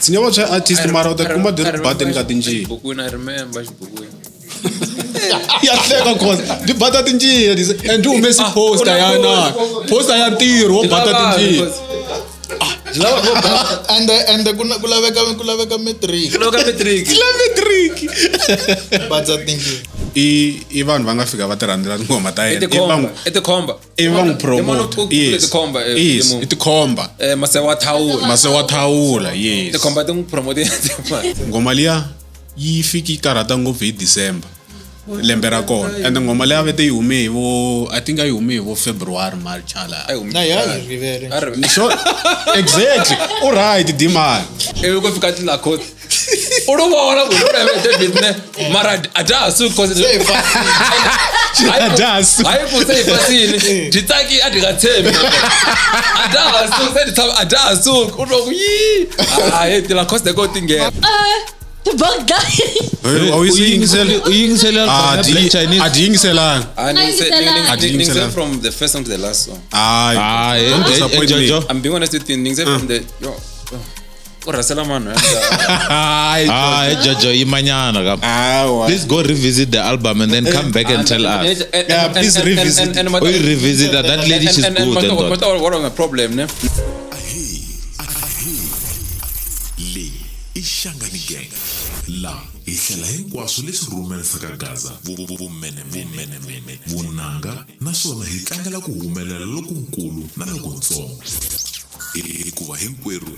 Tshinya va artist mara u ta kuma di ri badeni ka tinjiya. Xibukwini, I remember xibukwini. Ya hleka cause di bata tinjiya and di humesi poster ya na poster ya ntirho wo bata tinjiya. Ende ende ku na- ku laveka matric. Ku laveka matric. La matric. Badza tinjiya. I vanhu va nga fika va ti rhandzela tinghoma ta I yena. I va tikhomba. n'wi I tikhomba. i va n'wi Demon promote. u- u- Yes. tikhomba, Yes, Demon. i tikhomba. Masewa thawula. Mase wa thawula, yes. Tikhomba ti n'wi promote. Nghoma liya yi fiki yi karhata ngopfu hi December lembe ra kona, and nghoma liya vete yi hume hi vo, I think a yi hume hi vo February, March hala. Na ya yi rivele. Sure, exactly, u right Dimani. Ivi ku fika ti-Lacoste. U lo vona ku lo reve David ne mara a dya ha suki cause Se hi fasile. A dya ha suki. Hayi ku se hi fasile dyi tsaki a dyi nga tshembi a dya ha suki se dyi tshama a dya ha suki u twa ku yi hayi ti-Lacoste ko ti nghena. Bogda. A wu yi yingisela? U yingisela A album ya Black Chinese? a dyi yingiselanga. Ah, Na yingiselanga. A dyi yingiselanga. From the first song to the last song. Hayi. Ah, Don't disappoint me. Jojo. I'm being honest with you, ningise from the yo u rhasela vanhu. Hayi. Ah, Jojo yimanyana ka. Hawa. Please go revisit the album and then come back and tell us. Yeah, please revisit. Or you revisit that. That lady, she's good and But all. what was my problem ne? Ahee, ahee. Leyi i Shangani Gang. La hi hlela hinkwaswo leswi rhumerisaka Gaza, vumenemene, vunanga, naswona hi tlangela ku humelela lokunkulu na lokuntsongo. Hikuva hinkwerhu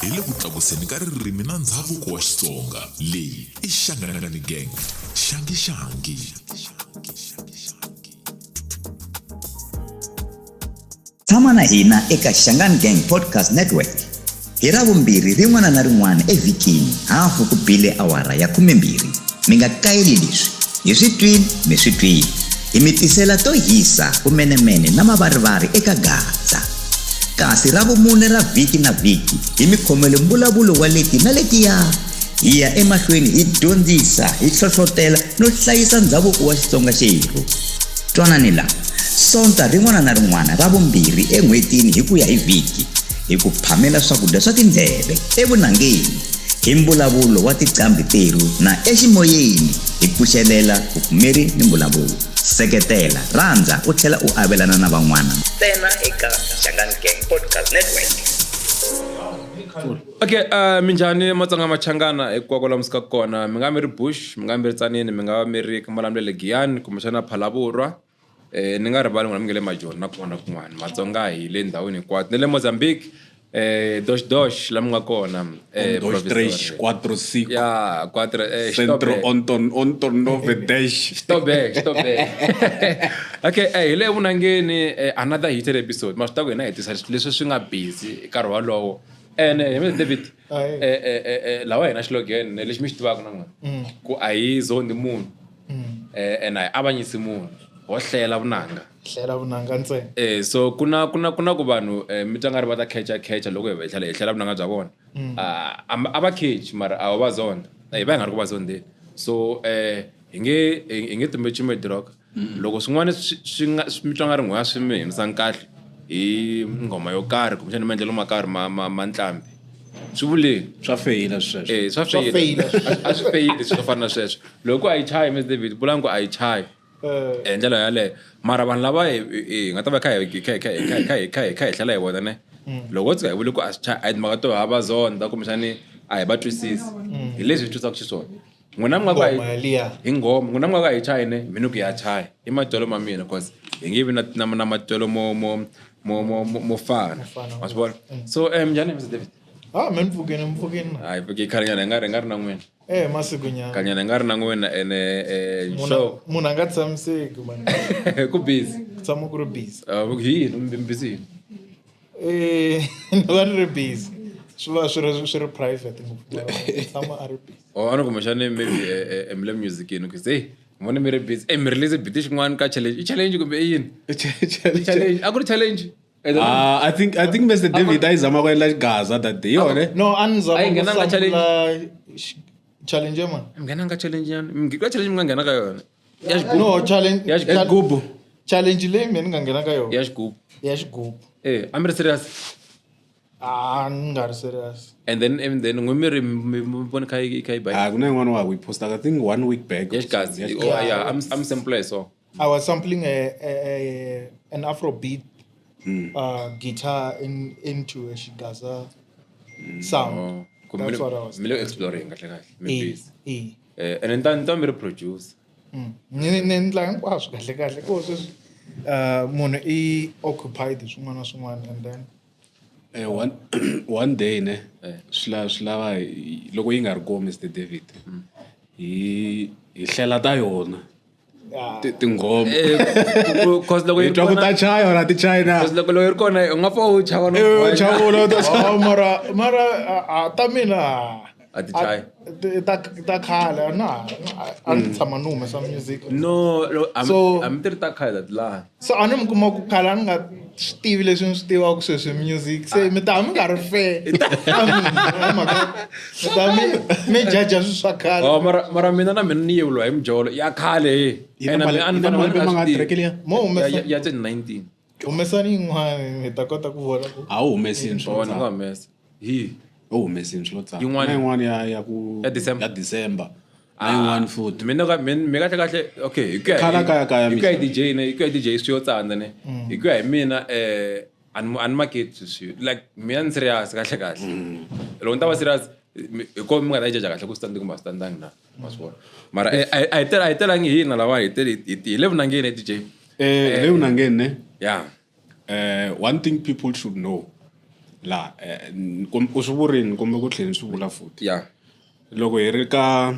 hi le ku tlakuseni ka ririmi na ndzhavuko wa Xitsonga. Leyi i Shangani Gang. Xangi xangi. Tshama na hina eka Shangaan Gang Podcast Network hi Ravumbirhi rin'wana na rin'wana evhikini, hafu ku bile awara ya 12. Mi nga kayeli leswi hi swi twini, mi swi twini, hi mi tisela to hisa, vumenemene na mavarivari eka Gaza. Kasi Ravumune ra vhiki na vhiki hi mi khomele mbulavulo wa leti na letiya. Hi ya emahlweni hi dyondzisa, hi hlohlotela no hlayisa ndhavuko wa Xitsonga xerhu. Twanani la Sonta rin'wana na rin'wana ra vumbirhi en'hwetini hi ku ya hi vhiki, hi ku phamela swakudya swa tindleve evunangeni hi mbulavulo wa tiqambi terhu na eximoyeni, hi pfuxelela vupfumeri ni mbulavulo. Seketela, rhandza, u tlhela u avelana na van'wana ntsena eka Shangaan Gang Podcast Network. Okay, minjhani Matsonga Machangana hinkwako laha mi sukaka kona? Mi nga mi ri Bush, mi nga mi ri Tzaneen, mi nga va mi ri Malamulele, Giyani, kumbexana Phalaborwa, ni nga rivali n'wina mi nga le Majoni na kun'wana na kun'wana. Matsonga hi le ndhawini hinkwato, ni le Mozambique, dosh dosh la mi nga kona. Dos, Provisor. tres, cuatro, cinco. Ya cuatro, Centro stop. Onton Onton nove dez. Stop back, stop back. Okay, hi le vunangeni, another heated episode. Ma swi tiva ku hina hi tisa leswi swi nga busy hi nkarhi wolowo. Ene hi Mr David, Aye. lawa hina xilogan lexi mi xi tivaka na n'wina ku a hi zondi munhu, and a hi avanyisi munhu, ho hlela vunanga. Hlela vunanga ntsena. So ku na ku vanhu mi twa nga ri va ta khecha khecha loko hi hlela, hi hlela vunanga bya vona. Ah, a va khechi mara a va zonda. Hi va hi nga ri ku va zondeni. So hi nge tumbe chume drog. Loko swin'wana swi nga mi twa nga ri n'hwa swi mi hindza kahle hi nghoma yo karhi kumbexana maendlelo ma karhi ma ntlhambi swi vuleni. Swa feyila sweswo. Swa Swa feyila. feyila. A swi feyili swo fana na sweswo. Loko a yi chayi Mr David, vulani ku a yi chayi hi ndlela yaleyo. Mara vanhu lava hi nga ta va kha hi kha hi kha hi kha hi kha hi kha hi kha hi hlela hi vona ne, loko ho tshuka hi vule ku a swi chayi, a hi timhaka to hava zonda kumbexani a hi va twisisi. Hi leswi hi twisaka xiswona. N'wina mi nga ku a hi Nghoma liya. Hi nghoma n'wina mi nga ku a hi chayi ne, mina ku ya chaya i matwelo ma mina, cause hi nge vi na matwelo mo fana. Fana. Ma swi vona. So njhani, Mr David? Ah, me mpfukeni, mpfukeni. Hayi, pfuki khalenyana hi nga ri na n'wina. Masiku nyana. Khalenyana hi nga ri na n'wina ene Munhu munhu a nga tshamiseki man. Ku busy. Ku tshama ku ri busy. Hi yini mi busy yini? Ni va ni ri busy. Swi va swi ri private ngopfu. Mara munhu tshama a ri busy. Or a ni kumbexani maybe mi le musicini ku se vone mi ri busy, mi release beat xin'wana ka challenge, i challenge kumbe i yini? I challenge, a ku ri challenge. Ah, I think Mr David a yi zama ku endla xigaza that day yona. No, a ni zama A yi ku nghenanga challenge? sampula challenge ya mani? Mi nghenanga ka challenge yani? Ka challenge mi nga nghena ka yona ya xigubu? No, challenge Ya xigubu. Xigubu. Challenge leyi mina ni nga nghena ka yona. Ya xigubu. Ya xigubu. A mi ri serious? A ni nga ri serious. And then n'wi mi ri mi vone kha yi kha yi ba. A ku na yin'wana wa ha ku yi postaka, I think one week back. Ya xigazi. Ya Oh, yeah, I'm simple so. I was sampling a an Afrobeat guitar into a Shigaza sound. Oh, ku That's what I was. Mi le exploring kahle kahle mi Eh, busy. eh. And ni ta mi ri produce. Ni endla hinkwaswo kahle kahle ku sweswi munhu i occupied hi swin'wana na swin'wana and then One day ne swi lava loko yi nga ri kona Mr David, hi hlela ta yona tinghoma. Cause loko yi hi ri twa ku kona ta chaya or a ti chayi na. Cause loko yi ri kona u nga pfa u chava no. Eh, u chava Oh, mara a ta mina A ti chayi. Ta khale a na a ni tshama ni humesa music. No, a mi ti ri ta khale laha. So a ni mi kuma ku khale a ni nga swi tivi leswi ni swi tivaka sweswi music, se mi ta mi nga ri fair ka mina, hi mhaka mi ta mi jaja swilo swa khale. Oh, mara mina na mina ni yevuriwa hi mijolo ya khale he. Yi na And a ni yi na fanele malembe a swi mangani tivi. track liya? Mo humesa. Ya 2019. Humesani yin'wana hi ta kota ku vona ku A wu humesini swo Oh, ni nga tsaka. humesa hi U humesini swilo tsaka. Yin'wana- Na yin'wana ya ku Ya December. Ya December na yin'wana futhi. Mina ka mi kahle kahle, okay, hi ku ya Khala kaya kaya hi ku ya hi misa. DJ ne, hi ku ya hi DJ swi yo tsandza ne, hi ku ya hi mina a ni maketi swilo like mina ni serious kahle kahle. Loko ni ta va serious hi ko mi nga ta yi jaja kahle ku swi tandi kumbe a swi tandangi na ma swi vona, mara a hi telangi hina lava hi tele hi le vunangeni DJ. Le vunangeni ne. Ya. One thing people should know la, u swi vurini kumbe ku tlhela ni swi vula futhi. Ya. Loko hi ri ka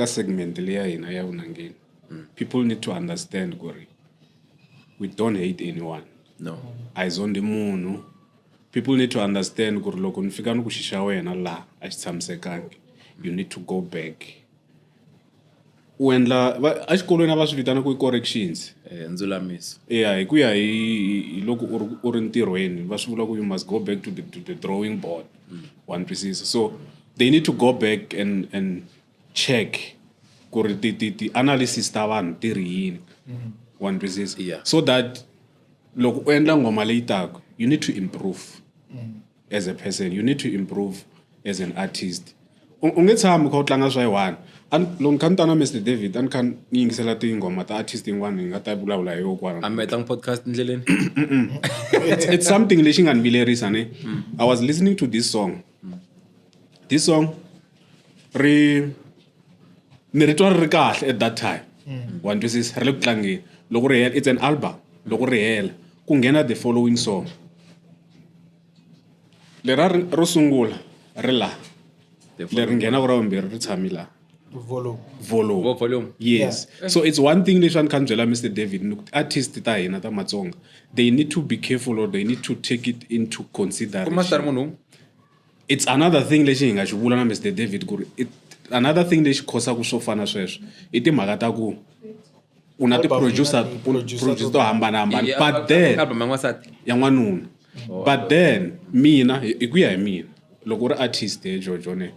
segment leya hina ya vunangeni, people need to understand ku ri we don't hate anyone. No. A hi zondi munhu. People need to understand ku ri loko ni fika ni ku xi xa wena laha a xi tshamisekangi, you need to go back u endla exikolweni a va swi vitana ku i corrections. Ndzulamiso. Ya, hi ku ya hi loko u ri ntirhweni va swi vula ku you must go back to the drawing board, wa ni twisisa? So they need to go back and check ku ri ti analysis ta vanhu ti ri yini, wa ni twisisa? Yeah. So that loko u endla nghoma leyi taka, you need to improve as a person, you need to improve as an artist. U nge tshami u kha u tlanga swa yi one. Loko ni kha ni ta na Mr David, a ni kha ni yingisela tinghoma ta artist yin'wana hi nga ta vulavula hi yokwana. A mi hetanga podcast ndleleni? It's something lexi nga ni vilerisa ne. I was listening to this song. This song ri ni ri twa ri ri kahle at that time, wa ni twisisa? Ri le ku tlangeni. Loko ri hela, it's an album, loko ri hela ku nghena the following song, lera ro sungula ri laha, leri nghenaka ra vumbirhi ri tshami laha. Volume. Volume. Volume. Yes. So it's one thing leswi a ni kha ni byela Mr David ni ku artist ta hina ta Matsonga, they need to be careful or they need to take it into Ku consideration. master munhu. It's another thing lexi hi nga xi vula na Mr David ku ri another thing lexi khosaka swo fana sweswo i timhaka ta ku u na ti-producer ti-producer producer to hambanahambana, but then Album ya n'wansati. Ya n'wanuna. But then mina, hi ku ya hi mina, loko u ri artist he Jojo ne,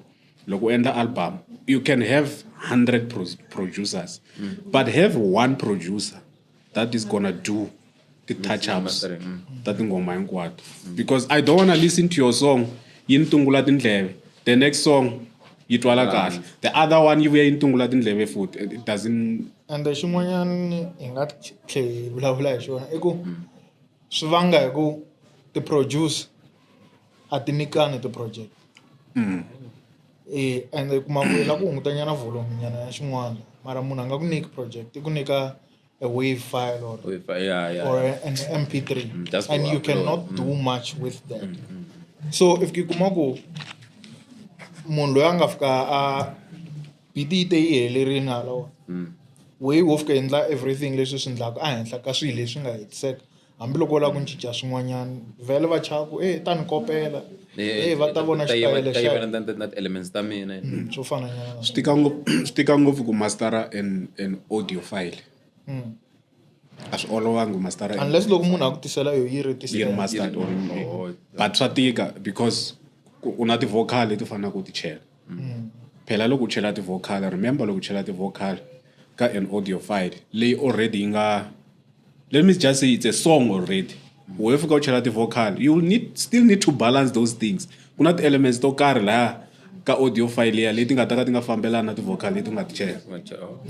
loko u endla album, you can have 100 producers, but have one producer that is gonna do ti-touch-ups mastering, ta tinghoma hinkwato, because I don't wanna listen to your song yi ni tungula tindleve, the next song yi twala kahle, the other one yi vuya yi ni tungula tindleve futhi. It doesn't Ende xin'wanyana hi nga tlhe hi vulavula hi xona i ku swi vanga hi ku ti-produce a ti nyikani ti-project ende u kuma ku i lava ku hungutanyana volume nyana ya xin'wana, mara munhu a nga ku nyiki project, i ku nyika a wave file or Yeah. or an MP3, Just and for you upload. Cannot do much with that. So if ki kuma ku munhu loyi a nga fika a beat yi te yi helerini halawa way wo fika endla everything leswi swi endlaka ehenhla ka swilo leswi nga hetiseka, hambiloko u lava ku cinca swin'wanyana, vhele va chava ku e ta ni kopela, e va ta vona xitayele ta yiva xa na ti-elements ta mina. Swo fana nyana na Swi tika ngopfu ku mastera an audio file. A swi olovangi ku mastera. Unless loko munhu a ku tisela yo yi ri yi ri tisela. Mastered or Oh. but swa tika because u na ti-vocal leti u faneleke u ti chela. Phela loko u chela ti-vocal, remember, loko u chela ti-vocal ka an audio file leyi already yi nga, let me just say it's a song already. Wo fika u chela ti-vocal, you will need still need to balance those things. Ku na ti-elements to karhi laya ka audio file ya leti nga ta ka ti nga fambelani na ti-vocal leti u nga ti chela.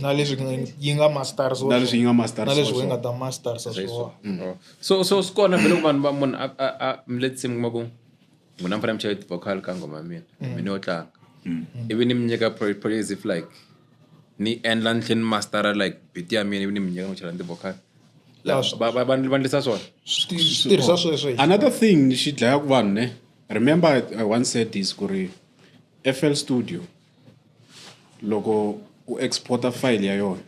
Na leswi yi nga master Na leswi yi nga master na leswi swona. yi nga ta master swona. Oh. So swi kona vhele ku vanhu va munhu a let's say mi kuma ku n'wina mi fanele mi chele ti-vocal ka nghoma ya mina, mina yo tlanga, ivi ni mi nyika as if like ni endla ni tlhela ni mastera like beat ya mina, ivi ni mi nyika mi chela ni ti-vocal. Va endlisa swona. Swi tirhisa sweswo hi Another thing xi dlayaka vanhu ne, remember I once said this ku ri FL Studio loko u exporta file ya yona,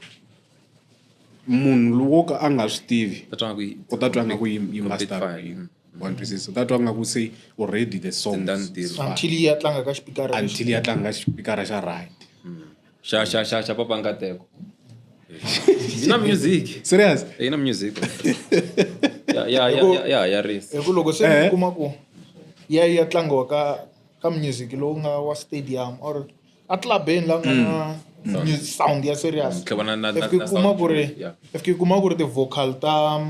munhu wo ka a nga swi tivi Ta twa nga ku yi- u ta twa nga ku yi Complete master file. wa twisisa, u ta twa nga ku se already the song Done deal. Until yi ya tlanga ka xipikara lexi. Until ya tlanga xipikara xa right. Xa Papa Nkateko. Yi na music. Serious? Yi na music. Ya risa. Hi ku loko se mi kuma ku ya ya tlangiwa ka music lowu nga wa stadium or a clubeni la nga na music sound ya serious. Tlhela If na ki kuma sound ku ri yeah. If ki kuma ku ri ti-vocal ta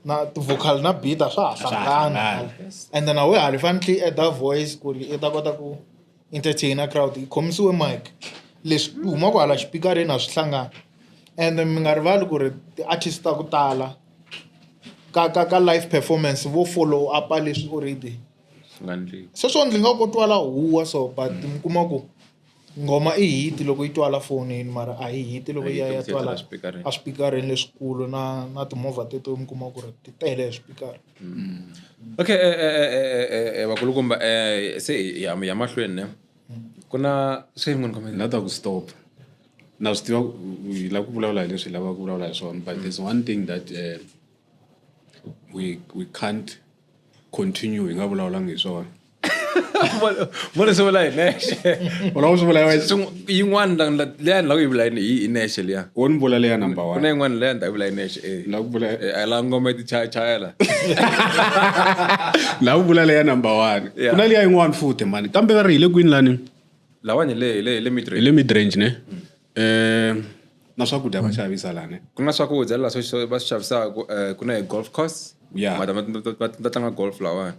na ti-vocal na beat a swa ha hlangani. Hlangani. And then a we ha ri fanele i add voice ku ri i ta kota ku entertain crowd, yi khomisiwe mic leswi humaka hala xipikareni a swi hlangani. And mi nga rivali ku ri ti-artist ta ku tala ka live performance vo follow up leswi already Swi nga endleki. Sweswo ndzi nga ko twala huwa so, but mi kuma ku nghoma i hit loko yi twala fonini, mara a yi hit loko A yi yi ya hit ya loko se yi twala twala swipikareni. A swipikareni leswikulu na timovha teto mi kuma ku ri ti tele hi swipikara. Okay, vakulukumba, se hi ya mahlweni ne, ku na swi n'wini comment. Na ta ku stop, na swi tiva hi lava ku vulavula hi leswi hi lavaka ku vulavula hi swona, but there's one thing that we can't continue hi nga vulavulangi hi swona. Mo swi vula hi nexe. U lava ku swi vula hi wexe? Yin'wana leya ni lava ku yi vula hi nexe liya. Wo ni vula leya number Ku one. na yin'wana leya ni ta yi vula hi nexe. Lava ku vula- A la ngoma yi ti chayachayela. Lava ku vula leya number one. Yeah. Ku na liya yin'wana futhi mani, kambe va ri hi le kwini lani? Lawani hi le mid Hi le mid range ne. Na swakudya va xavisa lani. Ku na swakudya laha va swi xavisaka, ku na hi golf course. Yeah. Mata ma ta tlanga golf lawani.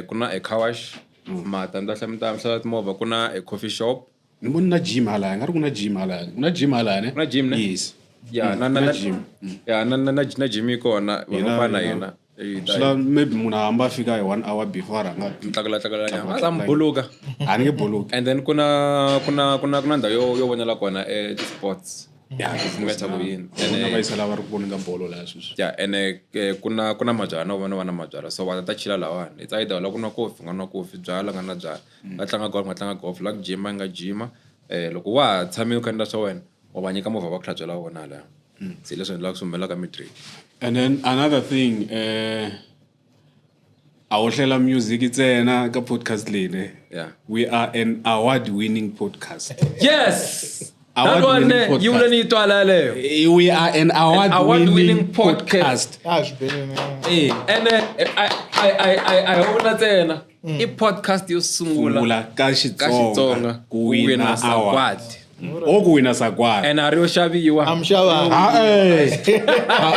Ku na a car wash. Mata mi ta mi ta hlaya timovha, ku na a coffee shop. Ni voni na gym halaya, nga ri ku na gym halaya. Ku na gym halaya ne? Ku na gym ne? Yes. Yeah, Ku na gym. Yeah, na gym yi kona, va nga fana na yena. Swi la maybe munhu a hamba a fika hi 1 hour before a nga Tlakula tlakula nyama. A za mi buluka. A ni nge buluki. And then ku na ndhawu yo vonela kona ti-sports. Yeah, Ti nga ku yini. Vona Ene va yisa lava ri ku voninga bolo laha sweswi. Yeah, ene ku na mabyalwa na vona va na mabyalwa, so va ta chila lawani. It's either u lava ku nwa kofi, u nga nwa kofi, byala nga na byala, la tlanga golf nga tlanga golf, la ku jima nga jima. Loko wa ha tshamile u kha endla swa wena, wa va nyika movha va ku hlantswela wona halaya. Se leswi endlaka swi humelelaka mid-range. And then another thing, a wo hlela music ntsena ka podcast leyi ne. Yeah. We are an award winning podcast. Yes. That Award one, winning yi vula podcast. ni yi twala yaleyo. We are an award award-winning winning podcast. A swi bele. Ene a hi vula ntsena, i podcast yo sungula Sungula ka ka Xitsonga Xitsonga ku wina award. sagwadi. O ku wina sagwadi. Ene a ri yo xaviwa. A mi xavanga. Ah,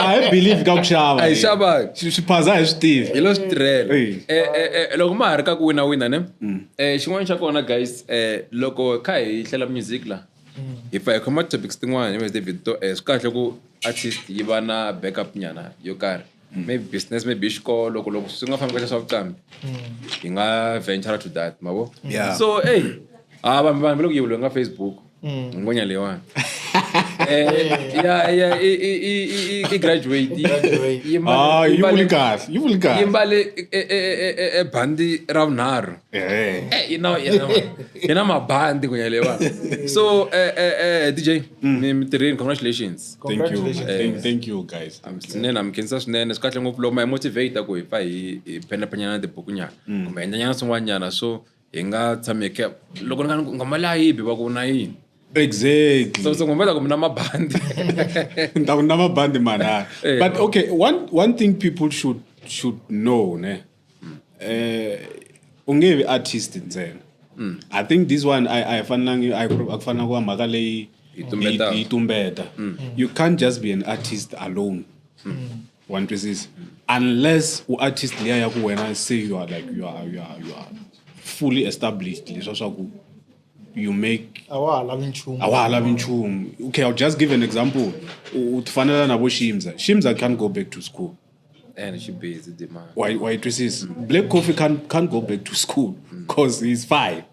a hi believe ka ku xava. A hi xavangi. Swiphaza a hi swi tivi. Hi lo swi tirhela. Eh. Loko ma ha ri ka ku wina wina ne, xin'wana xa kona guys, loko kha hi hlela music la, hi pfa hi khoma topics tin'wana hi David to, swi kahle ku artist yi va na backup nyana yo karhi, maybe business, maybe xikolo, ku loko swi nga fambi kahle swa vuqambi, hi nga venture to that mavo. Yeah. So hey, ah, vanhu va le ku yevuriweni ka Facebook. Ngonya leyiwani, ya i graduate. Graduate. Yi mbale- Ah, yi yi mbale- vuli kahle, yi vuli kahle. Yi mbale bandi ra vunharhu. Eh. Yi na mabandi ngonya leyiwani. So DJ, mi tirheni, congratulations. Thank you. Congratulations. Thank you guys. Swinene, mi khensa swinene, swi kahle ngopfu loko ma hi motivate ku hi pfa hi phenapenyana tibukunyana kumbe endlanyana swin'wanyana, so hi nga tshami hi loko ni nga nghoma leyi a yi bi va ku na yini. Exactly. So ngoma ku mi na mabandi. Nta ku na mabandi manharhu. But okay, one thing people should know ne. U nge vi artist ntsena. I think this one I fanelangi a ku fanelanga ku va mhaka leyi Yi tumbetaka. yi tumbeta. You can't just be an artist alone. Wa ni twisisa? Unless u artist liya ya ku wena se you are like you are fully established, leswa swa ku you make A wa ha lavi nchumu. A wa ha lavi nchumu. Okay, I'll just give an example. U tifanela na vo Shimza. Shimza can't go back to school. And she busy demand. Wa yi twisisa? Black Coffee can't go back to school because he's fine.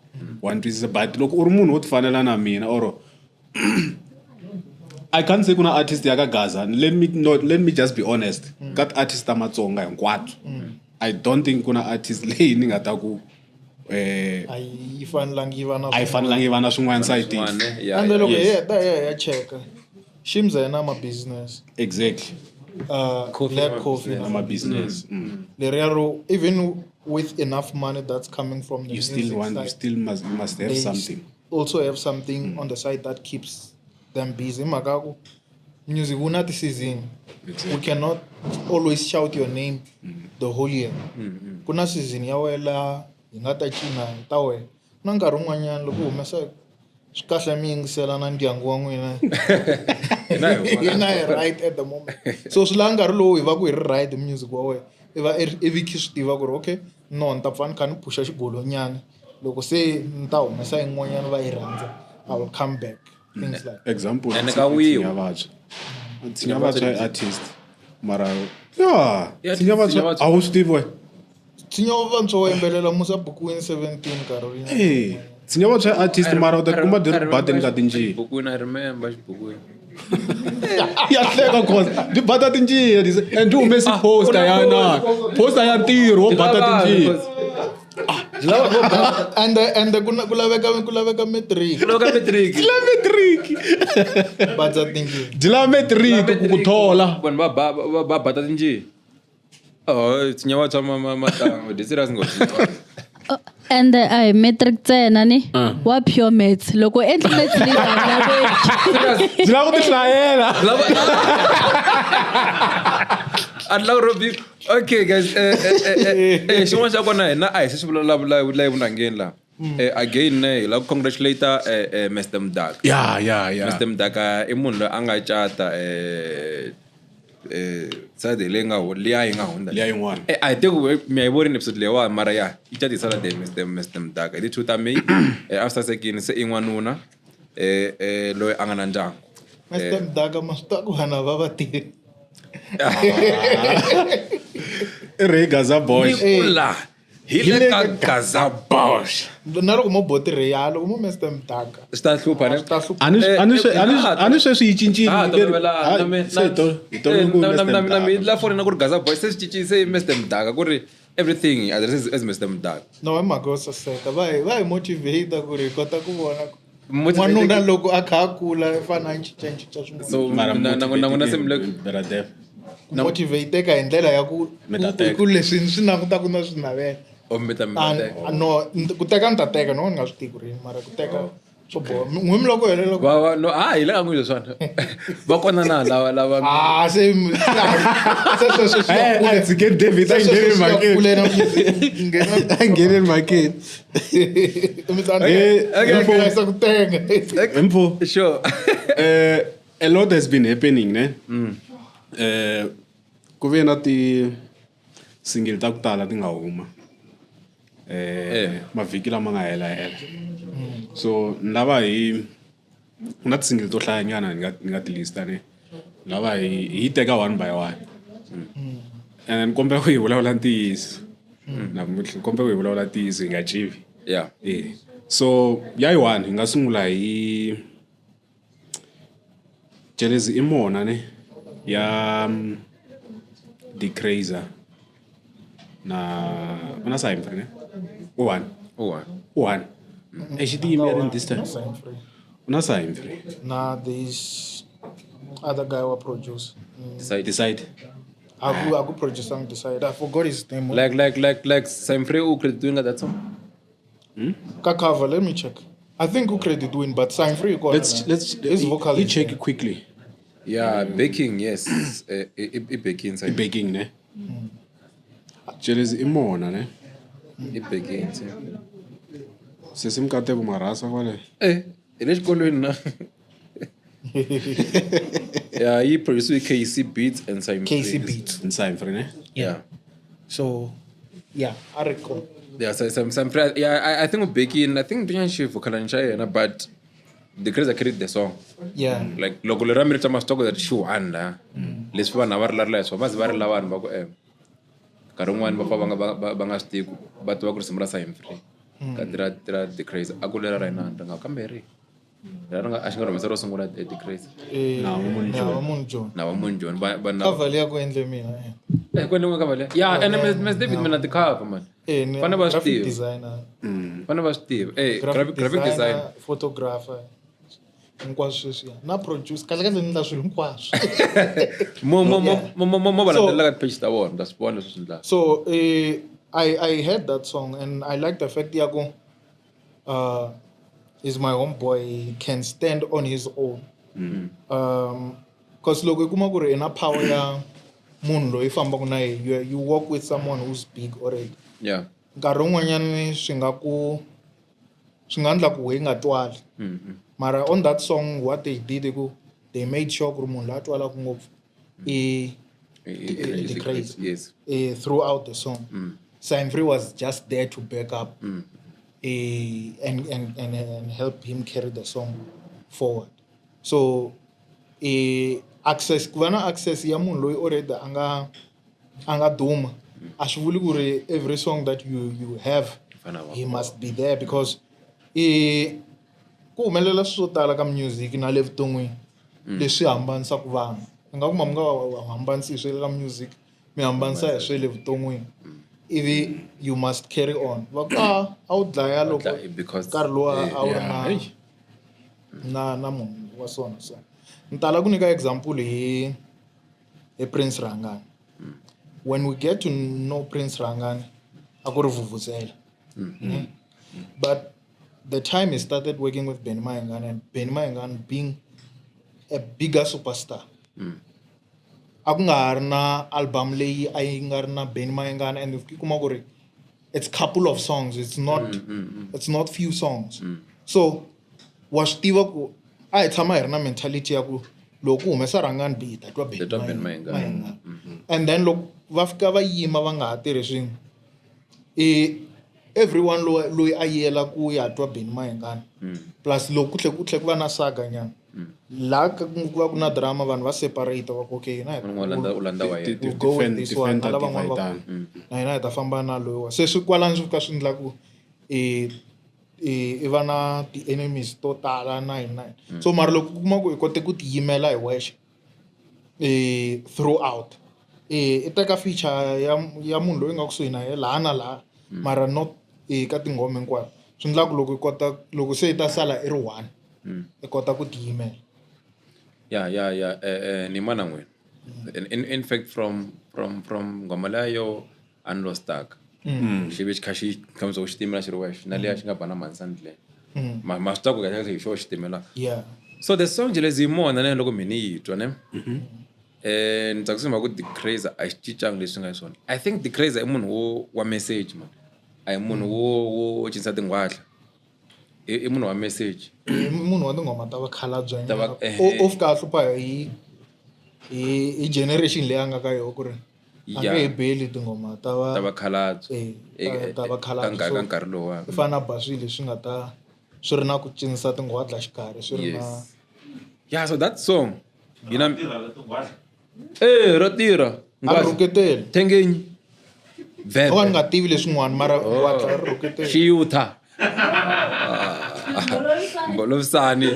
Wa ni twisisa? But loko u ri munhu wo tifanela na mina, or I can't say ku na artist ya ka Gaza. Let me not, let me just be honest. Ka ti-artist ta Matsonga hinkwato, I don't think ku na artist leyi ni nga ta ku A yi fanelangi yi va na a yi fanelangi yi va na swin'wana sayitini. Swin'wana, yeah, Ende loko Yes. hi heta hi ya hi ya cheka, Shimza yena ma business. Exactly. Coffee Black ma Coffee Na ma business. Leriya ro even with enough money that's coming from the You still music want, you side, still must, you must have they something. also have something on the side that keeps them busy. Hi mhaka ya ku music wu na ti-season. We cannot always shout your name the whole year. Ku na season ya wena laha hi nga ta cina hi ta wena. Ku na nkarhi wun'wanyana loko u humesa, swi kahle mi yingisela na ndyangu wa n'wina. Hina hi right at the moment, so swi lava nkarhi lowu hi va ku hi ri right hi music wa wena, i va i ivi khi swi tiva ku ri okay, no, ni ta pfa ni kha ni phusha xigolonyana, loko se ni ta humesa yin'wanyana va yi rhandza, I will come back, things like Example. And ka wihi? Tshinya Vatswa. Tshinya Vatswa i artist, mara ya Yeah, Tshinya Vatswa. Tshinya Vatswa. A wu swi tivi wena? Tshinya Vantshwa wo yimbelela Musa Bukwini 17 nkarhi rin'we. Eh, Tshinya Vatswa i artist, mara u ta kuma di ri bateni ka tinjiya. Xibukwini, I remember xibukwini. Ya hleka cause di bata tinjiya and di humesi poster ya na poster ya ntirho wo bata tinjiya. Ende ku laveka matric. Loko matric. Di la matric. Badza tinjiya. Di la matric ku ku thola. Vanhu va bata tinjiya. Oh, Tshinya Vatswa ma di serious ngopfu. Ende a hi matric ntsena ni wa pure maths, loko u endli maths leyi nga laveki. Byi lava ku ti hlayela. A ni lava robi. Okay guys, xin'wana xa kona hina a hi se swi vulavula la vunangeni laha. Again ne, hi lava ku congratulate Mr Mdaka. Ya. Mr Mdaka i munhu loyi a nga cata Saturday leyi nga liya yi nga hundza. Liya yin'wana. A hi tivi ku mi ya yi vonile episode leyiwani, mara ya yi cati hi Saturday Mr Mdaka hi ti 2 ta May. A swi sasekile, se i n'wanuna loyi a nga na ndyangu. Mr Mdaka, ma swi tiva ku vanhu va va tivi. I Ray Gaza Boys. Kula hi le ka Gaza Bosh. Na loko mo boti Ray, loko mo Mr Mdaka, Swi ta hlupha ne? Swi ta hlupha. A ni sweswi yi cincile. Ah, Ha, se hi tolovele ku Mr. na Mdaka. la fonini na ku ri Gaza Boy se swi cincile, se i Mr Mdaka, ku ri everything addresses as Mr Mdaka. No, hi mhaka yo saseka, va hi motivate ku ri hi kota ku vona ku Motivate- n'wanuna loko a kha a kula i fanele a cincacinca swin'wana. So na n'wina se mi le Brother. Ku motivateka hi ndlela ya ku Mi ta teka. ku leswi ni swi langutaka na swi navela. O mi ta mi ta teka. No, ku teka ni ta teka, no, ni nga swi tivi ku ri yini, mara ku teka swo boha n'wi mi loko helela ku Va va no, ah, hi le ka n'wina leswiwani va kona na lava lava Ah, se sweswo swi ya Eh, kule. a tshike David a Se sweswo nghene swi ya mhakeni. kule na music. Nghena A nghene mhakeni. mi ta Eh, okay, okay. Ku tenga. Mpho. Sure. A lot has been happening ne. Ku ve na ti single ta ku tala ti nga huma mavhiki lama nga hela hela, so ni lava hi ku na ti-single to hlayanyana ni nga ti lista ne, ni lava hi yi teka one by one and then kombela ku hi vulavula ntiyiso namuntlha, kombela ku hi vulavula ntiyiso, hi nga civi. Eh, so ya yi one, hi nga sungula hi Jelezi i mona ne ya The Crazer na u na Simfrey ne, u one. U one. U one e xi tiyimerini this time. Na Simfrey. U na Simfrey. Na this other guy wa produce. Decide. Decide. Aku producer ang Decide. I forgot his name. Like Simfrey u credit doing that song. Ka cover, let me check. I think who credit win, but Simfrey kona. Let's his vocal i is check there. Quickly. Yeah, baking, yes. I baking I Simfrey. Baking ne, Jelezi i mona ne. I baking. Sesi Mkateko marasa kwale. Eh, hi le xikolweni na. Yeah, yi produce hi KC Beats and Simon KC Free. Beats. Inside free ne? Yeah. So yeah, a ri kona. Yeah, so some yeah, I think Becky, I think Bian Shifu xa yena, but the Crazy carried the song. Yeah. Like loko lera mi ri twa masitoko that xi one la. Leswi vanhu a va ri la ri swona va ze va ri la vanhu va ku nkarhi wun'wani va pfa va nga swi tivi ku va tiva ku risimu ra Simon Free. Ka ra The Crazy a ku lera ra yena ri nga kambe ri. Ra ri nga a xi nga rhumesa ro sungula The Crazy. Na va munhu John. Na va munhu John va na Cover liya ku endle mina. Eh ku endliwe cover liya. Yeah, and Miss David mina ti cover man. Eh, ni Fane va swi graphic tiva. designer. Fane va swi tiva. Eh graphic design. Photographer. Hinkwaswo sweswiya. Na produce kahle kahle ni endla swilo hinkwaswo. Mo va landzelela ka ti-page ta vona, ta swi vona leswi swi endlaka. So I heard that song and I like the fact ya ku is my homeboy, he can stand on his own. Cause loko i kuma ku ri i na power ya munhu loyi fambaka na yena, you work with someone who's big already. Yeah. Nkarhi wun'wanyani swi nga ku swi nga endla ku we nga twali. Mara on that song what they did i ku they made sure ku ri munhu loyi a twalaka ngopfu i The Crazy. Yes. Throughout the song. Simon Free was just there to back up and help him carry the song forward. So access ku va na access ya munhu loyi already a nga duma a swi vuli ku ri every song that you have he must be there because ku humelela swilo swo tala ka music na le vuton'wini leswi hambanisaka vanhu. I nga kuma mi nga hambanisi hi swilo ka music, mi hambanisa hi swilo vuton'wini. Ivi you must carry on. Va ku a wu dlaya loko nkarhi lowu a wu ri na munhu wa so na so. Ni tala ku nyika example hi Prince Rangani. When we get to know Prince Rangani, a ku ri vuvuzela. But the time he started working with Benny Mayengani, and Benny Mayengani being a bigger superstar. A ku nga ha ri na album leyi a yi nga ri na Benny Mayengani, and if kuma ku ri it's couple of songs, it's not it's not few songs. So wa swi tiva ku a hi tshama hi ri na mentality ya ku loko ku humesa Rangani B, hi ta twa Benny Mayengani. And then loko va fika va yima va nga ha tirhi swin'we, everyone loyi a yela ku ya twa Benny Mayengani. Plus loko ku tlhe ku va na saga nyana. La ku va ku na drama vanhu va separate va ku okay hina u go with this one na lavan'wana va na hina hi ta famba na loyiwa. Se swi kwalano swi fika swi endla ku i va na ti-enemies to tala na hina. So mara loko u kuma ku i kote ku tiyimela hi wexe throughout i teka feature ya munhu loyi nga kusuhi na yena laha na laha mara not ka tinghoma hinkwato. Swi endla ku loko i kota loko se i ta sala i ri one i kota ku tiyimela. Yeah. Ni mana n'wina. In fact from nghoma leyo Unlost Stuck. Xi vi xi kha xi khamisa ku xitimela xi ri wexe na leya xi nga ba na Mansandle. Ma swi tiva ku kahle hi xo xitimela. Yeah. So the song Jelezi Mona ne loko mina yi twa ne. Ni tsakisa mhaka ku The Crazy a xi cincanga leswi nga swona. I think The Crazy i munhu wa message man. A hi munhu wo cinisa tinghwahla. I munhu wa message. I munhu wa tinghoma ta vakhalabye. O fika a hlupha hi generation leyi a nga ka yona ku ri a nge he beli tinghoma ta ta vakhalabye. Ta vakhalabye. Ka nkarhi lowu. I fana ba swilo leswi nga ta swi ri na ku cinisa tinghwadla xikarhi swi ri na. Yeah, so that song yina ro tirha. A rhuketeli. Thengenyi. Vhembe. A ni nga tivi leswin'wana mara nghwadla ri rhuketeli. Xiyutha. Mbolovisani.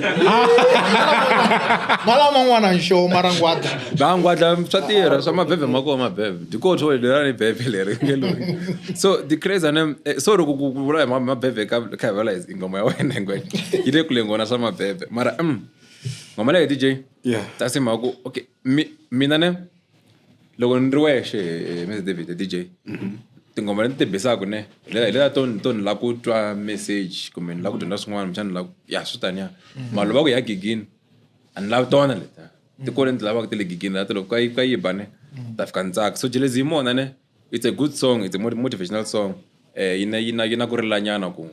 Na laman'wana nxo mara nghwadla. Ba nghwadla swa tirha swa mavhevhe ma kona mavhevhe. Dikotho leri ni vhevhe leri nge loyi. So The Crazy name sorry ku vula hi mavhevhe ka kha vula hi ngoma ya wena hinkwayo. Yi le kule ngona swa mavhevhe. Mara ngoma leyi DJ. Yeah. Ta se mhaka ku okay mina ne loko ni ri wexe Mr David DJ. Tinghoma leti ti bisaka ne hi leta to ni lava ku twa message kumbe ni lava ku dyondza swin'wana kumbexana ni lava ya swi taniya. Mara loko va ku ya gigini a ni lavi tona letiya. Ti kona ni ti lavaka ti le gigini leti loko ka yi ba ne ta fika ni tsaka. So Jelezi Mona ne it's a good song, it's a motivational song. Yi na ku rilanyana ku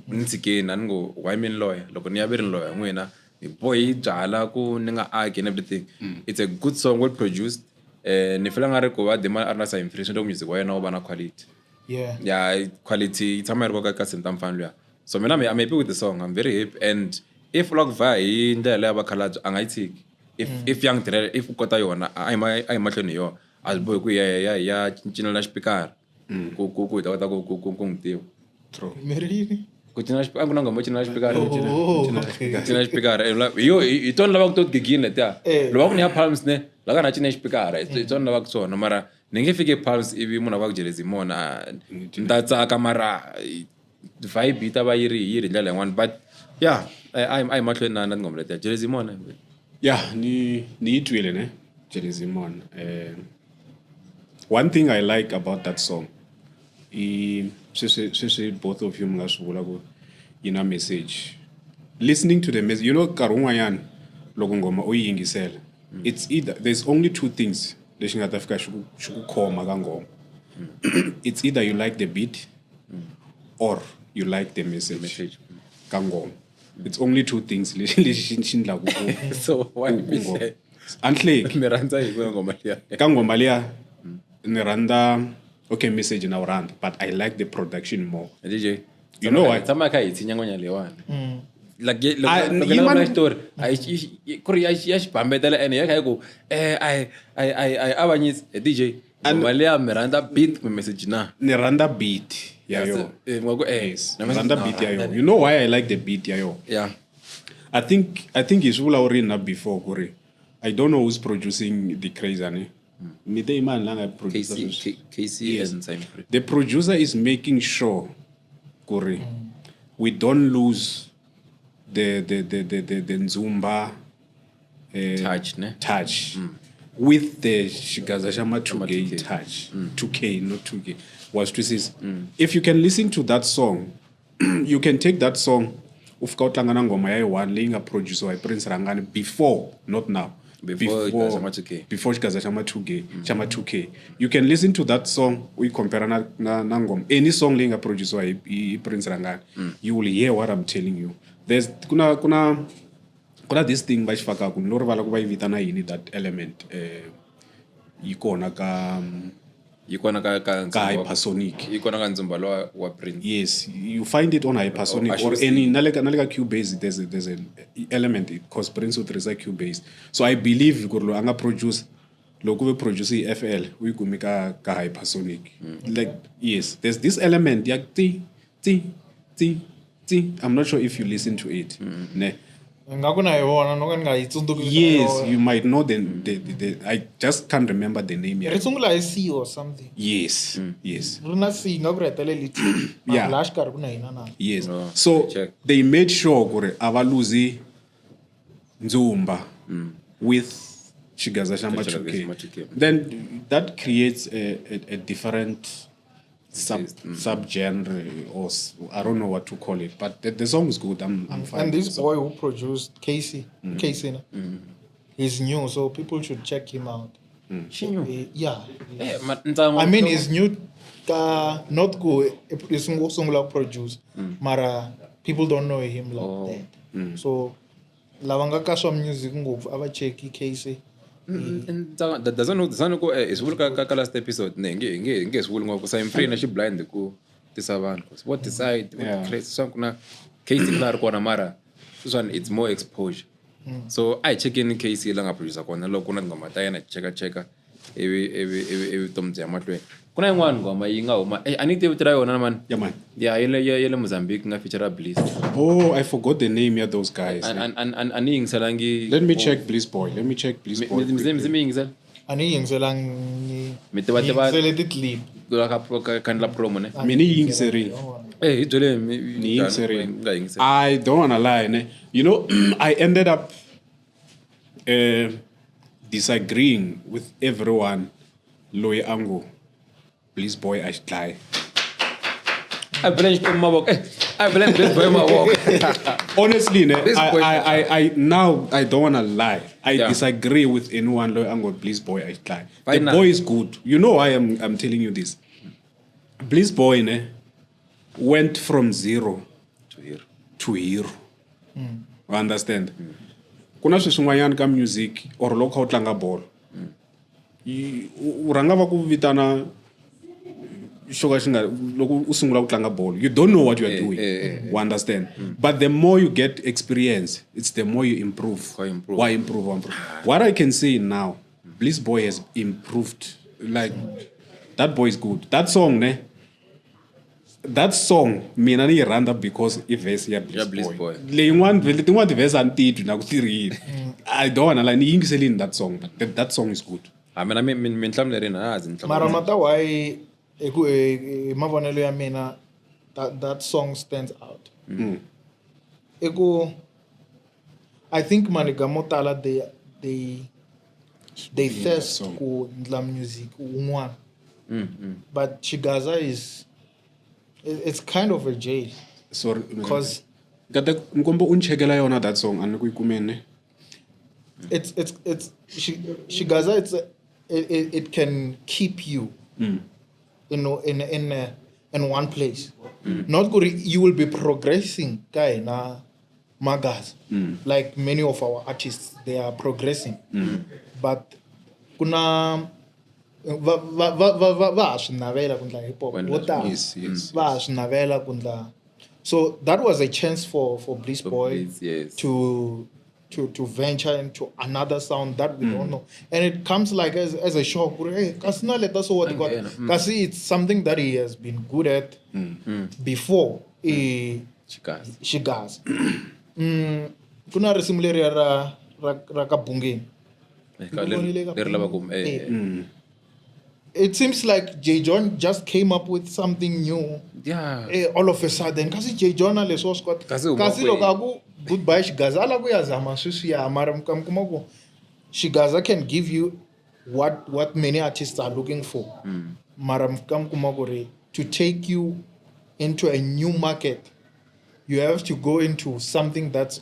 ni tshikeni a ni ngo why mi ni loya loko ni ya ve ri ni loya n'wina Hi bohi byala ku ni nga aki and everything. It's a good song, well produced. Ni feel nga ri ku va Demand a ri na some inflation loko music wa yena wu va na quality. Yeah. Yeah, quality yi tshama yi ri ka tinsimu ta mfana luya. So mina I'm happy with the song. I'm very happy. And if u lava ku vhaya hi ndlela leya vakhalabye a nga yi tshiki. If ya n'wi tirhela, if u kota yona a yi mahlweni hi yona. A swi bohi ku ya cinela xipikara ku hi ta kota ku n'wi tiva. True. Mirini? Ku cina a ku na nghoma yo cinela xipikara. Oh, okay. Cina xipikara. Hi yo hi tona lava ku to gigini letiya. Loko va ku ni ya Palms ne, la ka na cina xipikara. Hi tona lava ku swona mara ni nge fiki Palms ivi munhu a va ku jelezi mona. Ni ta tsaka mara vibe yi ta va yi ri ndlela yin'wana, but yeah, a yi mahlweni na tinghoma letiya. Jelezi mona. Yeah, ni yi twile ne Jelezi Mona. One thing I like about that song i sweswi both of you mi nga swi vula ku yi na message. Listening to the message, nkarhi wun'wanyana loko nghoma u yi yingisela, it's either there's only two things lexi nga ta fika xi ku khoma ka nghoma. It's either you like the beat or you like the message, Message. Ka nghoma. It's only two things lexi xi ndlaku ku So why ku mi nghoma. hleka? A ni hleki. Mi rhandza hi ku nghoma liya? Ka nghoma liya ni rhandza, okay, message na wu rhandza, but I like the production more. DJ. You know why? Tshama kha hi tshinya ngwenya leyiwani. Like Ah, loko yi la xitori a ku ri ya xi bambetela ene ya kha yi ku a yi avanyisi. DJ, nghoma liya mi rhandza beat kumbe message na? Ni rhandza beat ya yona. Mi nga ku Yes, na ni message rhandza na beat ya rhandza. yona. You know why I like the beat ya yona? Yeah. I think hi swi vulavurini na before ku ri I don't know who's producing the crazy ane ni te i mani la nga producer KC sweswi? KC Yes. and Simon Free. The producer is making sure ku ri we don't lose the nzumba Touch, ne? Touch with the xigaza xa ma 2K. 2K. Touch 2K, not 2K, was twisisa. If you can listen to that song, you can take that song u fika u tlanga na nghoma ya yi one leyi nga produciwa hi Prince Rangani before, not now. Before Xigaza xa ma 2K. Before xigaza xa ma 2K, xa ma 2K, you can listen to that song, u yi compare na nghoma, any song leyi nga produciwa hi Prince Rangani. You will hear what I'm telling you. There's kuna this thing va xi fakaku, ni lo rivala ku va yi vitana yini, that element yi kona ka Yi kona ka ka Hypersonic. Yi kona ka ndzumba lowa wa Prince. Yes, you find it on Hypersonic Oh, or I should any na le ka Cubase. There's an element because Prince u tirhisa Cubase, so I believe ku ri loyi a nga produce, loko ku ve produce hi FL, u yi kumi ka Hypersonic. Like, yes, there's this element ya ti ti ti ti. I'm not sure if you listen to it ne. Nga ku na yi vona no ka ni nga yi tsundzuki. Yes, you might know the I just can't remember the name. Ri Yeah. sungula hi C or something. Yes. Ri na C nga ku ri heteleli T. Yeah. Laha xikarhi ku na hina na. Yes. Oh, So check. they made sure ku ri a va lose ndzumba with xigaza xa ma Xigaza 2K. xa ma 2K. Then that creates a different subgenre or I don't know what to call it, but the song is good. I'm fine. And with this the song. boy who produced Casey, Casey, ne? He's new, so people should check him out. Xi new? Yeah. Ntsamo. I mean, he's new. Ka not ku i sungula ku produce, mara people don't know him like Oh. that. So lava nga ka swa music ngopfu a va cheki Casey. Dazani ku hi swi vuli ka last episode ne, hi nge swi vuli ngopfu Simon Free na xi blind ku tisa vanhu vo decide vo crazy swa ku na Casey la ri kona, mara sweswiwani it's more exposure, so a hi chekeni Casey la nga producer kona loko ku na tinghoma ta yena hi cheka cheka ivi vutomi byi ya mahlweni. Ku na yin'wana nghoma yi nga huma, a ni yi tivi vito ra yona mani. Yeah, man. Ya le Mozambique nga feature Bliss. Oh, I forgot the name of those guys. A ni yingiselangi. Let me check Bliss Boy. Let me check Bliss Boy. Mi yingisela? A ni yingiselangi. Mi tiva Yingisele ti-clip. Ka ndla promo ne. Mina yi yingiserile. Hi byele Ni yingiserile. Nga yingiseli. I don't wanna lie, ne? I ended up disagreeing with everyone loyi a ngo Bliss Boy a xi dlayi. A bele xikwembu mavoko. A bele Bliss Boy mavoko. Honestly, ne, Bliss Boy. I now I don't wanna lie. I disagree with anyone loyi a ngo Bliss Boy a xi dlayi. The Why not? boy is good. You know why I'm telling you this? Bliss Boy, ne, went from zero To hero. to hero. You understand? Ku na swilo swin'wanyana ka music or loko kha u tlanga bolo. U rhanga va ku vitana xo ka xi nga loko u sungula ku tlanga bolo you don't know what you are doing you understand but the more you get experience it's the more you improve Wa improve. wa improve wa improve what i can say now bliss boy has improved like that boy is good that song ne that song mina ni yi rhandza because i verse ya Ya bliss Bliss boy Boy. leyin'wana tin'wana ti-verse a ni titwi na ku tirhile i don't wanna lie ni yingiselini that song but that song is good Ha mina mi nhlamulerini a ndzi mara nhlamulerini. mata why hi ku hi mavonelo ya mina that song stands out i ku i think maniga mo tala they thirst song. ku ndla music wun'wana but Chigaza is it's kind of a jail sorry because kate nkombo u ni chekela yona that song a ni ku yi kumeni ne it's Shigaza it can keep you in one place. Not good you will be progressing ka hina magaza like many of our artists they are progressing but kuna va va va va va va ha swi navela ku ndla hip hop Ku vo endla tala Yes, va ha swi navela ku ndla so that was a chance for Bliss For Boy Bliss, yes. to venture into another sound that we don't know and it comes like as a shock hey kasi na leta so what got kasi it's something that he has been good at before Chigaza. Xigaza ku na risimu leriya ra ra ka Bungeni Leri lava ku eh, eh. It seems like J John just came up with something new. Yeah. All of a sudden kasi J John a leswi wa swi kota Kasi huma kasi loko kwihi? a ku goodbye Xigaza a lava ku ya zama sweswiya mara mi kuma ku Xigaza can give you what many artists are looking for mara mi fika mi kuma ku ri to take you into a new market you have to go into something that's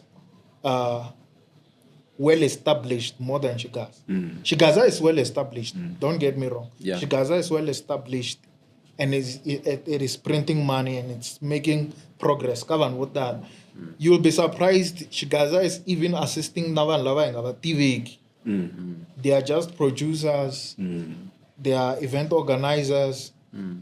well established more than Xigaza. Xigaza is well established. Don't get me wrong. Yeah. Xigaza is well established and it is printing money and it's making progress. Ka vanhu vo tala. You'll be surprised Xigaza is even assisting na vanhu lava hi nga va tiveki. They are just producers. They are event organizers.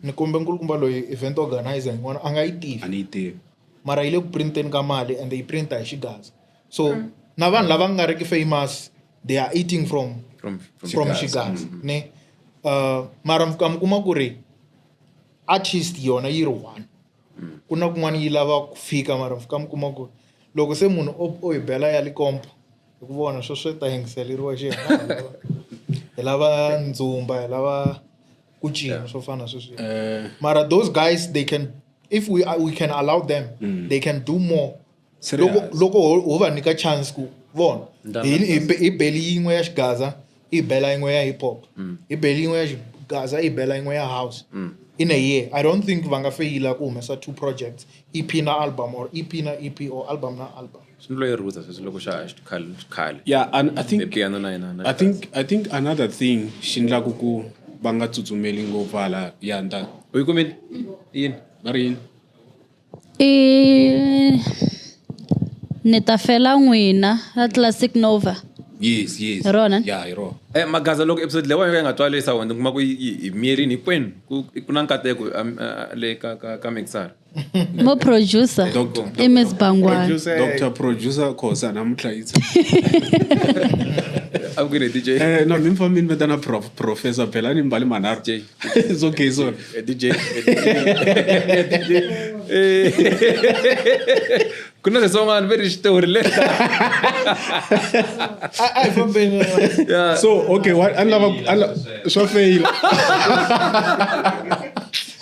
Ni kombe nkulukumba loyi event organizer yin'wana a nga yi tivi. A ni yi tivi. Mara yi le ku printeni ka mali and they printa hi Xigaza. So na vanhu lava nga riki famous they are eating from From from Xigaza. Xigaza ne mara mi fika mi kuma ku ri artist yona yi ri one ku na kun'wana yi lava ku fika mara mi fika mi kuma ku loko se munhu o yi bela ya Likompo hi ku vona sweswo ta yingiseleriwa xi hi lava ndzumba hi lava ku cina swo fana sweswiya mara those guys they can if we can allow them they can do more Serious. Loko ho va nyika chance ku vona hi beli yin'we ya Xigaza hi bela yin'we ya hip hop hi beli yin'we ya Xigaza hi bela yin'we ya house in a year I don't think va nga feyila ku humesa 2 projects EP na album or EP na EP or album na album Swi ndlo yi rhuza sweswi loko xa khale Yeah, and I think The piano na yena na I think another thing xi ndlaku ku va nga tsutsumeli ngopfu hala ya nta U yi kumile? Yini? Va ri yini? I ni ta fela n'wina ra Classic Nova. Yes, yes. Hi rona? Yeah, hi rona. Magaza loko episode leyi yi nga twalisa wena kuma ku yi miyerini hinkwenu ku na nkateko, le ka mixer. Mo producer. Doctor. I Miss Bangwana. Producer. Doctor producer Khosa namuntlha yi tshama. A ku ri DJ. No, mi famba mi ni vitana professor phela ni mbali manharhu. DJ. It's okay, sorry. DJ. DJ. Ku na leswin'wana ve ri xitori le. A hi fambeni. Yeah. So, okay, what, a ni lava ku, a ni swa fail.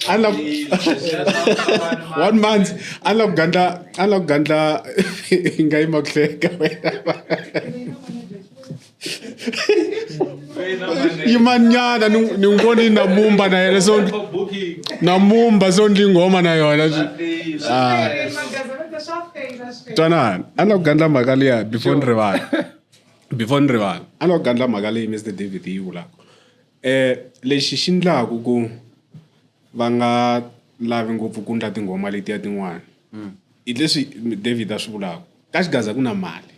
A ni lava 1 month, a ni lava ku gandla, a ni lava ku gandla, i nga yima ku hleka wena. Yimanyana, ni n'wi voni na mumba na yena, so na mumba, so ndli nghoma na yona. Twanana, a ni lava ku gandla mhaka liya before ni rivala. Before ni rivala, a ni lava ku gandla mhaka leyi Mister David yi vulaka. Lexi xi ndlaku ku va nga lavi ngopfu ku ndla tinghoma letiya tin'wana. I leswi David a swi vulaka. Ka Xigaza ku na mali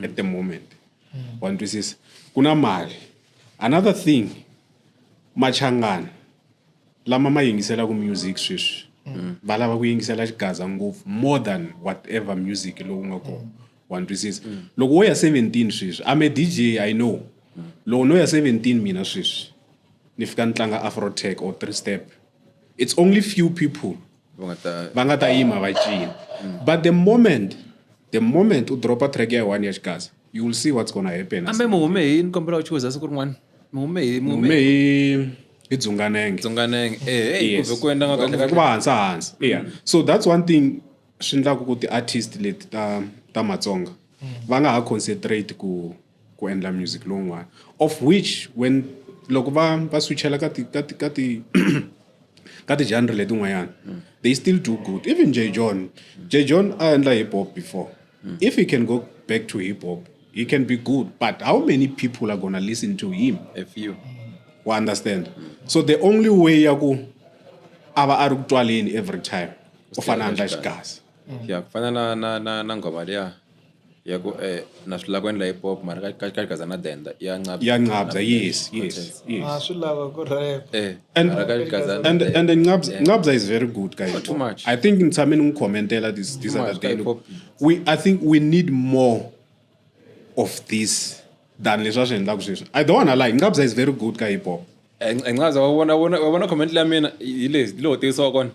at the moment. Wa ni twisisa? Ku na mali. Another thing, machangana lama ma yingiselaka music sweswi va lava ku yingisela xigaza ngopfu more than whatever music lowu nga kona. Wa ni twisisa? Loko wo ya 17 sweswi, I'm a DJ, I know. Loko no ya 17 mina sweswi ni fika ni tlanga afrotech or three step, it's only few people Va nga ta va nga ta yima va cina. But the moment u dropa track ya one ya xigaza, you will see what's gonna happen. Kambe mi hume hi ni kombela u chuza siku rin'wana mi hume hi mi hume hi Dzunganenge. Dzunganenge, eh, hey. Yes. Ku ku endla nga kahle. Ku va hansi hansi, yeah. So that's one thing swi endlaku ku ti-artist leti ta Matsonga va nga ha concentrate ku endla music lowun'wana, of which when loko va switchela ka ti-genre letin'wanyana, they still do good. Even J John, J John a endla hip hop before. If he can go back to hip hop, he can be good, but how many people are gonna listen to him? A few. Wa understand? So the only way ya ku a va a ri ku twaleni every time, u fanele a endla xigaza. Ya, ku fana na nghoma liya ya ku na swi lava ku endla hip hop, mara ka xigaza na denda ya Ncabza. Ya Ncabza, yes. A swi lava ku rap. Mara ka xigaza na denda. And Ncabza is very good, guys. Too much. I think ni tshame ni n'wi commentela this Too other much, day. hip hop. We I think we need more of this than leswi a swi endlaka sweswi. I don't wanna lie, Ncabza is very good ka hip hop. Ncabza, wa vona comment leya mina hi leswi hi lowu tiyisiwa kona.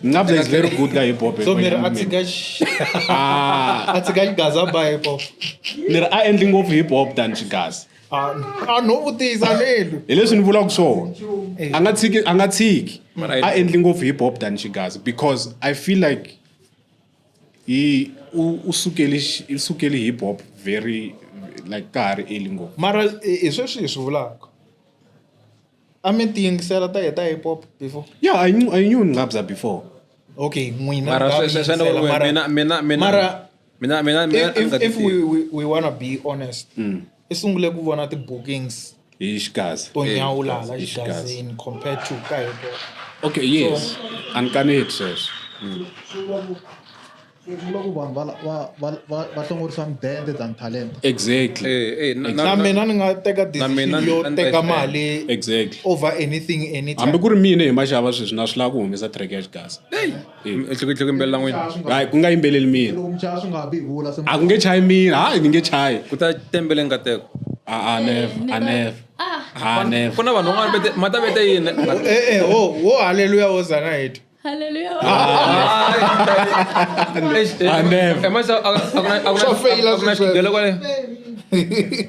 Ncabza is very good ka hip hop. So miri a tshika Ah, a tshika xigaza ba hip hop? Ni ri a endli ngopfu hip hop than xigaza. A no vutisa lelu. Hi leswi ni vulaka swona, a nga tshiki, a nga tshiki. Mara A endli ngopfu hip hop than xigaza because I feel like he u sukeli hip hop very like ka ha ri early ngopfu. Mara hi sweswi hi swi vulaka, a mi ti yingisela ta hip hop before? Yeah, I knew Ncabza before. Okay, n'wina Mara nga swi mi yingisela, mina mara mina if we wanna be honest, i sungule ku vona ti-bookings Hi xigaza. to nyawula la Hi xigaza. xigazini compared to ka hip hop. Okay, yes, a ni kaneti sweswo. Swi vula ku vanhu va hlongorisa mudende than talent. Exactly. Na mina ni nga teka Na mina decision yo a ni ta teka yi mali over anything anytime. Hambi ku ri mina hi maxava sweswi na swi lava ku humesa track ya xigaza. Hloko yimbelela n'wina. Hayi, ku nga yimbeleli mina. Loko muchaya swi nga ha bi hi vula se. A ku nge chayi mina, hayi, ni nge chayi. Ku ta tembele nkateko. A never, a never, a never. Ku na vanhu van'wana vete mata vete yini. Eh eh, wo haleluya wo zana heti. Hallelujah. I never. Swa feyila a ku na sweswo. xikhigelo kwale,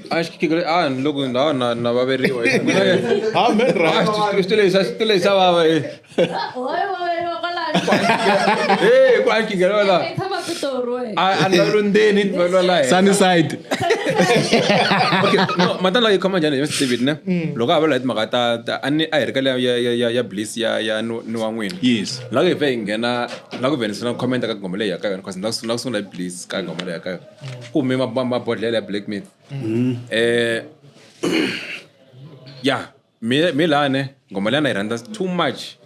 a xikhigelo a ni loko ndhawu na vaveriwa. Amen, right. Swi lexi xa vava, eh. Why wa kwalano? Eh, ku a xikhigelo la. I tshama Pitori wena. A ni lavelo ndzeni, ni lavelo la henhla. Sunnyside. Okay, no, matana yi khoma njhani hi Mr. David ne? Loko a vulavula hi timhaka ta a ni a hi ri ka liya ya Bliss ya ni wa n'wina. Yes. La ku hi vhe hi nghena la ku vhe ni sungula comment ka nghoma leyi ya ka yona, cause ni la ku sungula hi Bliss ka nghoma leyi ya ka yona. Ku hume mabodhlela ya Black Myth. Ya, mi laha ne nghoma leyi na yi rhandza too much.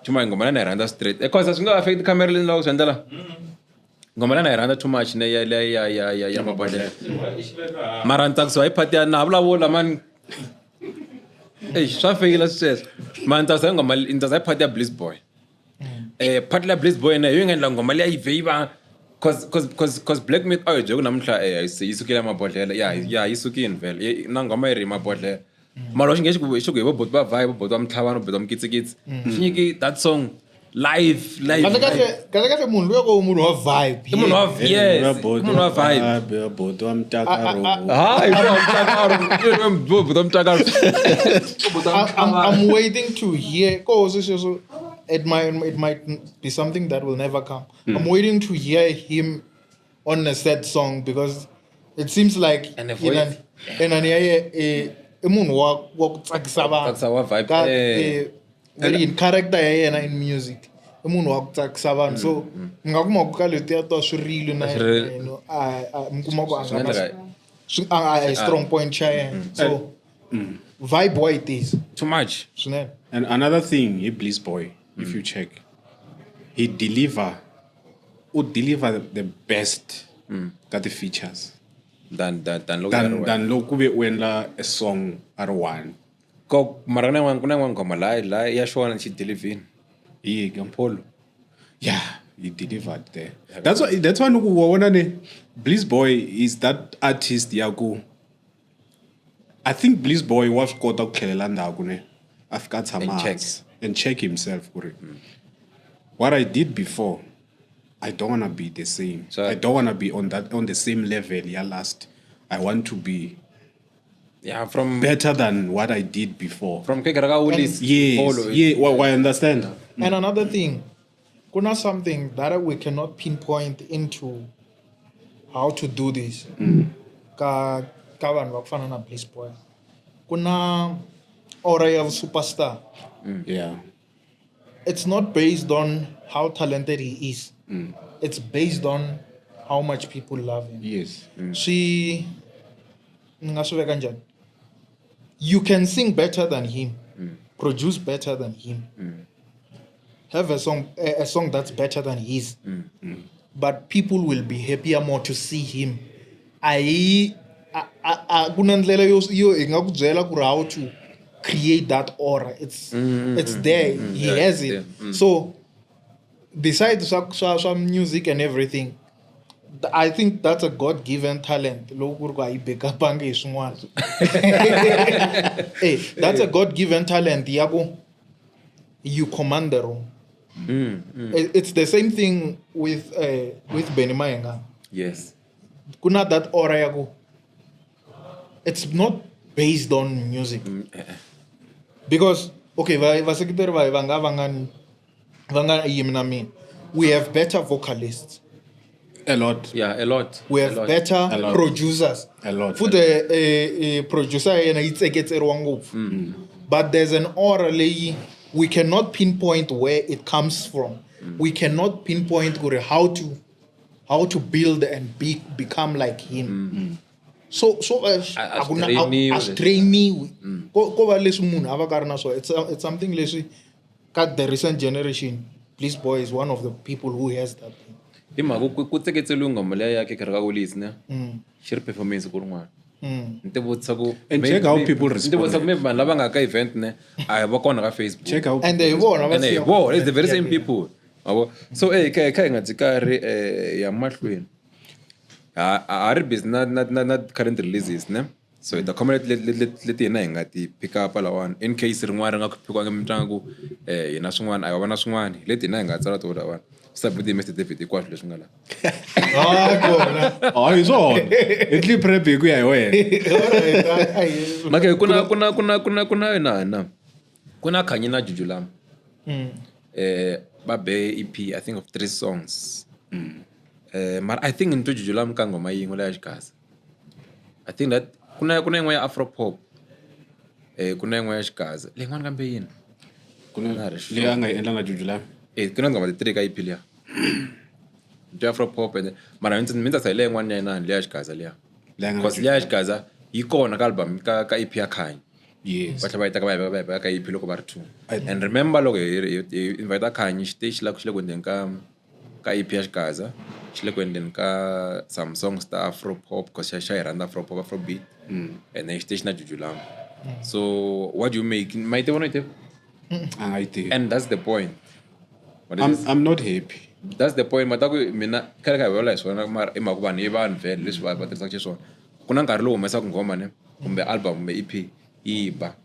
Too much nghoma leyi na yi rhandza straight. Cause swi nga affect camera leyi ni lavaka ku swi endla la. Nghoma leyi na yi rhandza too much ne ya mabodhlela. Mara ni tsakisiwa hi part ya na ha vulavula mani. Eish, swa feyila sweswo. Mara ni tsakisa hi nghoma, ni tsakisa hi part ya Bliss Boy. Part ya Bliss Boy ne hi yo yi nga endla nghoma liya yi vhe yi va cause Black Myth a hi byeli ku namuntlha yi sukile mabodhlela ya yi sukile vhele. Na nghoma yi ri mabodhlela. Mara xi nge xi ku hi vo boti va vibe, boti va mitlhavano, boti va mikitsikitsi. Xi nyiki that song live live. Kahle kahle, kahle kahle, munhu luya ko munhu wa vibe. I munhu wa, yes, i munhu wa vibe. Boti wa mtakaro. Hayi, wa mtakaro, boti wa mtakaro. I'm waiting to hear. Ko so it might be something that will never come. I'm waiting to hear him on a sad song because it seems like And a voice. Inani ya ye i munhu wa ku tsakisa vanhu. Tsakisa wa vibe, Ka eh. yini character ya yena in music, i munhu wa ku tsakisa vanhu, so mi nga kuma ku ka letiya to swi rilo na Swi rilo. yena, mi kuma ku a Swi nga nga na endleka. a strong point xa yena, so vibe wa yi tisa. Too much. Swinene. And another thing, hi Bliss Boy, if you check, he deliver, u deliver the best ka ti features. Than loko ya ri than one. than loko ku ve u endla a song a ri one. Ko mara ku na yin'wana nghoma laha ya xona xi deliver-ini. Hi yihi ke? Polo. Yeah, he delivered there. That's why loko wa vona ni Bliss Boy is that artist ya ku I think Bliss Boy wa swi kota ku tlhelela ndzhaku ne a fika a tshama And check. hansi and check himself ku ri what I did before I don't wanna be the same. I don't wanna be on the same level ya last. I want to be Yeah, from better than what I did before. From Keke ra ka Willis, Yes, Polo. yeah, well, I understand. And another thing, kuna something that we cannot pinpoint into how to do this. Ka vanhu va ku fana na Bliss Boy. Kuna aura ya superstar. Yeah. It's not based on how talented he is. It's based on how much people love him. Yes. Swi ni nga swi veka njhani? You can sing better than him, produce better than him, have a song that's better than his, but people will be happier more to see him. A ku na ndlela yo hi nga ku byela ku ri how to create that aura. It's there. He Yeah, has it's it. there. So besides swa music and everything, I think that's a God-given talent. Loko ku ri ku a yi back-up-angi hi swin'wana. Hey, that's a God-given talent ya ku you command the room. It's the same thing with Benny Mayengani. Yes. Kuna that aura ya ku it's not based on music. Because okay, vaseketeri va nga va nga ni, va nga yimi na mina. We have better vocalists. A lot. Yeah, a lot. We A have lot. better A lot. producers. A lot. Futhi, producer ya yena yi tseketseriwa ngopfu. But there's an aura leyi we cannot pinpoint where it comes from. We cannot pinpoint ku ri how to build and become like him. So, so, A a ku na, swi a, trainiwi a swi trainiwi. Ko va leswi munhu a va ka ri na swona. It's something leswi ka the recent generation, Bliss Boy is one of the people who has that thing. Hi mhaka ku tseketseliwe nghoma liya ya Keke ra ka Willis, ne? Xi ri performance ku rin'wana. Ni ti vutisa ku And check how people ni ti vutisa ku responded. maybe vanhu lava nga ka event ne, a hi va kona ka Facebook. Check how And hi vona va And hi siya vona, it's the very same Yeah, yeah. people. Yabo? So, hey, kha hi nga dyi karhi, ya mahlweni. Ha ri busy na current releases, ne? So hi ta khoma leti hina hi nga ti pick up lawani. In case rin'wana ri nga pick-wangi mitlangu, hina swin'wana, a hi va na swin'wana. Leti hina hi nga tsala to lawani. Submit Mister David hinkwaswo leswi nga laha. Ah, kona. Ah, hi swona. Hi tli prep hi ku ya hi wena. Alright, ai. Maka, ku na na, na. Ku na Khanyi na Juju Lam. Va be EP, I think of 3 songs. Mara I think ni twe Juju Lam ka nghoma yin'we leya Xigaza. I think that ku na yin'we ya Afro Pop. Ku na yin'we ya Xigaza. Leyi yin'wana kambe yini? Ku na Na ri sure. leyi a nga yi endla na Juju Lam. Ku na nghoma ti 3 ka EP liya. Twa Afro Pop and mara mi ndzi tsakela yin'wana ya yena leya Xigaza liya. Leyi nga na Because Juju leya Lam. Xigaza yi kona ka album ka EP ya Khanyi. Yes. Va tlhela va yi teka va yi veka, va yi veka ka EP loko va ri 2. I And remember loko hi invite Khanyi xiteji xi le ku endleni ka EP ya Xigaza, xi le ku endleni ka some songs ta Afro Pop because xa yi rhandza Afro Pop, Afro Beat. And then xiteji na Juju Lam. So what do you make? Ma yi tiva no yi tivi? A nga yi tivi. And that's the point. What is this? I'm not happy. That's the point. Mata ku mina khale ka hi vulavula hi swona mara i mhaka ku vanhu i vanhu vhele leswi va tirhisaka xiswona. Ku na nkarhi lowu humesaka nghoma ne kumbe album kumbe EP yi ba.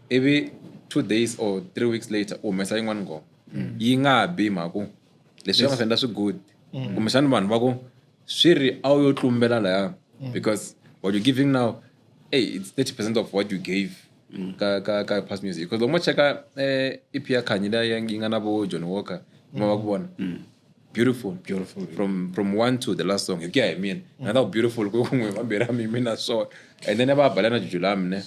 Ivi 2 days or 3 weeks later u humesa yin'wana nghoma. Yi nga bi mhaka ku leswi va nga swi endla swi good. Kumbexana vanhu va ku swi ri a wu yo tlumbela laya because what you're giving now, hey, it's 30% of what you gave ka past music. Because loko mo cheka EP ya Khanyi leyi yi nga na vo Johnny Walker, ma va ku vona. Beautiful. Beautiful. From 1 to the last song. Hi ku ya hi mina. Na ta ku beautiful ku n'wi vambirhi a mi mina swona. And then va bala na Juju Lam ne.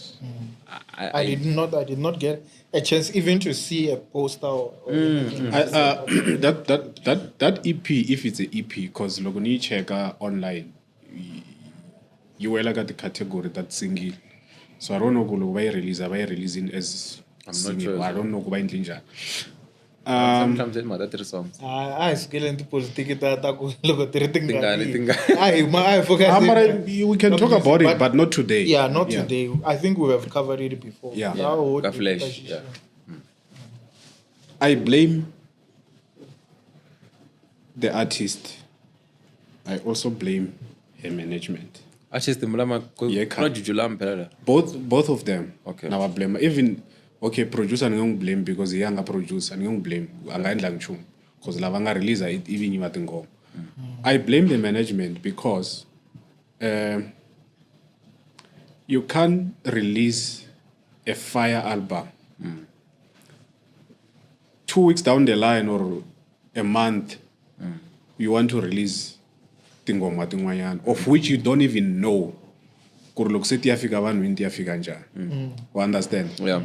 I did not get a chance even to see a poster or anything. That EP, if it's an EP, because loko ni yi cheka online, yi wela ka ti-category that single. So I don't know ku loko va yi release, va yi releasing as I'm not single. sure as I don't know ku va endle njhani. Hlamusela timhaka ta three songs. A a hi sukeleni tipolitiki ta ta ku loko ti ri Tingani, tingani tingani. a hi ma a hi focus Ah, mara we can talk about it but not today. Yeah, not today. I think we have covered it before. Yeah. That whole Ka flash, discussion. yeah. I blame the artist. I also blame her management. Artist mulama ku Yeah, ku na juju lam phela la. Both of them. Okay. Now I blame even okay producer ni ngi blame because he anga producer ni ngi blame anga endla nchumu because lava nga release it even yi va tinghoma. I blame the management because you can't release a fire album 2 weeks down the line or a month you want to release tinghoma tin'wanyana of which you don't even know ku ri loko se ti ya fika vanhwini ti ya fika njhani. U understand? Yeah.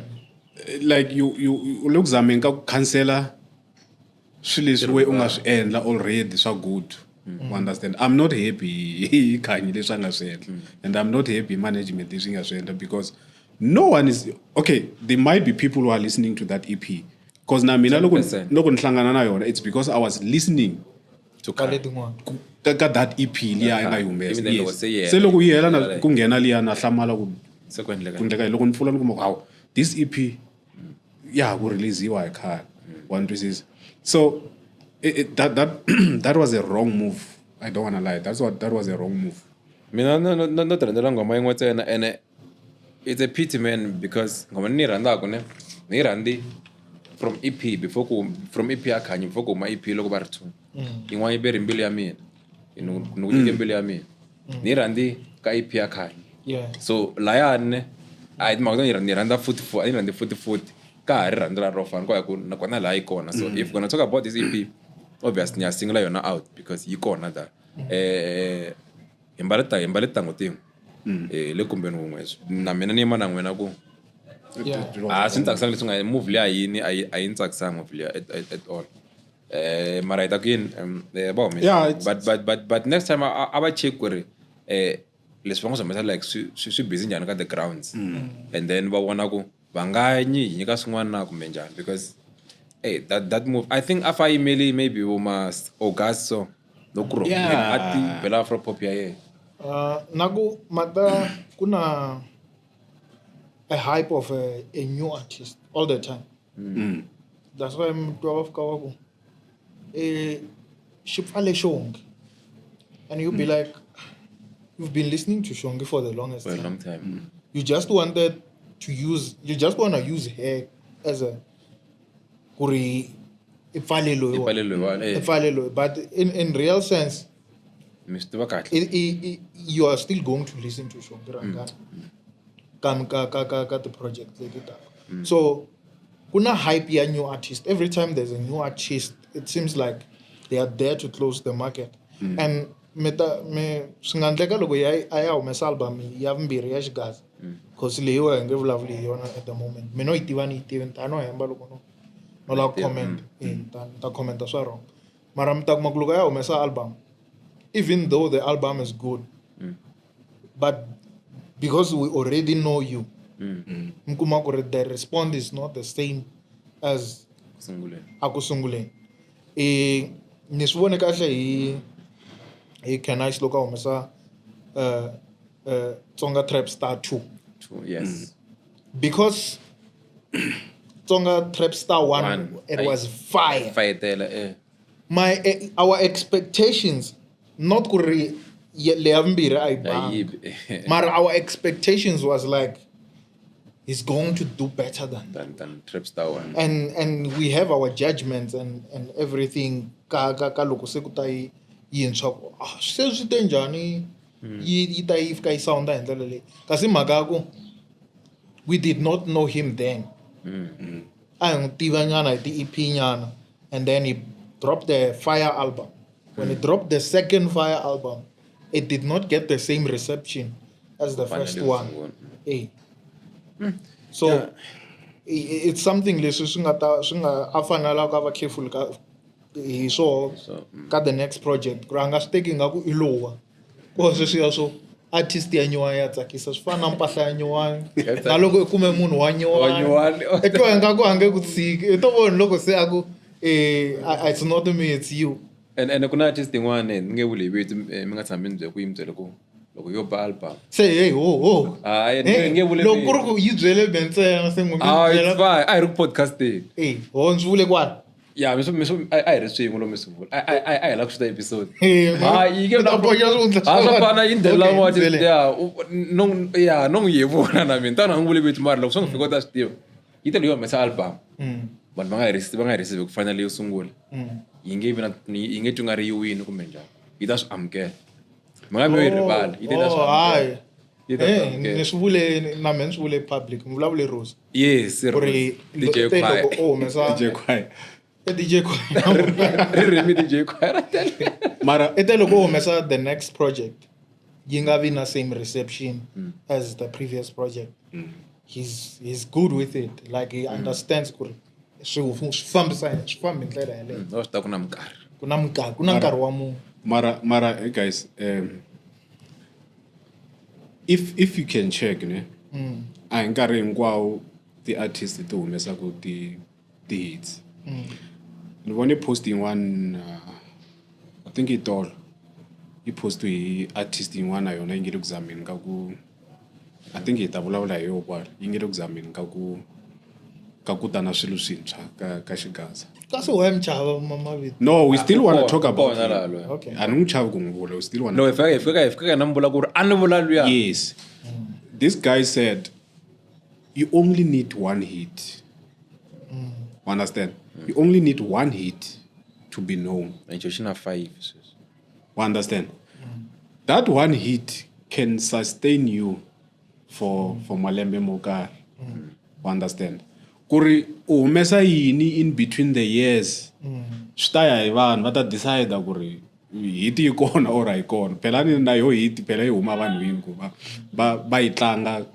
Like you u le ku zameni ka ku khansela swilo leswi we u nga swi endla already swa good. U understand? I'm not happy hi Khanyi leswi a nga swi endla and I'm not happy management leswi nga swi endla because no one is okay. There might be people who are listening to that EP because na mina loko 10%. loko ni hlangana na yona it's because I was listening To Ka Khanyi. letin'wana. ka that EP liya yi nga yi humesa. Even then loko Yes. se yi hela, Se loko yi hela na yi ku nghena liya na hlamala ku Se ku endleka ku endleka yini. Loko ni pfula ni kuma ku hawu this EP ya ha ku release-iwa hi khale. Wa ni twisisa? So it, that that that was a wrong move. I don't wanna lie. That was a wrong move. Mina no no no ti rhandzela nghoma yin'we ntsena ene it's a pity man because nghoma ni yi rhandzaka ne ni yi rhandzi from EP before ku from EP ya Khanyi before ku huma EP loko va ri two. Yin'wana yi be ri mbilu ya mina. Ni ku nyike mbilu ya mina. Ni yi rhandzi ka EP ya Khanyi. Yeah. So layani ne a hi timhaka to ni rhandza futhi futhi a ni rhandzi futhi futhi ka ha ri rhandzu ra ro fana kwala ku nakona laha yi kona. So if we're gonna talk about this EP obviously ni ya single yona out because yi kona da. Hi mbale ta hi mbale tintangu tin'we. Le kumbeni wun'we na mina ni yima na n'wina ku Yeah. a swi ni tsakisanga leswi nga move liya yini a yi a yi ni tsakisanga move liya at all. Mara hi ta ku yini va humesa. Yeah, it's- But next time a va check ku ri leswi va nga swi humesa like swi busy njhani ka the grounds. And then va vona ku va nga nyi hi nyika swin'wana na kumbe njhani because hey, that move I think a fa yimeli maybe vo ma August so loko ro Yeah. a ti bela Afro pop ya yena. Na ku mata ku na a hype of a new artist all the time. That's why mutwa va fika va ku xi pfale Xongi. And you'll be like, you've been listening to Xongi for the longest For a time. long time. You just wanted to use, you just want to use her as a kuri i pfale loyi wa. I pfale loyi wa, eh. I pfale loyi. But in real sense, Mi swi tiva kahle. You are still going to listen to Xongi Rhangani. Ka the project leti taka. So kuna hype ya new artist. Every time there's a new artist, it seems like they are there to close the market. And me ta, me swi nga endleka loko ya a ya humesa album ya vumbirhi ya Xigaza. Because leyiwa hi nge vulavuli hi yona at the moment. Mina yi tiva ni yi tivi, ni ta no hemba loko no lava ku comment. Ni ta commenta swa wrong. Mara mi ta kuma ku loko ya humesa album, even though the album is good, but because we already know you, mi kuma ku ri the response is not the same as Sunguleni. a ku sunguleni. Ni swi vone kahle hi Canice loko a humesa Tsonga Trap Star 2. 2, yes. Because Tsonga Trap Star 1, One. it Ayi. was fire. Fayetela, My our expectations, not ku ri leya vumbirhi a yi A yi banga. bi. Mara our expectations was like he's going to do better than Than Trap Star 1. And we have our judgments and everything ka loko se ku ta yi yintshwa ku, se swi te njhani yi ta yi fika yi sound-a hi ndlela leyi. Kasi mhaka ya ku we did not know him then. A hi n'wi tiva nyana hi ti-EP nyana, and then he dropped the Fire album. When he dropped the second Fire album, it did not get the same reception as the Finally, first one. sungula. So it's something leswi swi nga ta swi nga a fanelaka a va careful ka hi swoho So, ka the next project ku ri a nga swi teki ingaku i lowa ko sweswiya swo artist ya nyuwani ya tsakisa swi fana na mpahla ya nyuwani na loko i kume munhu wa Wa nyuwani nyuwani. i twa ingaku a nge ku tshiki i to vona loko se a ku It's not me, it's you. And ku na artist yin'wana ni nge vuli hi vito, mi nga tshami ni byele ku yi mi byele ku loko yo ba album. Se hey, ho ho. Hayi, Eh, ni nge vuli loko vito. ku ri ku yi byele be ntsena se n'wi mi Ah, it's byela fine. A hi ri ku podcasting. Eh, ho ndzi vule kwala. Ya, mi swi mi swi a hi ri swin'we lomu mi swi vula. A hi lava ku xuta episode. Eh, Ha, yi nge mi ta boxa swihundla Ha, swa swa vanhu. fana yi ndlela Okay, wa byele. ya, no ya, no n'wi yevula na mina. Tani a n'wi vuli vito mara loko swi n'wi fika u ta swi tiva. Yi te leyi humesa album. Vanhu va nga yi receive, va nga yi receive ku fana na leyo sungula. Yi nge vi na yi nge twi nga ri yi wini kumbe njhani. Yi ta swi amukela. Mi nga vi yi rivala, yi te ta swi Oh, amukela. hayi. Yi ta swi Eh, amukela. ni swi vule na mina ni swi vule public, ni vulavule Rose. Yes, Ku ri Rose. DJ te Choir. loko u humesa DJ Choir. Eh, DJ Choir. Ririmi DJ Choir ra tele. Mara I te loko u humesa the next project yi nga vi na same reception as the previous project. He's good with it. Like he understands ku ri swi fambisa swi fambi hi ndlela yaleyo. No, swi ta ku na minkarhi. Ku na minkarhi, ku na nkarhi wa munhu. Mara, hey guys, if you can check ne, a hi nkarhi hinkwawo ti-artist ti humesaku ti hits. Ni vone post yin'wana, I think i tolo, yi post hi artist yin'wana na yona yi nge le ku zameni ka ku, I think hi ta vulavula hi yona kwala, yi nge le ku zameni ka ku ta na swilo swintshwa ka xigaza. Kasi why mi chava mavito? No, we still want to talk about Kona him. laha loyi. Okay. A ni n'wi chavi ku n'wi vula, we still want No, hi fika na mi vula ku ri a ni vula luya. Yes. This guy said, you only need one hit. Understand? You only need one hit to be known. Ncho xi na 5 sweswi. Understand? That one hit can sustain you for malembe mo karhi. Understand? Ku ri u humesa yini in between the years, swi ta ya hi vanhu va ta decide ku ri hit yi kona or a yi kona. Phela ni na yo hit phela yi huma vanhwini ku va yi tlanga,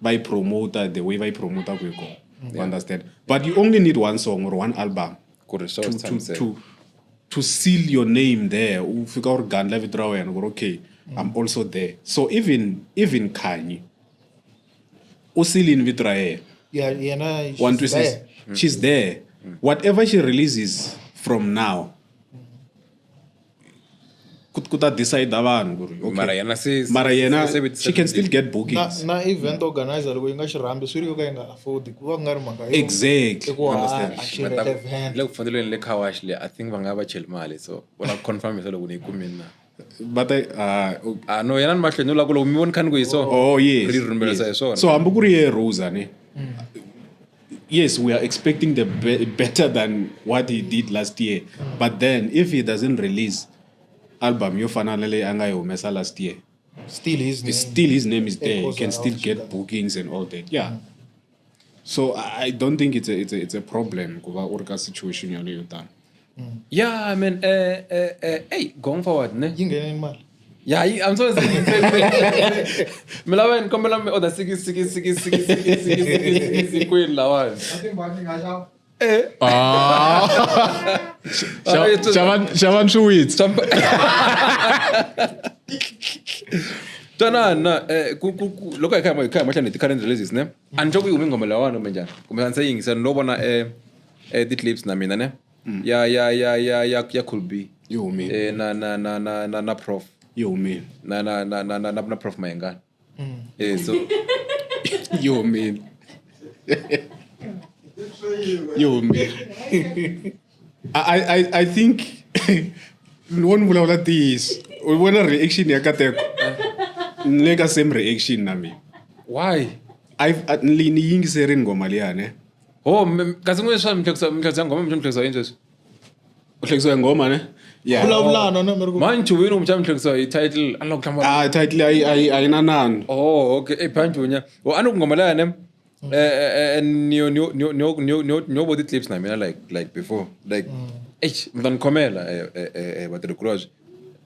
va yi promota the way va yi promota ku yi kona. You understand? But you only need one song or one album Ku ri swo tshamiseka. to seal your name there. U fika u ri gandla vito ra wena ku ri okay, I'm also there. So even Khanyi u sealini vito ra yena. Yeah, yena she's One twisisa. there. She's there. Whatever she releases from now, ku ta decide vanhu ku ri okay. Mara yena se Mara yena se- se- she can still get Na bookings. na event organizer loko yi nga xi rhambi swi ri yo ka yi nga afford ku va ku nga ri mhaka yo Exactly. i ku Understand. a xi relevant. Le ku foneleni le car wash le, I think va nga va cheli mali, so u lava ku confirm loko ni yi kumile na. But I, Ah no, yena ni mahlweni u lava ku loko mi voni khani ku hi so. Oh yes. Ri rhumelisa hi swona. So hambi ku ri ye Rosa ne. Yes, we are expecting the better than what he did last year. But then if he doesn't release album yo fana na leyi a nga yi humesa last year, Still his name. still his name is there. He Echoes can still around get Chicago. bookings and all that. Yeah. So I don't think it's a problem ku va u ri ka situation yaleyo tano. Yeah, man, hey, going forward ne. Yi ngheneni mali. Yeah, I'm sorry. Mi lava ni kombela mi order siki siki siki siki siki siki siki siki siki kwini lawani. Eh. Xavani swiwitsi. Twanana, ku loko hi kha hi mahlweni hi ti-current releases ne, a ni twa ku yi hume nghoma lawani kumbe njhani, kumbe a ni se yingisela, ni lo vona ti-clips na mina ne, ya Cool B. Yi humile. Na Prof. Yi humile. Na Prof Mayengani. So Yi humile. Yi humile. I think ni vona vulavula ntiyiso. U vona reaction ya Kateko. Ni le ka same reaction na mina. Why? Ni yingiserini nghoma liya ne. Oh, kasi n'we swa mihlekisa nghoma, mi hlekisa yini sweswi? U hlekisiwa hi nghoma ne? Yeah. Vulavulana na mi ri ku Mani chuwini kumbe xana mi hlekisiwa hi title? A ni lava ku hlamala. Ah, title a yi na nandzu. Oh, okay. Eh, phanjunya. Oh, a ni ku nghoma liya ne. Ni vo ti-clips na mina like before. Like, eish, mi ta ni khomela, vatirhikulobye.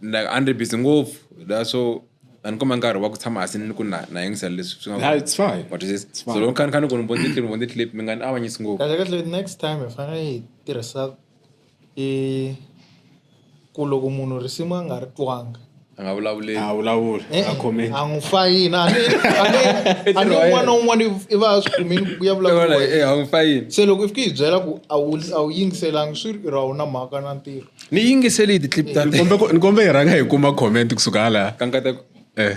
Like, a ni ri busy ngopfu. So a ni kuma nkarhi wa ku tshama hansi ni ku na yingisela leswi swi nga. Yeah, it's fine. What is this? It's fine. So loko ni kha ni ku ni vona ti-clip, ni vona ti-clip, mi nga ni avanyisi ngopfu. Kahle kahle next time hi fanele hi tirhisa i ku loko munhu risimu a nga ri twanga. A nga vulavuleli. A vulavuli a comment. A n'wi fayini a ni a ni un'wana na un'wana i va a swi kumini ku ya vulavula. Eh, a n'wi fayini. Se loko i fike hi byela ku a wu a wu yingiselangi swi ri a wu na mhaka na ntirho. Ni yingiseli ti-clip ta Ni kombe ni kombe hi rhanga hi kuma comment kusuka hala. Ka nkateko. Eh.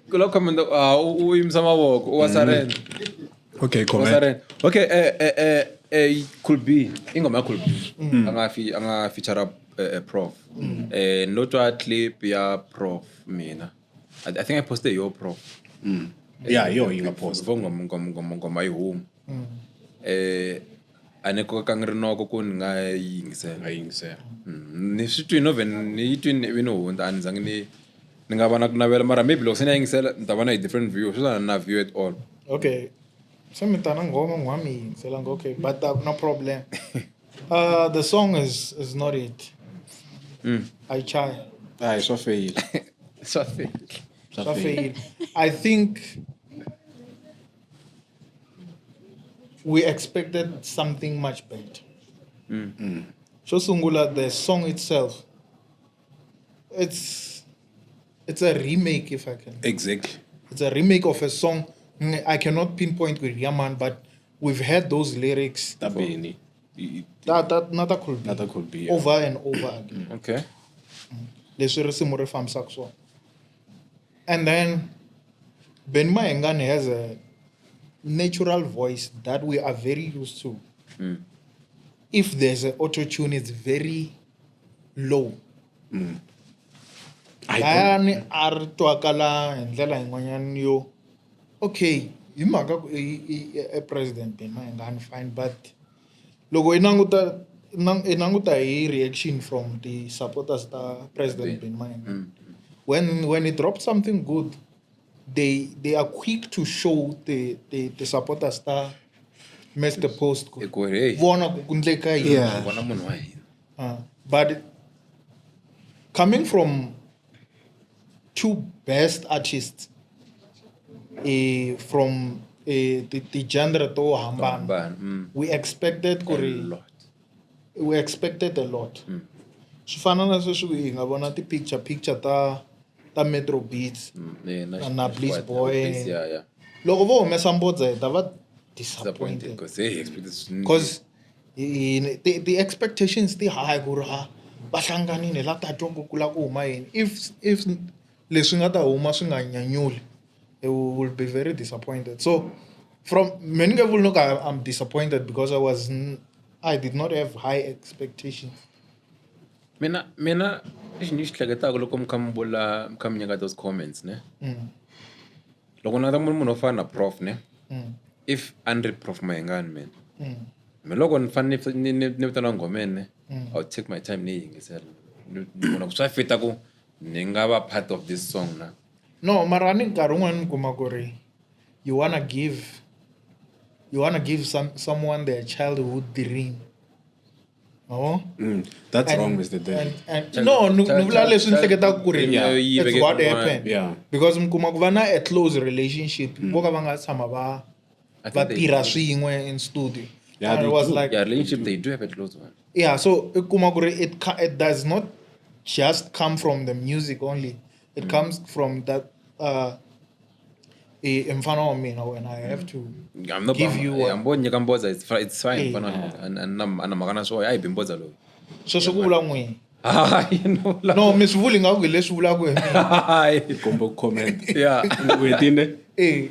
Ku la comment ah u yimisa mavoko u wa surrender. Okay, Wa comment. surrender. Okay, eh could be. Ingoma ya could be. A nga feature prof. No twa clip ya prof mina. I think I posted your prof. Yeah, yo yi nga post. Before ngoma yi huma. A ni kokangi rinoko ku ni nga yingisela. Nga yingisela. Ni swi twi no vhe ni yi twi ni ni hundza a ni zangi ni ni nga va na ku navela mara maybe loko se ni ya yingisela ni ta va na hi different view sweswi a ni na view at all. Okay. Se mi ta na nghoma nghwa mi yingiselanga okay but no problem. The song is not it. I try. Hayi swa fail. Swa fail. Swa fail. I think we expected something much better. Xo sungula, the song itself, it's a remake, if I can. Exactly. It's a remake of a song. I cannot pinpoint with Yaman, but we've heard those lyrics. Ta Benny. That not a could be. Not a could be, yeah. Over and over again. Okay. Leswi risimu ri fambisaka swona. And then Benny Mayengani has a natural voice that we are very used to. If there's an auto-tune, it's very low. Layani a ri twakala hi ndlela yin'wanyana yo okay, hi mhaka ku i president Benny Mayengani fine, but loko i languta i languta hi reaction from the supporters ta President Benny Mayengani. When he dropped something good, they are quick to show the supporters ta Mr. Post ku Hi ku, hey. vona ku ku endleka yini. Yeah. Vona munhu wa hina. But coming from two best artists from the genre to hambana, Hambana, we expected ku ri A lot. We expected a lot. Swi fana na sweswi hi nga vona ti picture ta Metro Beats Yeah, na na Bliss Boy. Bliss, yeah, yeah. Loko vo humesa mbodza hi ta va Disappointed disappointed. because hey, expected Because the expectations ti high ku ri ha va hlanganile la ta twa ku kula ku huma yini. If leswi nga ta huma swi nga nyanyuli, we will be very disappointed. So from many people look, I'm disappointed because I did not have high expectations. Mina lexi ni xi hleketaka loko mi kha mi vula, mi kha mi nyika those comments, ne? Loko na ta munhu wo fana na prof, ne? If a ni ri prof Mayengani mina. Me loko ni fanele ni vitana nghomeni, ne? I'll take my time ni yi yingisela. Ni vona ku swa fita ku ni nga va part of this song na. No, mara ni nkarhi wun'wani mi kuma ku ri you want to give, you want to give someone their childhood dream. Oh? That's wrong, Mr. David. No, ni vula leswi ni hleketaka ku ri Yeah. it's what happened. Yeah. Because mi kuma ku va na a close relationship, vo ka va nga tshama va I think va they tirha do. swin'we in studio. Yeah, And they it was do. like, Yeah, relationship, they do have a close one. Yeah, so i kuma ku ri it does not just come from the music only. It comes from that mfana wa mina when I have to I'm not give bummed. you Yeah, a I'm born nyika mbodza, it's fine. Eh. Mfana wa mina. And mhaka na swona, a yi bi mbodza loyi. Sweswo ku vula n'wini. Hayi, no, la- No, mi swi vuli ingaku hi leswi vulaka hi mina. Hayi. Komba ku comment. Yeah. U hetile? Eh.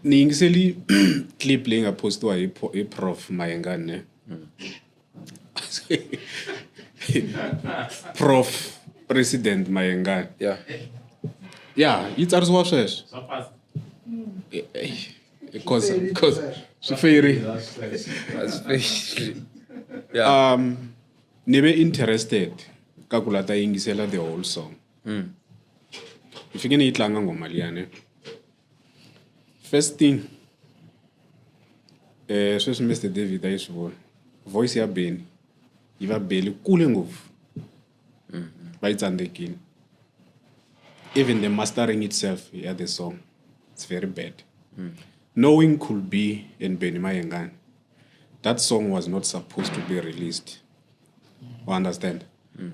Ni yingiseli clip leyi nga postiwa hi Prof Mayengani, ne? Prof President Mayengani. Yeah. Yeah, yi tsarisiwa sweswo. Because swi feyiri. Yeah. Ni ve interested ka ku la ta yingisela the whole song. Ni fike ni yi tlanga nghoma liya, ne? First thing, sweswi Mr. David a yi swi vona. Voice ya Benny yi va beli kule ngopfu. Va yi tsandzekile. Even the mastering itself ya the song, it's very bad. Knowing Cool B and Benny Mayengani, that song was not supposed to be released. You understand?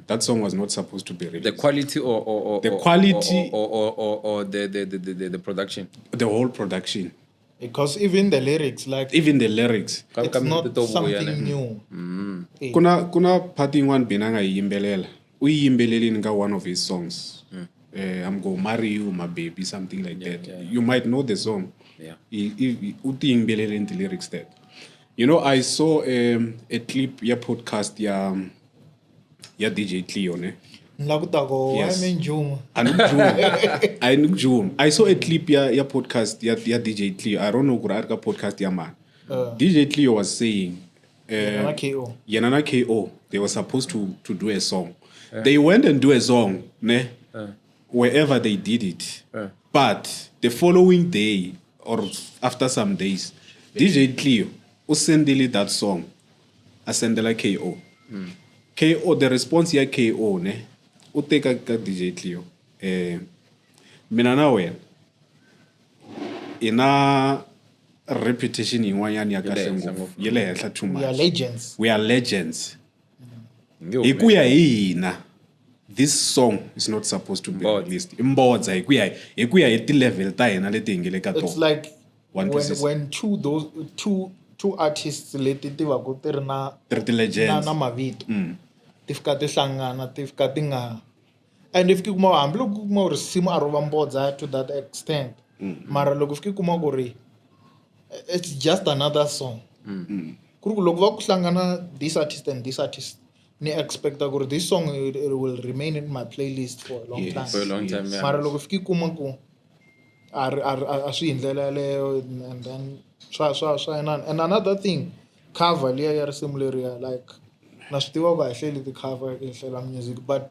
That song was not supposed to be released. The quality or The quality- or the production. The whole production, Because even the lyrics, like even the lyrics. Ka- it's ka not to vuya, something ne? new. Eh, Kuna part yin'wana Benny a nga yi yimbelela. U yi yimbelelini ka one of his songs. I'm gonna marry you, my baby, something like that. Yeah. You might know the song. Yeah. U ti yimbeleleni ti-lyrics that. You know, I saw a clip ya podcast ya DJ Cleo, ne? Ni la ku ta ku, Yes. why Njuma? A ni ku jumi. A ni ku jumi. I saw a clip ya podcast ya DJ Cleo. I don't know ku ri a ri ka podcast ya mani. DJ Cleo was saying, Yena na KO. yena na KO, they were supposed to do a song. They went and do a song, ne? Wherever they did it. But the following day or after some days, DJ Cleo u sendile that song. A sendela KO. KO, the response ya KO, ne? U teka ka DJ Cleo. Mina na wena i na reputation yin'wanyana ya kahle henhla ngopfu. Yi le henhla too We are much. legends. We are legends. Nge Hi ku ya hi hina, this song is not supposed to be Mbodza. released. I mbodza hi ku ya hi ti-level ta hina leti hi nge le ka It's tona. like One when to six. when two those two two artists leti ti va ku ti ri na Ti ri ti-legends. na mavito. Ti fika ti hlangana, ti fika ti nga, and if ki kuma hambi loko ku kuma ku risimu a ro va mbodza to that extent, mara loko fika kuma ku ri it's just another song. Ku ri ku loko va ku hlangana this artist and this artist, ni expecta ku ri this song it will remain in my playlist for a long Yes. time. For a long time, yeah. Mara loko fika kuma ku a ri a ri a swi hi ndlela yaleyo, and then swa inani. And another thing, cover liya ya risimu leriya, like na swi tiva ku a hi hleli ti-cover hi hlela music, but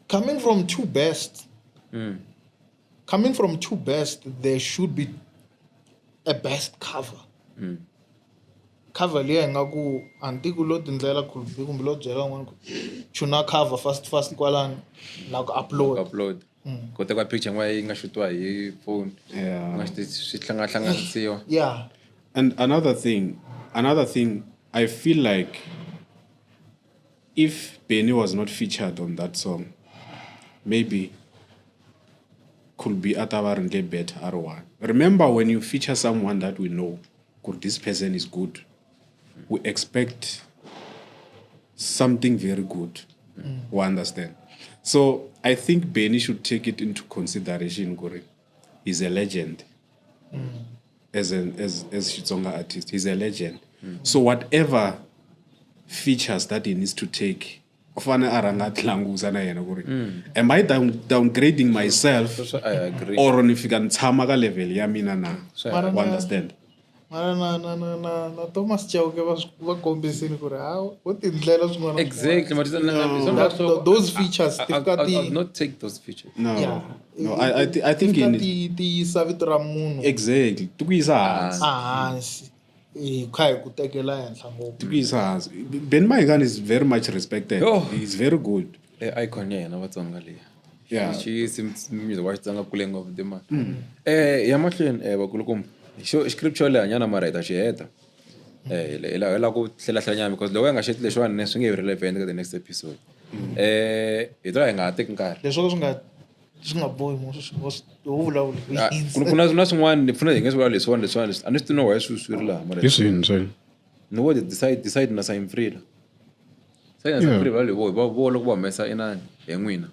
coming from two best, coming from two best, there should be a best cover. Cover liya hi nga ku a ni tivi ku lo tindlela khulubi kumbe lo byela un'wana ku chuna cover fast fast kwalano la ku upload. Upload. Ku tekiwa picture yin'wana yi nga shootiwa hi phone. Yeah. Nga swi hlangahlanganisiwa. Yeah. And another thing, I feel like if Benny was not featured on that song, maybe could be Atavarinde better R1. Remember, when you feature someone that we know, could this person is good, we expect something very good. We understand. So I think Benny should take it into consideration, Gori. He's a legend. As Xitsonga artist, he's a legend. So whatever features that he needs to take, u fanele a rhanga a tilangusa na yena ku ri, am I downgrading myself Sweswo I agree. or ni fika ni tshama ka level ya mina na? Mara U understand? Mara na Thomas Chauke va kombisile ku ri, ha, wo tindlela swin'wana na Exactly. swin'wana. But no. That, those features, ti fika ti I'll not take those features. No. Yeah. No, I think Ti in fika ti yisa vito ra munhu Exactly. Ti ku yisa hansi. ehansi. Hi kha hi ku tekela henhla ngopfu. Ti ku yisa hansi. Ben Mayengani is very much respected. Oh. He's very good. Icon ya hina Vatsonga leyi. Yeah. Xi music wa Xitsonga kule ngopfu timali. Ya mahlweni, vakulukumba. Script xo leha nyana mara hi ta xi heta. Hi la ku hlela hlela nyana because loko hi nga xi heti leswiwani ne swi nge vi relevant ka the next episode. Hi to hi nga ha teki nkarhi. Leswo swi nga bohi mo swi ho vulavula hi yini. Ku na swin'wana ni pfuna hi nge swi vulavula leswiwani, leswiwani, leswi. A ni swi tivi no why swi ri laha, mara Hi swini, swini? Ni wo decide na Simon Freela. Decide na Simon Freela, va vo loko va humesa inani hi n'wina.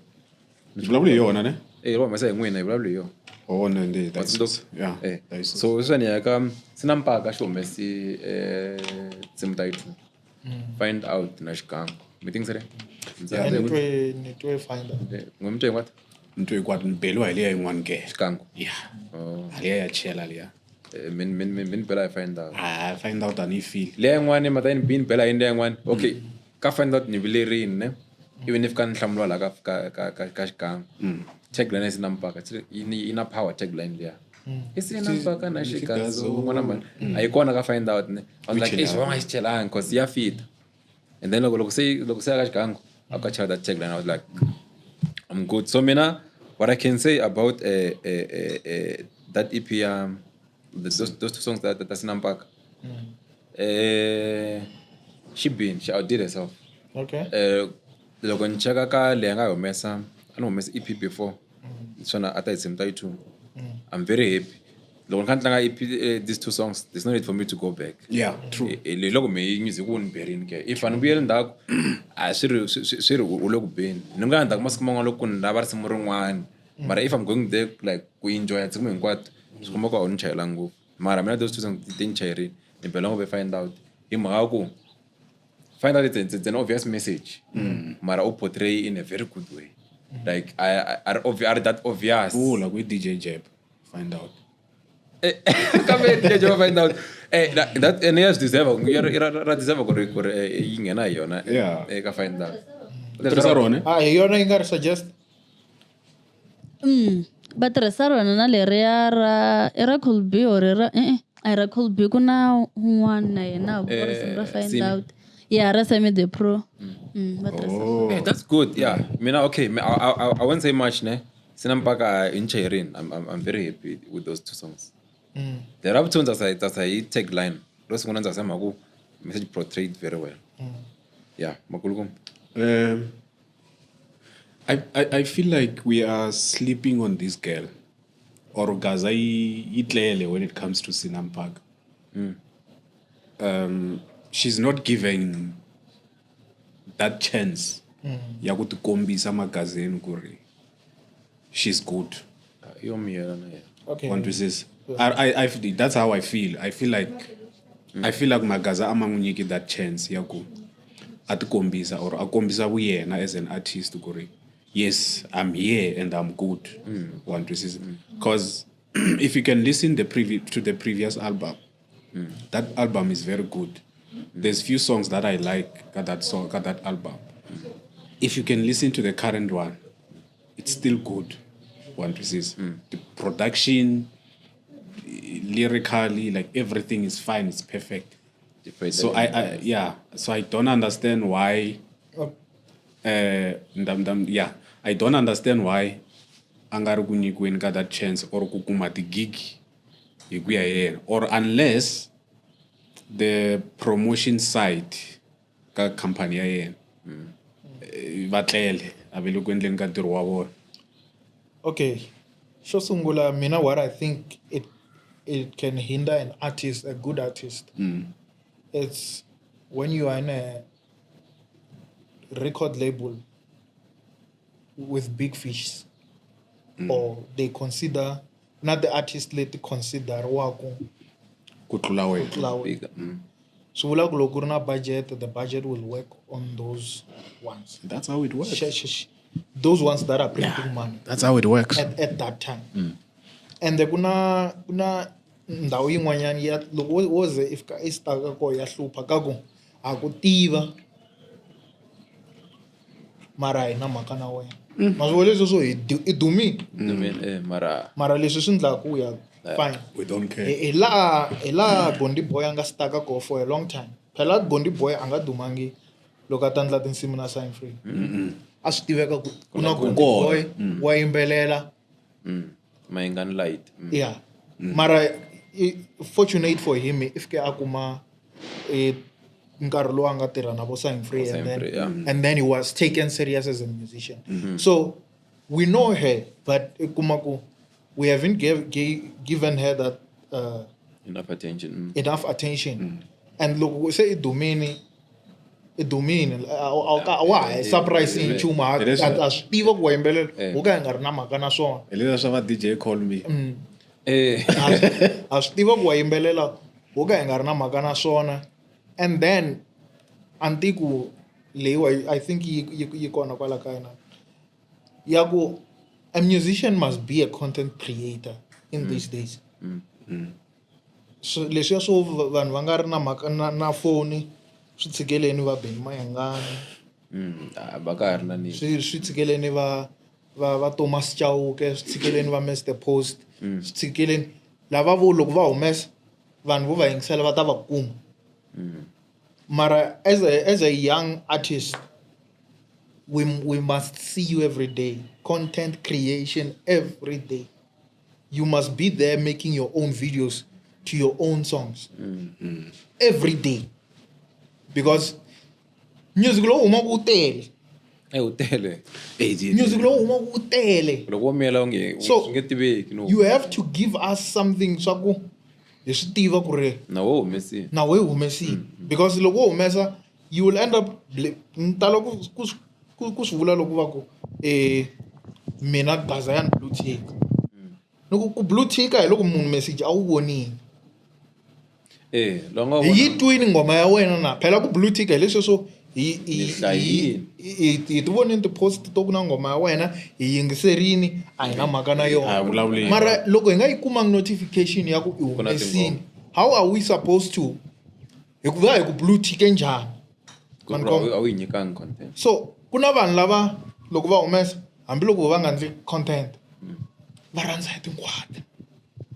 Hi vulavula hi yona, ne? Va humesa hi n'wina, hi vulavula hi yona. Oh, no, no, that's What's it. Yeah, that is it. So sweswiwani hi ya ka Sina Mpaka xi humesi, tinsimu ta yi-two. Find Out na Xikangu. Mi tingisele? Ndzi Yeah, rhandza hi ku- ni twe Find Out. N'we mi twe hinkwato? Ni twe hinkwato, ni beliwa hi liya yin'wana ke. Xikangu. Yeah. Oh. Liya ya chela liya. Min bela hi Find Out. Find Out a ni yi feel. Liya yin'wani mata yi ni bela yini liya yin'wani? Okay, ka Find Out ni vilerini, ne? Even if ka ni hlamuriwa laha ka Xikangu. Tagline yi na mpaka, yi na power tagline liya. I si na mpaka na Xikangu, n'wana mhani. A yi kona ka Find Out, ne? I was like, Which eish, va nga xi chelanga, because ya fita. And then loko se ya ka Xikangu, a ka chela that tagline, I was like, I'm good. So mina, what I can say about that EP, those two songs that Sina Mpaka, she outdid herself. Okay. Loko ni cheka ka leyi a nga yi humesa, a ni humesa EP before swona a ta hi tinsimu ta yi two. I'm very happy loko ni kha ni tlanga EP, these two songs, there's no need for me to go back. Yeah, true. Hi loko me music wu ni berini ke, if a ni vuyeli ndzhaku, a swi ri swi ri u le ku beni, ni nga ya ndzhaku masiku man'wana loko ni lava risimu rin'wana. Mara if I'm going there like ku enjoya tinsimu hinkwato, swi komba ku a wu ni chayela ngopfu. Mara mina those two songs ti ni chayerini, ni bela ngopfu Find Out, hi mhaka ya ku find out it's an obvious message, mara u portray in a very good way, like I, I, that obvious. Vula ku i DJ Jeb Find Out. Kambe DJ Jeb Find Out, that and ya swi deserve, ya ra deserve ku ri yi nghena hi yona. Eka Find Out. Tirhisa rona. Ah, hi yona yi nga ri suggest. Va tirhisa rona na leriya ra, i ra Cool B or i ra, e-e, a hi ra Cool B, ku na un'wana na yena va risimu ra Find Simi. Out ya ra Semi the Pro. Va tirhisa. Oh. Hey, that's good. Yeah. Mina, okay. I won't say much, ne? Sinampaka in Chairin. I'm very happy with those two songs. The rap tunes as a tagline. Those ones are some message portrayed very well. Yeah. Makulukum. I feel like we are sleeping on this girl or Gaza yi tlele when it comes to Sinampaka. She's not given that chance ya ku tikombisa magazini ku ri she's good. Yo miyela na yena. Okay. Wa twisisa? I that's how I feel. I feel like Magaza a ma n'wi nyiki that chance ya ku a tikombisa or a kombisa vuyena as an artist ku ri yes, I'm here and I'm good. Wa twisisa? Because if you can listen to the previous album, that album is very good. There's few songs that I like ka that song, ka that album. If you can listen to the current one, it's still good. Wa twisisa? The production, lyrically, like everything is fine, it's perfect. So I yeah, so I don't understand why yeah, I don't understand why a nga ri ku nyikiweni ka that chance or ku kuma ti-gig hi ku ya hi yena, or unless the promotion side ka company ya yena va tlele, a ve le ku endleni ka ntirho wa vona. Okay. Xo sungula, mina what I think it can hinder an artist, a good artist, it's when you are in a record label with big fish, or they consider not the artist leti consideriwaku ku tlula wena. Tlula wena. Bigger. Swi vula ku loko ku ri na budget, the budget will work on those ones. That's how it works. Those ones that are printing money That's how it works. at that time. Ende ku na ndhawu yin'wanyana ya loko wo ze i fika i stuck ko, ya hlupha ka ku ha ku tiva, mara a hi na mhaka na wena. Ma swi vona leswi swo hi i dumile. Dumile, mara Mara leswi swi endlaku ku ya fine. We don't care. Hi laha Gondi Boy a nga stuck ko for a long time. Phela Gondi Boy a nga dumangi loko a ta endla tinsimu na Sign Free. A swi tiveka ku ku na Gondi Kona. Boy wa yimbelela. Mayingani light. Yeah, mara fortunate for him, i fike a kuma nkarhi lowu a nga tirha na vo Sign Free, and Sign then, Free, yeah. and then he was taken serious as a musician. So we know her, but i kuma ku we haven't given her that Enough attention. Enough attention. And loko se i dumini, i dumini, a wa ha surprise hi nchumu. Hi leswi- A swi tiva ku wa yimbelela, Eh. wo ka hi nga ri na mhaka na swona. Hi leswiya swa va DJ Call Me. A swi tiva ku wa yimbelela, wo ka hi nga ri na mhaka na swona. And then antiku leyiwa, I think yi kona kwala ka hina ya ku a musician must be a content creator in these days. So leswiya swo vanhu va nga ri na mhaka na foni, swi tshikeleni va Benny Mayengani. Ah, va ka ha ri na nini. Swi tshikeleni va Thomas Chauke, swi tshikeleni va Mr Post, swi tshikeleni lava vo loko va humesa, vanhu vo va yingisela va ta va kuma. Mara as a young artist, we must see you every day. Content creation every day. You must be there making your own videos to your own songs every day, because music lowu humaka wu tele. Eh, wu tele Music lowu humaka wu tele. Loko wo miyela u nge So, swi nge tiveki no. You have to give us something swa ku hi swi tiva ku ri Na wo humesile. Na we humesile, because loko wo humesa you will end up ni tala ku swi vula loko va ku mina Gaza ya ni blue tick. Ni ku ku blue tick hi loko munhu message a wu vonile. Eh, loko nga Hi yi vona- twini nghoma ya wena na phela ku blue tick hi leswi swo Ni hlayile. hi ti vonini ti-post to ku na nghoma ya wena hi yingiserini a hi na mhaka na yona. A hi vulavuli. Mara loko hi nga yi kumangi notification ya ku i Ku na humesini, tinghoma. how are we supposed to hi ku va hi ku blue tick njhani? Ku Man, ri a wu yi nyikangi content. So ku na vanhu lava loko va humesa hambiloko va nga endli content va rhandza hi tinghwata.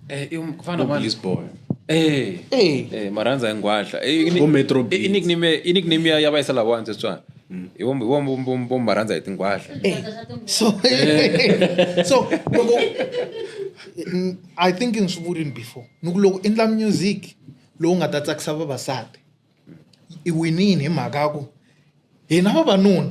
Eh, i ku fana na Vo mani? Bliss Boy. Eh. Eh. Eh, marhandza hi nghwahla. Eh, Vo Metro i Beats. nickname ya vayisa lavawani sweswiwani. Hi vo marhandza hi tinghwahla. Eh. So so loko I think ni swi vurini before ni ku loko endla music lowu nga ta tsakisa vavasati i winini hi mhaka ya ku hina vavanuna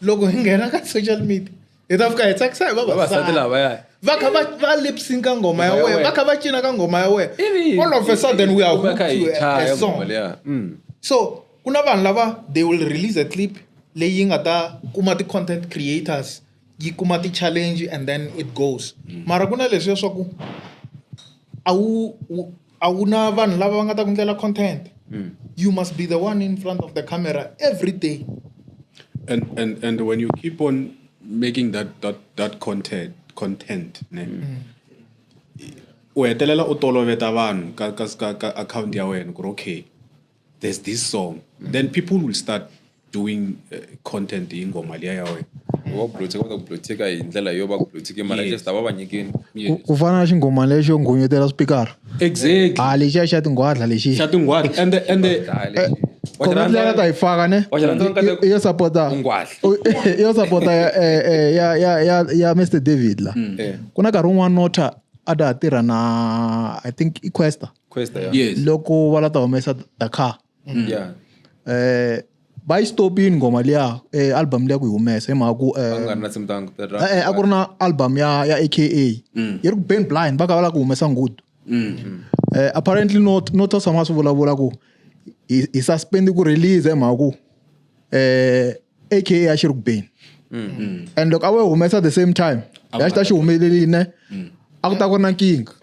loko hi nghena ka social media hi ta fika hi tsakisa hi Vavasati vavasati lavaya. Va kha va lip sync ka nghoma ya Nghoma ya wena, wena. va kha va cina ka nghoma ya wena. Ivi All of a sudden we are va kha hooked hi to a chaya song. nghoma liya. So ku na vanhu lava they will release a clip leyi yi nga ta kuma ti-content creators, yi kuma ti-challenge and then it goes. Mara ku na leswiya swa ku a wu na vanhu lava va nga ta ku ndlela content. You must be the one in front of the camera every day. And when you keep on making that content ne? U hetelela u toloveta vanhu ka account ya wena ku ri okay, there's this song. Then people will start doing content hi nghoma liya ya wena. Va blue tick, va ta ku blue tick hi ndlela yo va ku blue tick, mara Yes. just va va nyikini. Yes. Ku fana na xinghoma lexo nghunyetela speaker. Exactly. Ah, lexiya xa tinghwadla lexiya. Xa tinghwadla. And the Dlaya lexi. Wa xi Comment rhandza- leyi nga ta yi faka ne? Wa xi rhandza nkateko? Yo support-a. Ungwadla. Yo support-a ya Mister David la. Ku na nkarhi wun'wana Nota a ta ha tirha na I think i Questa. Questa, yeah. Yes. Loko va la ta humesa The Car. Yeah. Va yi stopini nghoma liya, album liya ku yi humesa hi mhaka ku, Va nga ri na nsimu ta rap. a ku ri na album ya AKA. Yi ri ku Ben Blind, va kha va lava ku humesa Ngudu. Apparently Nota tshama swi vulavula ku hi suspend ku release hi mhaka ku, AKA a xi ri ku beni. And loko a vo humesa at the same time, ya xi ta xi humelerile ne? A ku ta ku ri na nkingha.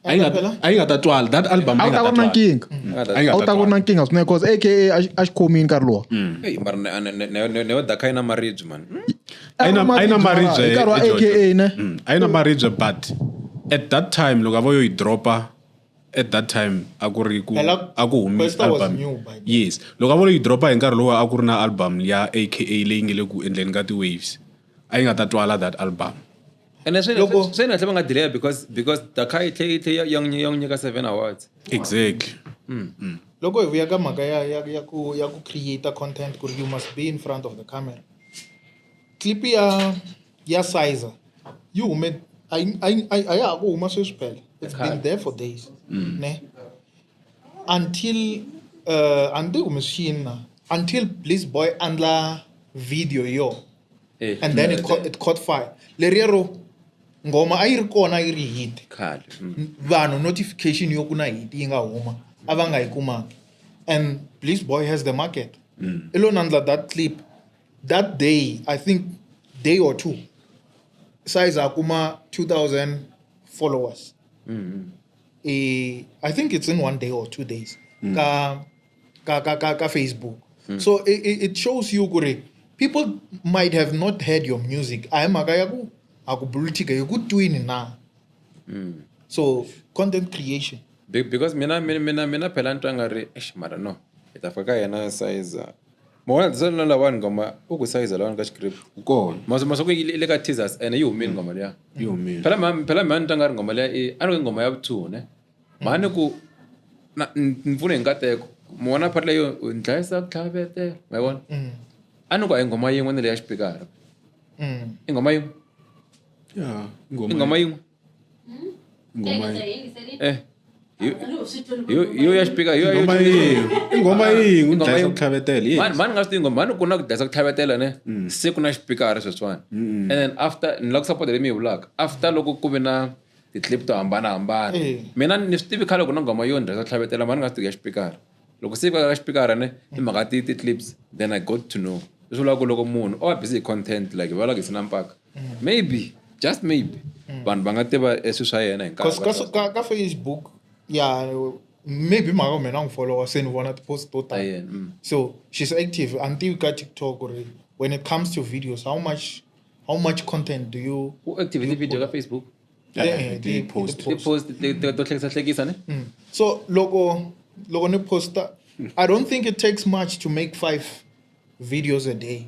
A yi nga a yi nga ta twala that album A a yi ku ta nga ku ta ri na twala. nkingha. A yi nga A ku ta ta ku ri na twala. nkingha swinene because AKA a xi khomile nkarhi luwa. Hey, mara ne yo Daka yi na maribye, man. A yi na, a yi na maribye, Hi nkarhi wa George. AKA ne? A yi na maribye, but at that time loko a vo yo yi dropa at that time a ku ri ku Phela, a ku humi Questa was album. new by then. Yes. Loko a vo yo yi dropa hi nkarhi lowu a ku ri na album ya AKA leyi nge le ku endleni ka ti-waves. A yi nga ta twala that album. Ene Loko swi endla va nga delay because Daka yi tlhe, yi tlhe ya n'wi, ya n'wi nyika 7 awards. Exactly. Loko hi vuya ka mhaka ya ku create content ku ri you must be in front of the camera. Clip ya Sizer yi hume a yi, a yi, a yi, a ya ha ku huma sweswi phela. It's been there for days. Ne? Until, until hume swini na, until Bliss Boy andla video yo. And then it caught fire. Leriya ro nghoma a yi ri kona yi ri hit. Khale. Vanhu notification yo ku na hit yi nga huma a va nga yi kumangi. And Bliss Boy has the market. I lo nandla that clip that day, I think day or two. Size a kuma 2000 followers. I think it's in 1 day or 2 days. Ka Facebook. So it shows you kuri people might have not heard your music. A hi mhaka ya ku a ku blue tick hi ku twini na. So content creation. Because mina phela ni twa nga ri, eish, mara no. Hi ta fika ka yena Sizer. Mona ndzi na lawani nghoma, u ku Sizer lawani ka script. Kona. Maso ku yi le ka teasers ene yi humile nghoma liya. Yi humile. Phela ma ni twa nga ri nghoma liya i, a ni ku i nghoma ya vu-2 ne. Mhani ku, na, ni pfune hi nkateko. Mona part leyo, u ni dlayisa ku tlhavetela. Ma yi vona? A ni ku a hi nghoma yin'we ni leya xipikara. I nghoma yin'we? Yeah, I nghoma yin'we? Nghoma yin'we. Yo ya xipika yo Nghoma yin'we. I nghoma yin'we, u dlayisa ku tlhavetela, yes. mani mani nga swi tivi nghoma mani ku na ku dlayisa ku tlhavetela ne se ku na xipikara sweswiwani and then after ni lava ku support leyi mi yi vulaka after loko ku ve na ti-clip to hambanahambana Eh. mina ni swi tivi khale ku na nghoma yo ni dlayisa ku tlhavetela mani nga swi tivi ya xipikara loko se yi fika ka xipikara ne i mhaka ti ti-clips then I got to know leswi vulaka ku loko munhu o va busy hi content like va lava ku hi sina mpaka maybe just maybe vanhu va nga tiva e swilo swa yena hi Cause nkarhi ka Facebook ya maybe mhaka mina n'wi followa se ni vona ti-post to Ta tala yena, mm. so she's active a ni tivi ka TikTok ku ri when it comes to videos how much content do you u active ti-video ka Facebook. Eh, Ti-post. Ti-post to hlekisa hlekisa ne. So loko ni posta, I don't think it takes much to make five videos a day.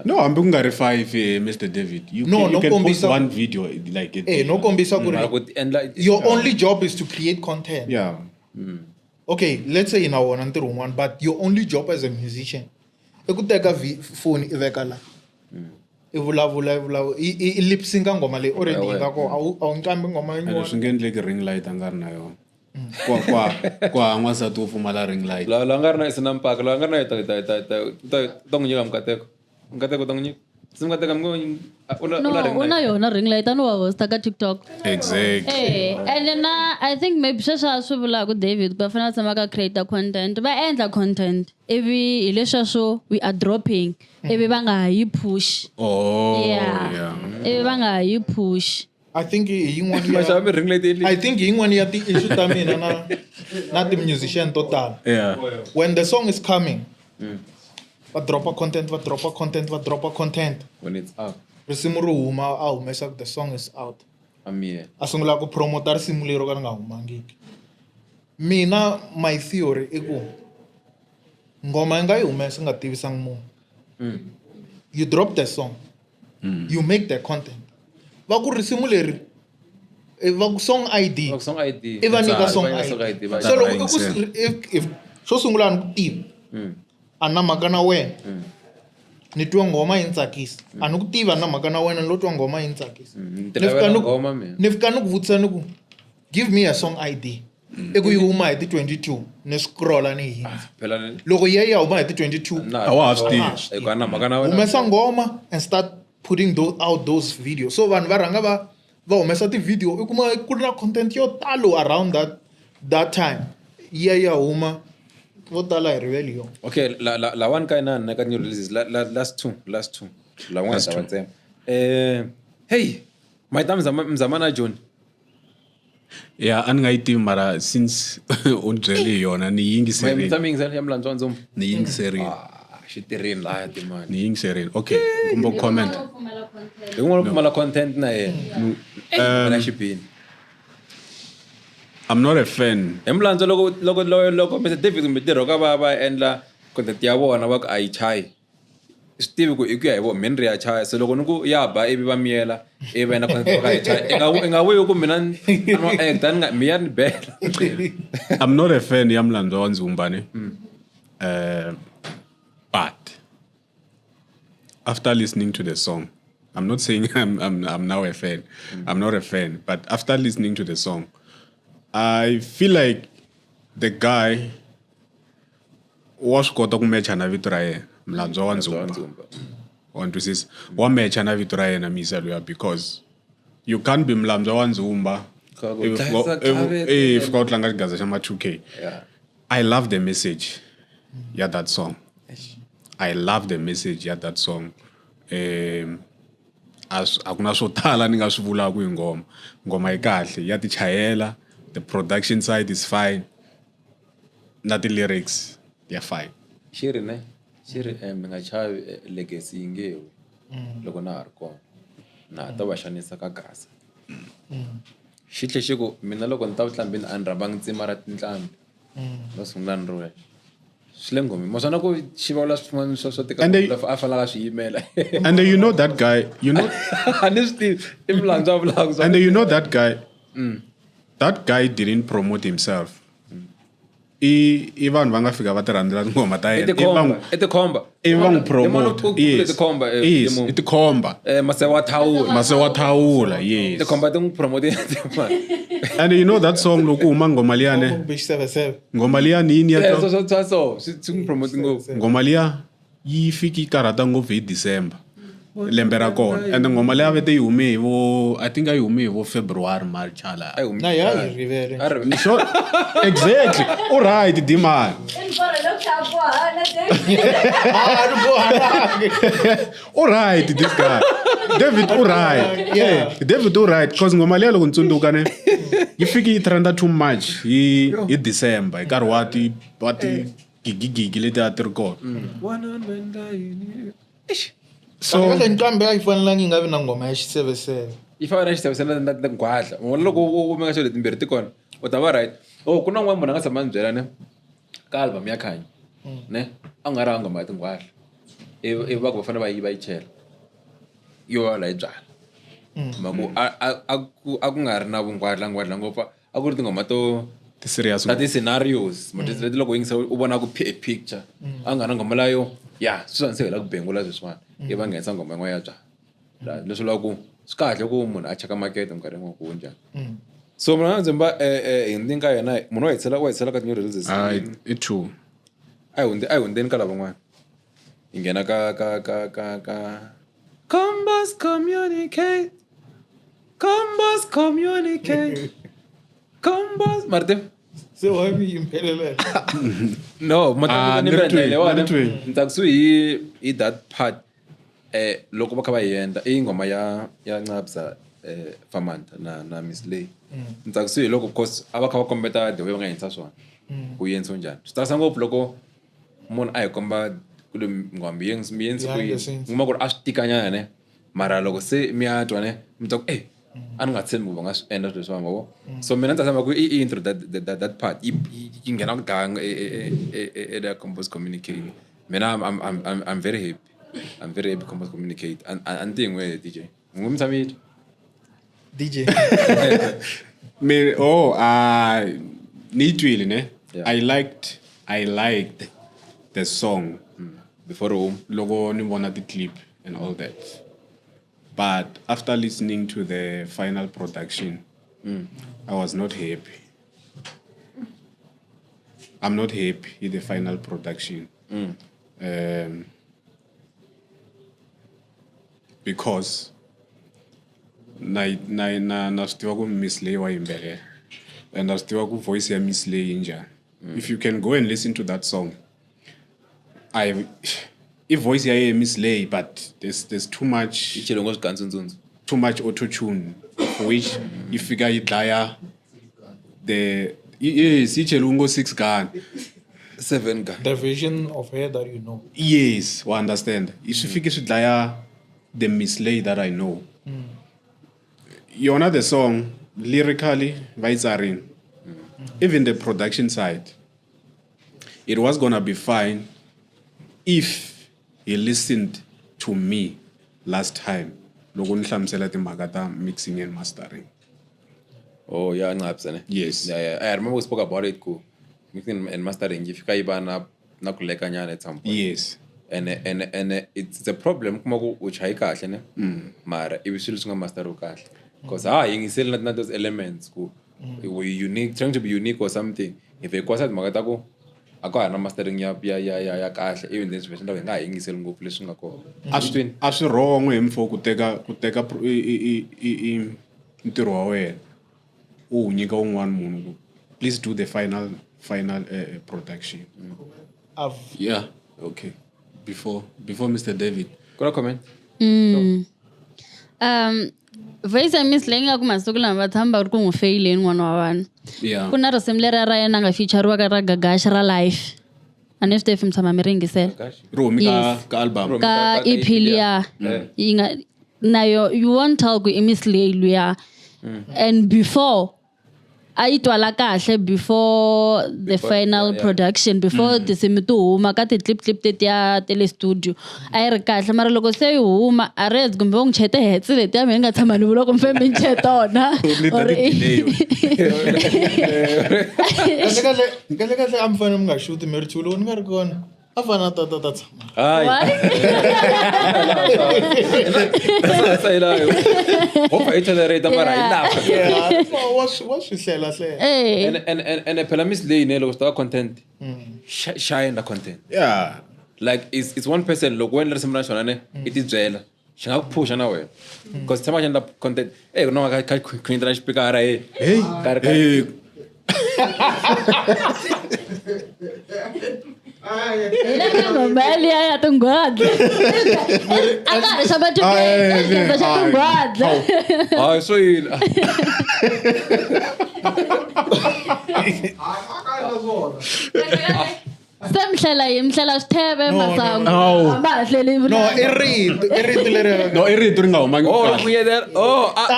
No, hambi ku nga ri five, Mr. David, you No, can, you no can post kombisa- one video like a Eh, day. no kombisa ku Mara ri ku ti endla your only job is to create content. Yeah. Okay, let's say na wona ntirho wun'wana, but your only job as a musician i ku teka phone i veka la i vulavula i vulavula i lip sync-a nghoma leyi already yi nga kona a wu nqambi nghoma And yin'wana. swi nge endleki ring light a nga ri na yona. Kwa n'wansati wo pfumala ring light. La nga ri na isina mpaka la nga ri na ta n'wi nyika mikateko mikateko ta n'wi nyika se mikateko mi ngo u No, la ring u na light. yona ring light a ni wa hosta ka TikTok. Exactly. Eh, and na I think maybe sweswo a swi vulaka David va fanele va tshama ka creator content va endla content ivi hi leswiya we are dropping ivi va nga ha yi push. Oh, Yeah. yeah. Ivi va nga ha yi push. I think hi yin'wana Ma xava ya mi ring light I endlini. think hi yin'wana ya ti-issue ta mina na ti-musician to tala. When the song is coming, va dropa content, va dropa content, va dropa content. When it's out. Risimu ri huma a humesa ku the song is out. Amiye. A sungula ku promota risimu leri ro ka ri nga humangiki. Mina my theory i ku nghoma yi nga yi humesa u nga tivisangi munhu. You drop the song, you make the content. Va ku risimu leri va ku song ID. Va ku song ID. I va nyika song Va nyika song ID. ID, va- So loko i ku Yingisela. if xo sungula a ni ku tivi a ni na mhaka na wena ni twa nghoma yi ni tsakisa a ni ku tivi a ni na mhaka na wena ni lo twa nghoma yi ni tsakisa. Ni ti Ni fika lavela ni ku- nghoma mina. ni fika ni ku vutisa ni ku give me a song ID i ku yi huma hi ti 22 ni scrolla ni hindza. Phela ni Loko yi ya yi ya huma hi ti 22 na A wa ha swi tivi. Hi ku a na mhaka na wena. Humesa nghoma and start putting those out those videos so vanhu va rhanga va humesa ti-video i kuma ku ri na content yo talo around that time yi ya yi ya huma vo tala hi riveli yona. Okay, la one ka inani na ka new releases la last two, last two. La n'wana ta va tsema. Hey, my ta mzama mzama na John. Yeah, a ni nga yi tivi mara since u ni byele hi yona ni My yingiserile. ta mi ya mlandzwa ndzumba. Ni yingiserile. Ah, xi tirhini laya timani. Ni yingiserile. Okay, kumbe comment. Hi kun'wana pfumala content na yena. Na xibini. I'm not a fan. Hi mulandzwa loko Mr David kumbe Tirhoka va endla content ya vona va ku a yi chayi. Swi tivi ku i ku ya hi vona mina ri ya chaya se loko ni ku ya ba ivi va miyela ivi va endla content va ka yi chaya i nga vuyi ku mina ni no act ni nga mi ya ni bela. I'm not a fan ya Mlandzwa wa Ndzumba ne. But after listening to the song, I'm not saying I'm now a fan. I'm not a fan, but after listening to the song, I feel like the guy wa swi kota ku mecha na vito ra yena Mlandzwa wa Ndzumba. Ndzumba. Wa twisisa wa mecha na vito ra yena misa luya because you can't be Mlandzwa wa Ndzumba Ka ku ivi dlayisa fika- eh, fika u tlanga xigaza xa ma 2K. I love the message ya that song. I love the message ya that song. A ku na swo tala ni nga swi vulaka hi nghoma. Nghoma yi kahle, ya tichayela, the production side is fine. Na ti-lyrics ya fine. Xi ri ne xi ri mi nga chavi legacy yi nge wi loko na ha ri kona na ha ta va xanisa ka gaza xi tlhe xi ku mina loko ni ta vuhlambini a ni rhambangi tsima ra tinqambi no sungula ni ri wexe swi le nghomeni ma swona ku xi vulavula swin'wana swa tika a fanelaka a swi yimela. And you know that guy, you know A ni swi tivi i mulandzu a vulaka swa And you know that guy. That guy didn't promote himself. I i vanhu va nga fika va ti rhandzela tinghoma ta I yena. Ivi va tikhomba n'wi i tikhomba ivi va n'wi Hi munhu promote. i Yes. tikhomba Yes, i tikhomba. Mase wa thawula. Mase wa thawula, yes. Tikhomba ti n'wi promote. And you know that song loko ku huma nghoma liyani Kumbe xiseveseve. nghoma liyani yini ya Yeah, so so so so swi swi n'wi promote ngopfu. nghoma liya yi fiki yi karhata ngopfu hi December lembe ra kona and nghoma liya vete yi hume hi vo I think a yi hume hi vo February March hala A yi humi Na ya yi rivele. A ri Sure. Exactly. All right, Dimani. Ah, ri bohanangi. All right, this guy. David all right. Yeah. David all right because nghoma liya loko ni tsundzuka ne yi fiki yi trenda too much hi hi December hi nkarhi wa ti wa ti gigigigi leti a ti ri kona. So kahle nqambi a yi fanelangi yi nga vi na nghoma ya xiseveseve. Yi fana na xiseveseve na na nghwadla. Vona loko u meka sure letimbirhi ti kona u ta va right. Oh ku na un'wana munhu a nga tshama a ni byela ne ka album ya Khanyi ne a nga ri hava nghoma ya tinghwadla ivi ivi va ku va fanele va yi va yi chela yo va la yi byala. Mhaka ku a a a ku a ku nga ri na vungwadla nghwadla ngopfu a ku ri tinghoma to Ti serious ta ti-scenarios mm. Leti loko yingisa u vona ku a picture a nga na nghoma layo ya sweswi se hi la ku bengula sweswiwani i va nghenisa nghoma yin'wana ya byala leswi vulaka ku swi kahle ku munhu a cheka makete minkarhi yin'wana ku njhani so munhu a ndzimba hi ndzi ka yena munhu wa hi wa hi ka ti-new releases Hayi, i two. A hi hundze a hi hundzeni ka lavan'wana hi nghena ka ka ka ka ka Combos communicate Combos communicate Combos Martin Se wa mi yimbelela. No, Ah, ni ri twi, ni ri twi. ni tsakisiwe hi hi that part eh loko va kha va yi endla i nghoma ya ya Nqabza eh Famanta na na Miss Lay ni tsakisiwe hi loko of course a va kha va kombeta the way va nga endlisa swona ku yi endlisiwa njhani swi tsakisa ngopfu loko munhu a hi komba ku ri nghoma yi endlisi yi endlise ku Behind the yini scenes. u kuma ku ri a swi tikanyana ne mara loko se mi ya twa ne mi twa ku e a ni nga tshembi ku va nga swi endla swilo leswiwani ma vo so mina ni ta tshemba ku i intro that, that, that, that part yi yi nghena ku dlaya eka compose communicate mina I'm, I'm, I'm, I'm, I'm very happy I'm very happy compose communicate a ni ti yin'we DJ n'wi mi tshame yi twa DJ. Me oh ni yi twile ne Yeah. I liked the song before home loko ni vona ti-clip and all that but after listening to the final production I was not happy I'm not happy with the final production because na na na na swi tiva ku Miss Lay wa yimbelela and na swi tiva ku voice ya Miss Lay yi njhani if you can go and listen to that song I i voice ya ye Miss Lay but there's too much yi chele ngo swigandzundzundzu too much auto tune which yi fika yi dlaya the yes yi cheliwe ngo 6 gun 7 gun The version of her that you know. yes wa understand swi fike swi dlaya the Miss Lay that I know yona the song lyrically va yi tsarini even the production side it was gonna be fine if he listened to me last time loko ni hlamusela timhaka ta mixing and mastering Oh yeah, Nqabza ne. Yes. Yeah, yeah. I remember we spoke about it ku mixing and mastering yi fika yi va na na ku lekanyana at some point. yes And it's a problem kuma ku u chayi kahle ne. Mara ivi swilo swi nga masteriwi kahle. Because ha yingiseli na na those elements ku we unique trying to be unique or something. If hi kwasa timhaka ta ku a ka ha ri na mastering ya ya ya ya ya kahle even then swi endla hi nga ha yingiseli ngopfu leswi nga kona. A swi a swi wrong hi mfo ku teka ku teka i i i i ntirho wa wena u wu nyika un'wana munhu ku please do the final final production. I've Yeah, okay. Before before Mr. David. Ku na comment? Voice ya Miss leyi nga ku masiku lama va tshama va ri ku n'wi feyileni n'wana wa vanhu. Yeah. Ku na risimu leriya ra yena a nga feature-riwa ka ra Gagash ra Life. A ni swi tivi if mi tshama mi ri yingisela. Ri humi ka Yes. ka album. Ka Ka- ka EP EP liya yi nga na yo you won't tell ku i Miss Lay luya. And before a yi twala kahle before the Before- final yeah, yeah. production, before tinsimu ti huma ka ti-clip clip tetiya ta le studio, a yi ri kahle. Mara loko se yi huma, a reds kumbe u n'wi chete hetse letiya mina ni nga tshama ni vula kumbe mi ni che tona. Ni ta Or ti-delay. Kahle kahle, kahle kahle a mi fanele mi nga xuti mi ri chulo ni nga ri kona. A fanele a ta ta ta tshama. Hayi. What? Sa hi layo. Hope hi tolerate mara hi laha. Yeah, no, wa swi hlela hlela. Eh. And phela Miss Lane loko swi ta ka content. Xa endla content. Yeah. Like it's one person loko u endla risimu ra xona ne i tibyela xi nga ku phusha na wena because tshama xi endla content eh ku na ka ka khwinita xipikara eh Hey. Karhi- karhi- Hey. Hi le ka nghoma yaliya ya tinghwadla. A ka ha ri xa mathukeni, xa tinghwadla. Hayi swo yini. Se mi hlela yini? Mi hlela switheve, No, no, masangu. no. A ma ha hleli No, i rito, i rito leri. No, i rito ri nga humangi Oh kahle. kuyedela oh ah, ah.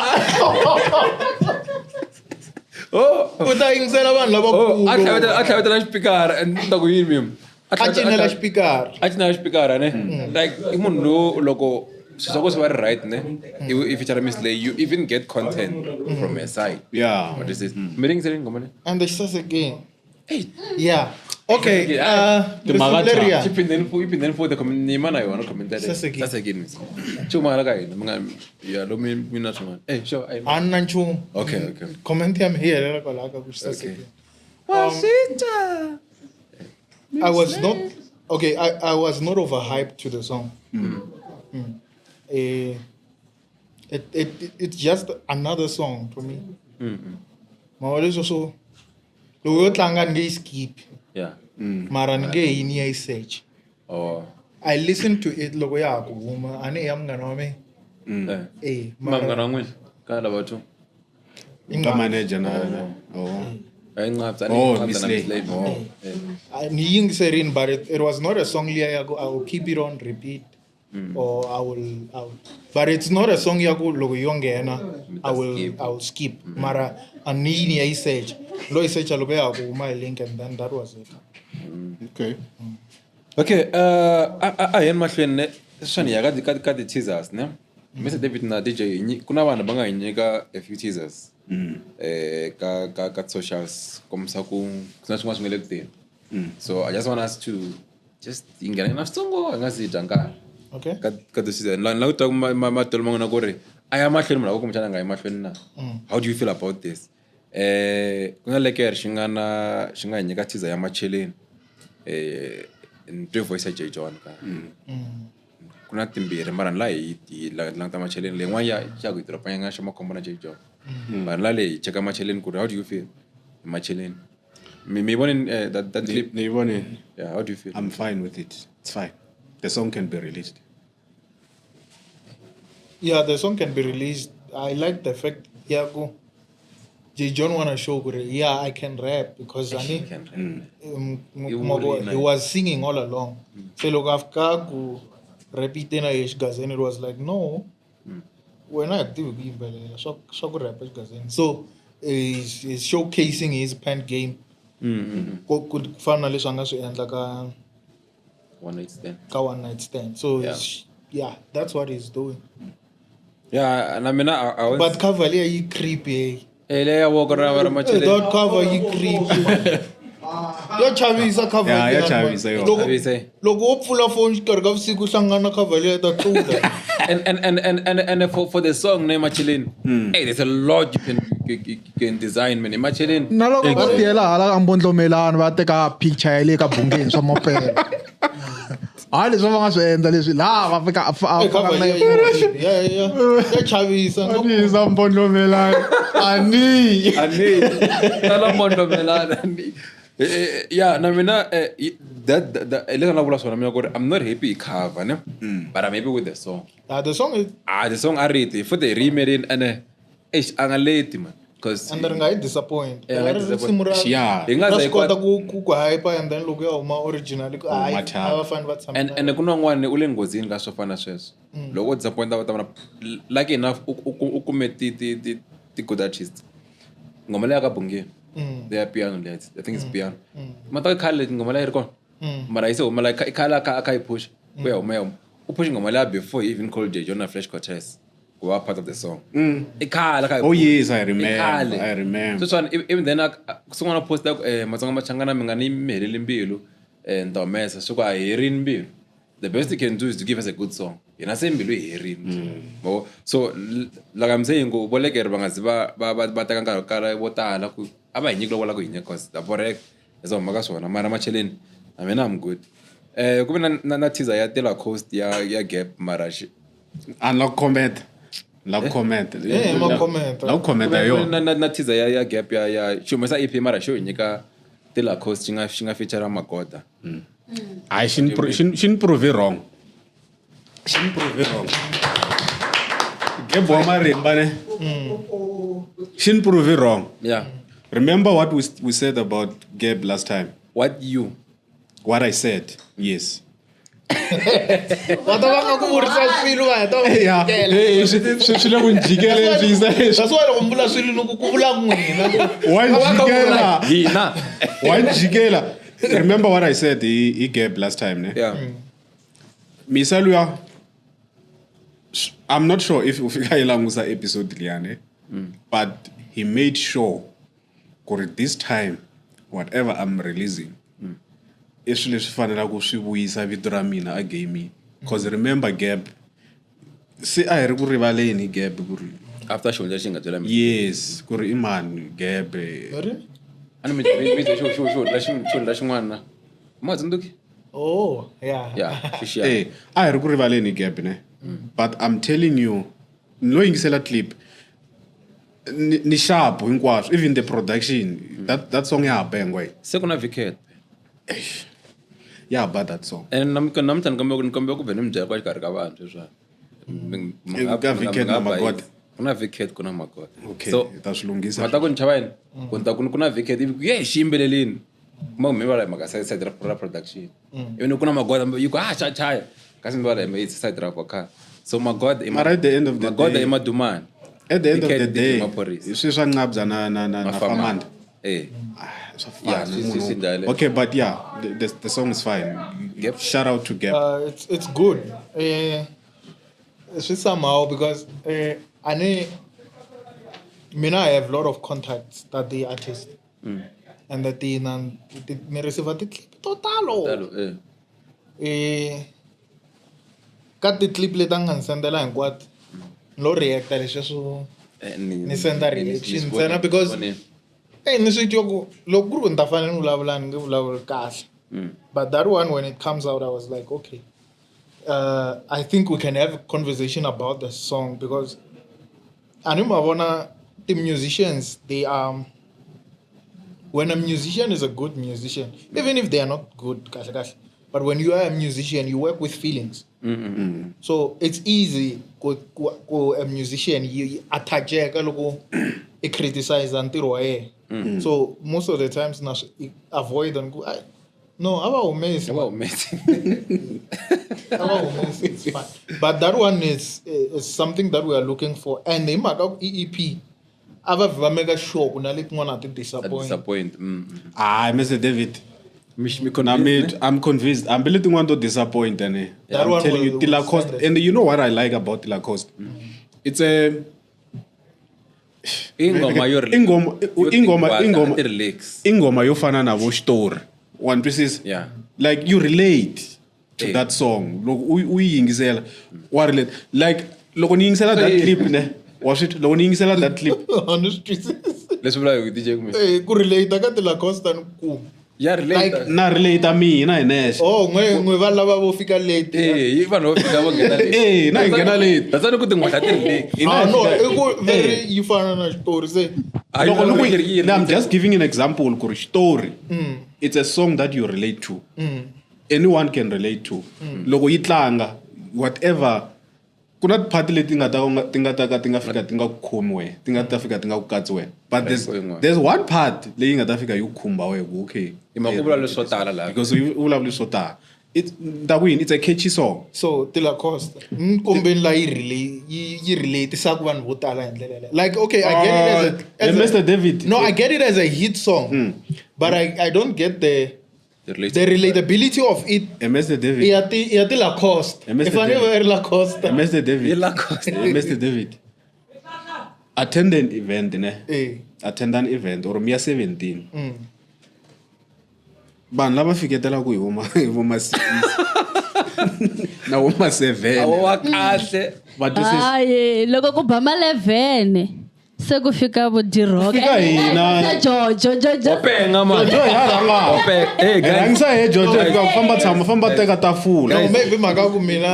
Oh. U ta yingisela vanhu Oh, lavakulu. a tlhavetela xipikara and ni ta ku yini mim A cinela xipikara. A cinela xipikara ne, like i munhu lowu loko swilo swa ku swi va ri right ne, i feature Miss Lay, you even get content from her side. Yeah. What is this mi ringiseleni nghoma leyi? And the xisasekeni. Hey. Yeah. Okay. Yeah. Risimu leriya. Xi phindeni yi phindeni futhi ni yima na yona comment yaleyo. Sasekile. Sasekile miss. Xi huma hala ka hina mi nga ya lomu mi na swin'wana. Eh, sure. Ayi. A ni na nchumu. Okay. Comment ya mina yi helela kwalaho ka ku xisasekile. I was not okay. I was not overhyped to the song. It's just another song to me. Mara leswo swo loko yo tlanga ni nge yi skip. Mara ni nge yi ni ya yi search. Oh. I listened to it loko ya ha ku huma a ni ya munghana wa mina. Eh. Eh, Ma munghana wa n'wina ka lava two. I Ka nga- manager na oh. Ayi nqabza ni Oh, nqabza Miss na Lay. Miss Lay. Oh. Eh. Ni yingiserini, but it was not a song liya ya ku I will keep it on repeat. Or I will, but it's not a song ya ku loko yo nghena skip. I will skip. Mara a ni yi ni ya yi search. Lo yi searcha loko ya ha ku huma hi link and then that was it. Okay. Okay, a hi yeni mahlweni ne swani ya ka ti teasers ne. Mr David na DJ ku na vanhu va nga hi nyika a few teasers. Eh ka socials kombisa ku ku na swin'wana swi nga le ku teni. So I just want us to just hi nghena na switsongo hi nga si dya nkarhi. Okay. Ka ti season la la ku twa matolo man'wana ku ri a ya mahlweni munhu a ku kumbexana a nga yi mahlweni na. How do you feel about this? Eh ku na lekere xi nga na xi nga hi nyika teaser ya macheleni. Eh ni twe voice ya J John ka. Ku na timbirhi mara ni la hi languta macheleni leyin'wana ya xa ku yi dropa nga xa makhombo na J John. Mara ni la leyi cheka macheleni ku ri how do you feel hi macheleni? Mi vonini that clip? Ni yi vonini. Yeah, how do you feel? I'm fine with it. It's fine. The song can be released. Yeah, the song can be released. I like the fact ya ku J John wanna show ku ri yeah I can rap because ani Can rap. He was singing all along. Se loko a fika ku rap yi te na ye xigazeni, it was like no. Wena a hi tivi ku yimbelela swa ku rap xigazeni. So he's showcasing his pen game. Ku fana na leswi a nga swi endla ka One night stand. Ka one night stand. So Yeah. yeah, that's what he's doing. Yeah, na mina I was But cover liya yi creepy. Eh, leya voko ra ra Eh, macheleni. that cover yi creepy. Ya chavisa cover Yeah, ya liya, chavisa man. yona. Chavisa, eh. Loko wo pfula phone xikarhi ka vusiku u hlangana na cover liya ta tlula. And for the song name Macheleni, hey, there's a lot you can design, man. Macheleni. Na loko va tiyela hala ambondlomelani va teka picture ya le ka bungeni swa mapela. Hayi leswi va nga swi endla leswi laha va fika a Eh, cover faka na liya yi creepy. Yeah, yeah. Ya chavisa. Anisa mbondlomelani. Ani. Ani. Tala mbondlomelani. Ani. Yeah, na mina that leswi na vula swona mina ku ri I'm not happy hi cover, ne? But I'm happy with the song. The song is The song a riti, futhi hi ri yimerile and eish a nga leti man. Because and ri nga yi disappoint. Yeah, a nga Ri disappoint. risimu ra Yeah. Hi nga ra za swi hi kota kwata- ku hype and then loko ya huma original ku hayi, Huma thyaka. a va fani va tshama And na and ku na un'wana u le nghozini ka swo fana na sweswo. Loko u disappoint va ta vona lucky enough u kume ti good artists. Ngoma leya ka Bongeni. Leya piano leya. I think it's piano. Mata khale ngoma leya yi ri kona. Mara yi se huma like i khale a kha a kha yi push. Ku ya huma ya huma. U push ngoma leya before he even called Jay John na Flash Cortez ku va part of the song. I khale a kha yi Oh, push. yes, I I remember. khale. I remember. Sweswiwani even then swin'wana post ya ku Matsonga Machangana mi nga ni mi heleli mbilu ni ta humesa swi ku a hi herini mbilu. The best you can do is to give us a good song. Hina se mbilu yi herini. Yabo? So like I'm saying ku volekeri va nga zi va va va va teka nkarhi wo kala vo tala ku a va hi nyiki loko va lava ku hi nyika cause ha borheka. Hi za huma ka swona mara macheleni na mina I'm good. Ku ve na teaser ya Taylor Coast ya Gap mara xi A ni la ku comment. Ni la ku comment. Eh, ma comment. La ku comment ya yona. Na teaser ya Gap ya xi humesa EP mara xo hi nyika Taylor Coast xi nga feature Magoda. Hayi xi ni prove wrong. Xi ni prove wrong. Gap wa marimba ne. Xi ni prove wrong. Yeah. Remember what we said about Gab last time? What you? What I said, yes. Va ta va nga ku vurisa swilo va heta va ku Yeah. jikela. Hey, swi le ku njikeleni swi yisa leswi. That's why loko mi vula swilo ni ku ku vula n'wina. Wa njikela. Hina. Wa njikela. Remember what I said hi Gab last time, ne? Yeah. Misa luya, I'm not sure if u fika yi langusa episode liya, ne? But he made sure ku this time whatever I'm releasing i swilo leswi fanelaka swi vuyisa vito ra mina a gaming. Because remember Gab, se a hi ri ku rivaleni hi Gab ku ri After xihundla xi nga byela mina. Yes, ku ri i mani Gab. A ni mi mi xo xo xo la xi xihundla xin'wana na. Ma tsundzuki? Oh, yeah. Yeah, xi xiya. Eh, a hi ri ku rivaleni hi Gab ne. But I'm telling you, ni lo yingisela clip ni sharp hinkwaswo, even the production, that song ya ha bengwa. Se ku na Vicat. Ya ba that song. And namuntlha ni kombela ku ni kombela ku vhe ni mi byela kwa xikarhi ka vanhu sweswiwani. Mi nga Ka Vicat na mi nga ba Magoda. yini. Ku na Vicat ku na Magoda. Okay, So, hi ta swi lunghisa. Ma ta ku ni chava yini? Ku ni ta ku na Vicat ivi ku ye xi yimbelelini. Kuma ku mi va la hi mhaka side ra production. Ivi ku na Magoda yi ku ha cha chaya. Kasi mi va la hi side ra vocal. So Magoda i Mara at the end of the Magoda day i Madumani. At the end of Vicat the i day, Maphorisa. swi swa Nqabza na Mafamanda. Famanda. Eh. Swa Yeah, fana, swi munhu. ndlela. Okay, but yeah, the song is fine. Yep. Shout out to Gab. It's good. It's just somehow because I need, mina I have a lot of contacts that the artist and that the nan the me receive the clip totalo. Talo, eh. Ka ti clip leti a nga ni sendela hinkwato, lo reacta leswiya swo ni senda reaction ntsena because ni swi twa ku loko ku ri ku ni ta fanele ni vulavula ni nge vulavuli kahle. But that one, when it comes out, I was like, okay, I think we can have a conversation about the song because a ni ma vona the musicians, they are, when a musician is a good musician, even if they are not good, kahle kahle, but when you are a musician, you work with feelings. So it's easy ku a musician you attach ka loko i criticize ntirho wa yena. So most of the times na swi avoid and go, ay, no, a va humesi. A va humesi. A va humesi, it's fine. But that one is something that we are looking for. And hi mhaka ku EEP, a va va make sure ku na letin'wana ti disappoint. Disappoint. Mr. David. Mi Na convinced, me, I'm convinced. I'm really want to disappoint, and That I'm one telling you, will Tila Coast. send it. And you know what I like about Tila Coast? It's a Ingoma yo Ingoma, yo ingoma, tinghwata, ingoma, ti relax. Ingoma yo fana na vo xitori. Wa ni twisisa? Yeah. Like you relate to Eh. that song. Loko u yi yingisela, wa relate. Like loko ni yingisela that clip ne, wa swi twa? Loko ni yingisela that clip. A ni swi twisisi. Leswi vulaka ku DJ kumbe? Ku relate ka Tila Coast ni ku. Ya relate. Like, Na relate mina hi nexe. Oh, n'we va lava vo fika late. Yi vanhu vo fika vo nghena late. Na hi nghena late. That's why ni ku tinghwahla ti relate. Hi na No, hi fika i ku very yi fana na xitori se. Ayi, Loko ni ku yi ri no, I'm just giving an example ku ri xitori. It's a song that you relate to. Anyone can relate to. Loko yi tlanga, whatever, ku na ti-part leti nga ta ti nga ta ka ti nga fika ti nga ku khomi wena, ti nga ta fika ti nga ku katsi wena. But there's one part leyi nga ta fika yi ku khumba wena ku okay. Hi mhaka u vulavula swo tala laha. Because u vulavula swo tala. It's ni ta ku yini? It's a catchy song. So ti Lacoste ni kombeni la yi relate yi relatisaka vanhu vo tala hi ndlela yaleyo. Like okay, I get it as a, as Yeah, a Mr. David. No, I get it as a hit song, but I don't get the relatability of it. Mr. David. Ya ti Lacoste. Mr. I fanele David. va ri Lacoste. Mr. David. Yi Lacoste. Mr. David. Attend an event ne. Eh. Attend an event or miya 17. Vanhu lava fiketelaka hi voma hi voma 6 na voma 7. A wa kahle. Va twisisa. Hayi, loko ku ba ma 11 se ku fika vo D-Rock. Fika hina. Jojo, Jojo. Wa penga man. Jojo hi rhanga. Wa penga. Hey Hi guys. rhangisa he Jojo hi fika famba tshama famba teka tafula. No, maybe mhaka ku mina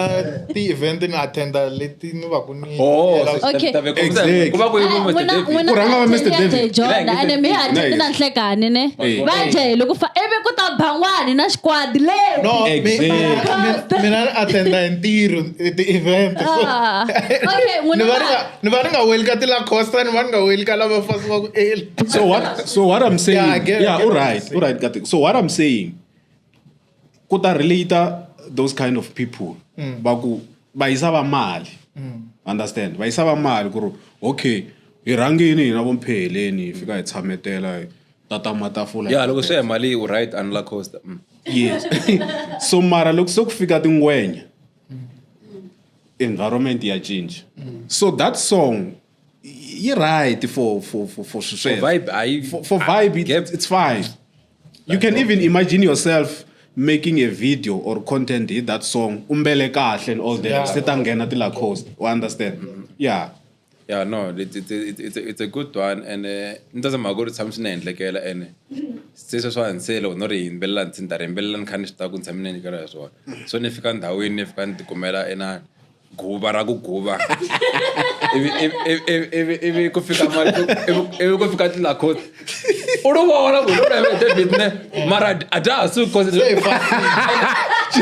ti-event ni attenda leti ni va ku ni Oh, Okay. Exactly. Ku va ku yi vo Mr. David. Ku rhanga va Mr. David. Jona ene mi attend na nhlekani ne. Eh. Va jele ku fa ivi ku ta ban'wani na xikwadi le. No, Exactly. mina ni attenda hi ntirho ti-event. So, Ah. Okay, ni n'wina va ni nga ni va ni nga weli ka ti-Lacoste, ni va ni nga weli ka lava fasiwaku early. So what I'm saying, Yeah, I get- I yeah, get all what right, you're saying. all right, got it. So what I'm saying, ku ta relate those kind of people va ku va yisa va mali, understand? Va yisa va mali ku ri okay, hi rhangini hina vo Mpheheleni hi fika hi tshametela hi tata matafula. Yeah, loko swi ya hi mali u right and Lacoste. Yes. So mara loko se ku fika tingwenya, environment ya cinca. So that song yi right for For sweswo. vibe ayi For vibe, Gap. it's fine. You can even imagine yourself making a video or content hi that song, umbele kahle and all that. Yeah. Se ta nghena ti Lacoste. You understand? Yeah. Yeah, no, it's a good one and ni ta zama ku ri tshama swi ni endlekela and se sweswiwani se loko no ri yimbelela ni ta ri yimbelela ni kha ni swi tiva ku ni tshame ni endlekela hi swona. So ni fika ndhawini ni fika ni tikumela ena guva ra ku guva. Ivi ku fika ivi ku fika ti-Lacoste. U lo vona ku ri David ne mara a dya ha suki cause Se hi fasile.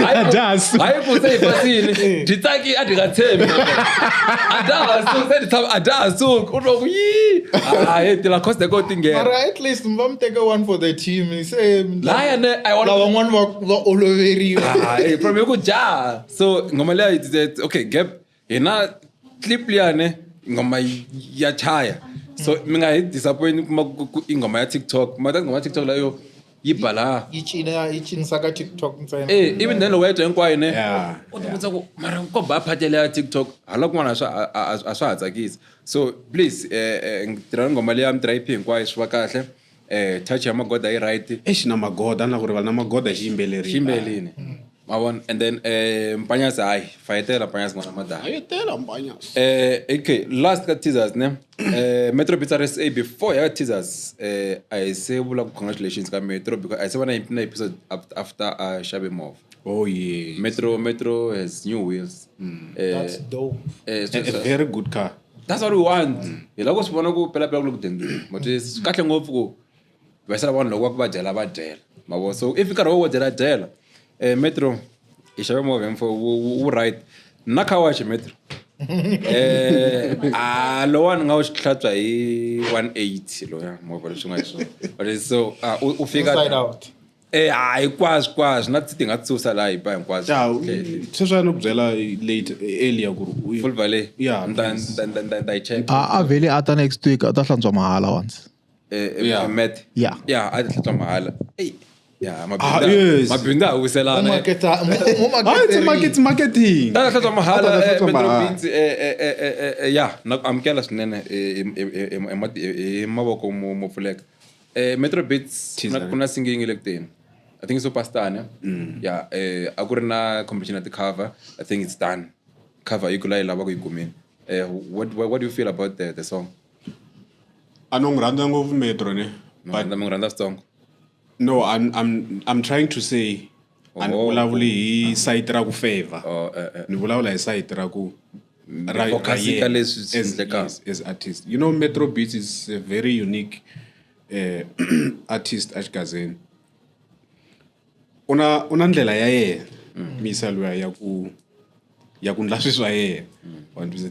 A dya ha suki. Hayi ku se hi fasile. Dyi tsaki a dyi nga tshembi. A dya ha suki se dyi tshama a dya ha suki u twa ku yii. Hayi ti-Lacoste ko ti nghena. Mara at least mi va mi teke one for the team. Se Laya ne I wanna lavan'wana va oloveriwa. Ah, eh, problem i ku jaha. So nghoma liya okay, Gap hina clip liya ne nghoma ya chaya. So mi nga hi disappoint kuma ku i nghoma ya TikTok. Mara nghoma ya TikTok leyo yi ba laha. Yi cina yi cinisa ka TikTok ntsena. Eh, even then loko ya twa hinkwayo ne. Yeah. U ti vutisa ku mara ko ba phakela ya TikTok hala kun'wana a swa ha tsakisi. So please tirhani nghoma liya mi tirha yi hinkwayo swi va kahle. Touch ya Magoda yi right. Eish na Magoda na ku rivala na Magoda xi yimbelerile. Xi yimbelini. Ma vona and then Mpanyasi hayi fayetela Mpanyasi n'wana madala. Fayetela Mpanyasi. Okay, last ka teasers ne. Metro Beats RSA before ya teasers a hi se vula ku congratulations ka Metro because a hi se va na episode after a xave movha. Oh yeah. Metro has new wheels. That's dope. A very good car. That's what we want. Hi lava ku swi vona ku pela pela ku le ku dendeni. Ma twisisa? Swi kahle ngopfu ku va sala vanhu loko va ku va dyela va dyela. Ma vona? So if nkarhi wo dyela dyela. Metro hi xave movha mfo wu right. Na car wash Metro. Lowani nga wu hlantswa hi 180 loya movha leswi nga xiswona. But so u fika Inside out. Hinkwaswo kwaswo na ti nga tsusa laha hi ba hinkwaswo. Ja, sweswi a ni ku byela late earlier ku ri Full valet. Yeah, Ni ta yi check. A vhele a ta next week a ta hlantswa mahala once. Matt. Yeah. Yeah, a ta hlantswa mahala. Ey. Yeah, Yes. mabindzu a wiselana. Mo marketa- Ah, it's market, marketing. Ta hlantswa mahala, Ta hlantswa Metro mahala. Beats, yeah, na ku amukela swinene, hi mavoko mo pfuleka. Metro Beats, Teaser. ku na singing le ku teni. I think it's Superstar, ne? Yeah, a ku ri na competition ya ti-cover. I think it's done. Cover yi ku la yi lava ku yi kumini. What do you feel about the song? A no n'wi rhandza ngopfu Metro, ne? Mi But rhandza switsongo? No, I'm trying to say a ni Oh. vulavuli hi site ra ku favor. Oh, Ni vulavula hi site ra ku ra Focus ra ka yena leswi swi endlekaka. as artist. You know, Metro Beats is a very unique artist exigazeni. Una ndlela ya yena misa luya ya ku ndla swilo swa yena. Wa twisisa?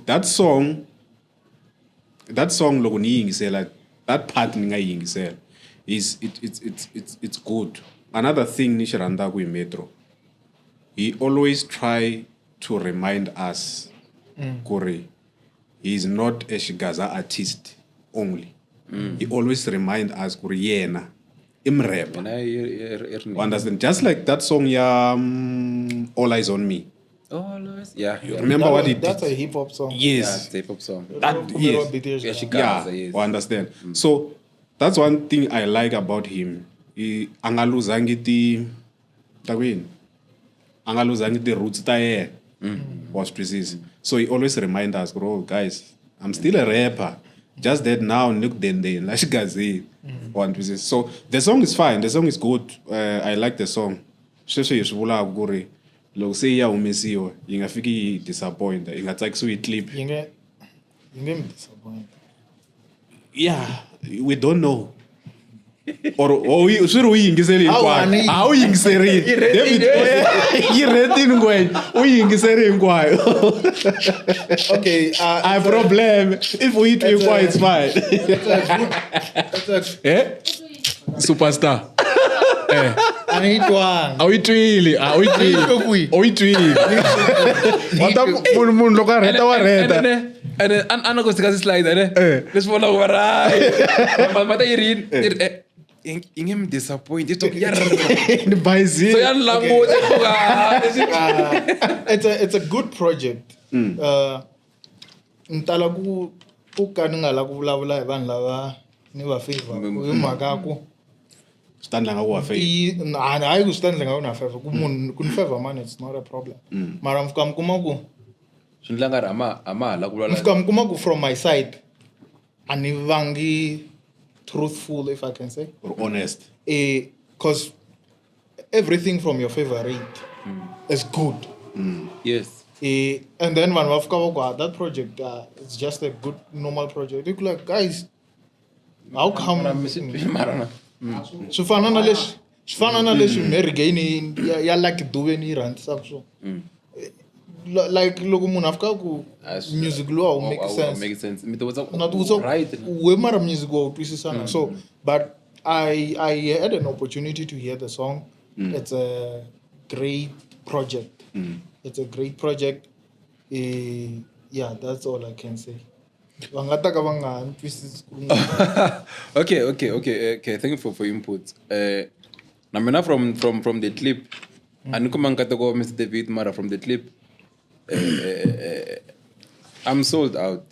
That song loko ni yingisela, that part ni nga yingisela is it's good. Another thing ni xi rhandzaka hi Metro, He always try to remind us ku ri he is not a xigaza artist only. He always remind us ku ri yena i murhepa. Mina i ri You understand? Just like that song ya All Eyes on Me. Always. Yeah. Yeah. Remember That what he That's did? a hip hop song. Yeah, Yes. it's a hip hop song. That, yes. Yeah, yes. Xigaza, Yeah, yes. you understand. So that's one thing I like about him. He a nga luzangi ti ta ku yini? A nga luzangi ti roots ta yena. Wa swi twisisa. So he always remind us, bro, guys, I'm still a rapper. Just that now ni ku dendeni la xigazini. Wa ni twisisa. So the song is fine. The song is good. I like the song. Sweswi hi swi vulaka ku ri loko se yi ya humesiwa yi nga fiki yi disappoint, yi nga tsakisiwi hi clip. Yi nge mi disappoint. Yeah, we don't know. Or swi ri u yi yingiseli Hawa, hinkwayo. ni- A wu yingiserile. David yi retini ngwenya. U yi yingiseri hinkwayo. Okay, I problem. If u yi twi hinkwayo it's fine. it's a, Eh? Superstar. a ni yi twanga. A wu yi twile, a wu yi twile. Yi twe kwihi? U yi twile. Wa ta munhu loko a rheta wa rheta. Ene a na ku sika slide ene. Eh. Leswi vona ku va right. Ma ta yi ri yini? Yi ri, yi nge mi disappoint. Yi ya ri. Ni bayizile. So ya ni languta ku ah, leswi- It's a good project. Ni tala ku ka ni nga la ku vulavula hi vanhu lava ni va favor hi mhaka ya ku Swi ta endla nga ku wa fail. Hayi ku swi ta endla nga ku na favor ku munhu ku ni favor man, it's not a problem, mara mi fika mi kuma ku Swi ndla nga ri a ma ha la ku mi vulavula. fika mi kuma ku from my side a ni vangi truthful, if I can say. Or honest. Because everything from your favorite is good. Yes. And then vanhu va fika va ku, "Ah, that project, it's just a good normal project." You like, guys, how come? Mara na. Swi fana na leswi Mary Gain ya Lucky Dube ni yi rhandzisaka swona. Like loko munhu a fika ku music lowu a wu make sense. Make sense. Mi ti vutisa ku Na ti vutisa ku, right. We mara music wa wu twisisana. So but I had an opportunity to hear the song. It's a great project. It's a great project. Yeah, that's all I can say. Va nga ta ka va nga ha ni twisisi ku Okay. Thank you for input. Na mina from the clip, a ni kumanga nkateko wa Mr. David, mara from the clip, I'm sold out.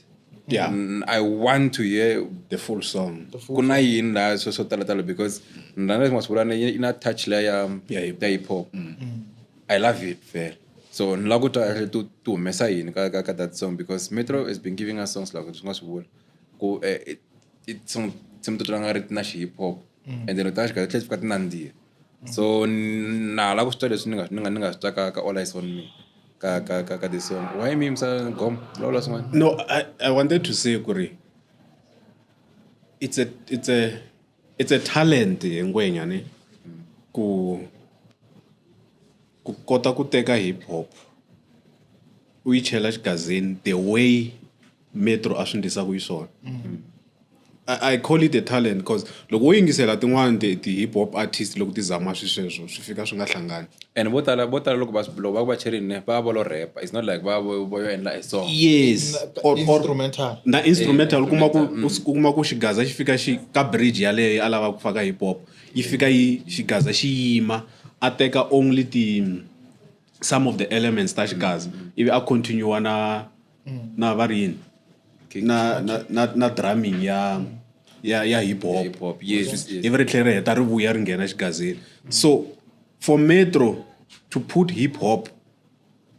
Yeah. I want to hear the full song. Ku na yini laha swo tala tala because na leswi nga swi vula yi na touch leya ya Ya hip hop. ya hip hop. I love it vele. So ni lava ku twa kahle tu humesa yini ka that song because Metro has been giving us songs like swi nga swi vula ku it song tinsimu to tala nga ri ti na xi hip hop and then ta xi tlhela ti fika ti nandziha. So na lava ku swi twa leswi ni nga swi twa ka All Eyes on Me ka this song. Why me msa gom vulavula swin'wana? No, I wanted to say kuri it's a talent hi ngwenya ne ku kota ku teka hip hop u yi chela xigazini the way Metro a swi ndlisa ku xiswona. I call it a talent because loko wo yingisela tin'wani ti hip hop artist loko ti zama swi sweswo swi fika swi nga hlangani. And vo tala loko va ku va cherini ne va va lo rap. It's not like va yo endla a song. Yes. Or Instrumental. Na instrumental u kuma ku xigaza xi fika xi ka bridge yaleyo a lava ku faka hip hop yi fika yi xigaza xi yima a teka only ti some of the elements ta xigaza ivi a continue na va ri yini na drumming ya hip hop. Hip hop, yes. Ivi ri tlhela ri heta ri vuya ri nghena xigazeni. So for Metro to put hip hop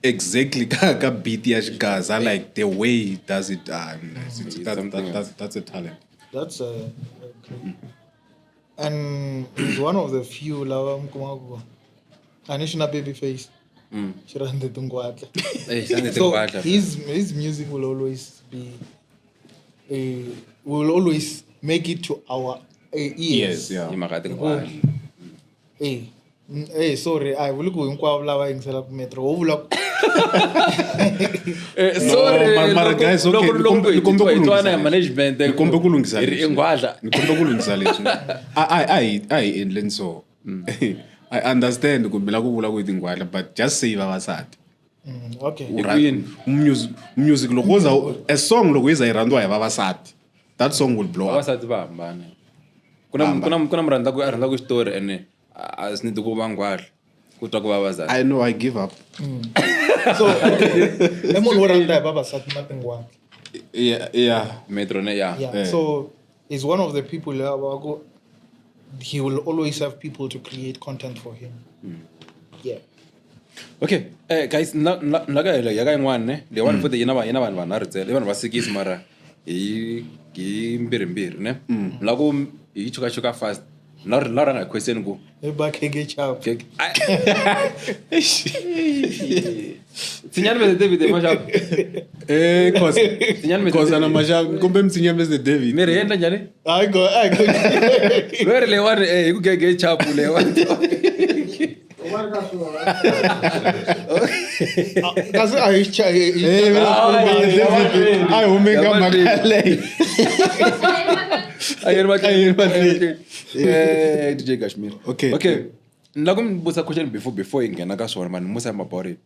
exactly ka beat ya xigaza like the way he does it, something that's a talent. That's a great. And he's one of the few lava mi kumaka ku a ni xi na baby face. Xi rhandze tinghwatla. Eh, xi rhandze So tinghwatla. his music will always be will always make it to our ears. Yes, yeah. Hi mhaka ya tinghwatla. Sorry, a hi vuli ku hinkwavo lava yingiselaka Metro wo vula ku Eh, sorry, Mara guys, okay, loko ni kombe ku hi twana lunghisa hi leswi. management Ni kombe ku lunghisa hi ri leswi. i nghwatla. Ni kombe ku lunghisa leswi. A hi endleni so. I understand ku mi la ku vula ku i tinghwahla but just say vavasati. Okay. U Music music loko wo za a song loko yi za yi rhandziwa hi vavasati that song will blow up. Vavasati va hambana. Ku na murhandza ku a rhandzaka xitori ene a swi need ku va nghwahla ku twa ku vavasati. I know I give up. So i munhu wo rhandza hi vavasati na tinghwahla. Yeah. Metro ne ya. Yeah. Eh. So he's one of the people lava ku he will always have people to create content for him. Yeah. Okay, guys, na ka ya ka yin'wana ne leyiwani futhi yi na yi na vanhu vanharhu ntsena i vanhu va sikisi mara hi mbirhimbirhi ne la ku hi chukachuka fast na la rhanga hi question ku Hi ba khege chap. Tsinyani Mr David maxavu. Eh, cause Tsinyani Mr. cause ana maxavu kumbe mtsinya Mr David. Miri endla njhani? I go I go. Veri leyiwani hi ku gege chapu leyiwani. Kasi a hi cha Eh, a hi humeni ka mhaka leyi. A yi ri A yi ri mahlweni. Eh, DJ Kashmir. Okay. Okay. Ni lava ku mi vutisa question before hi nghena ka swona mani musa about it.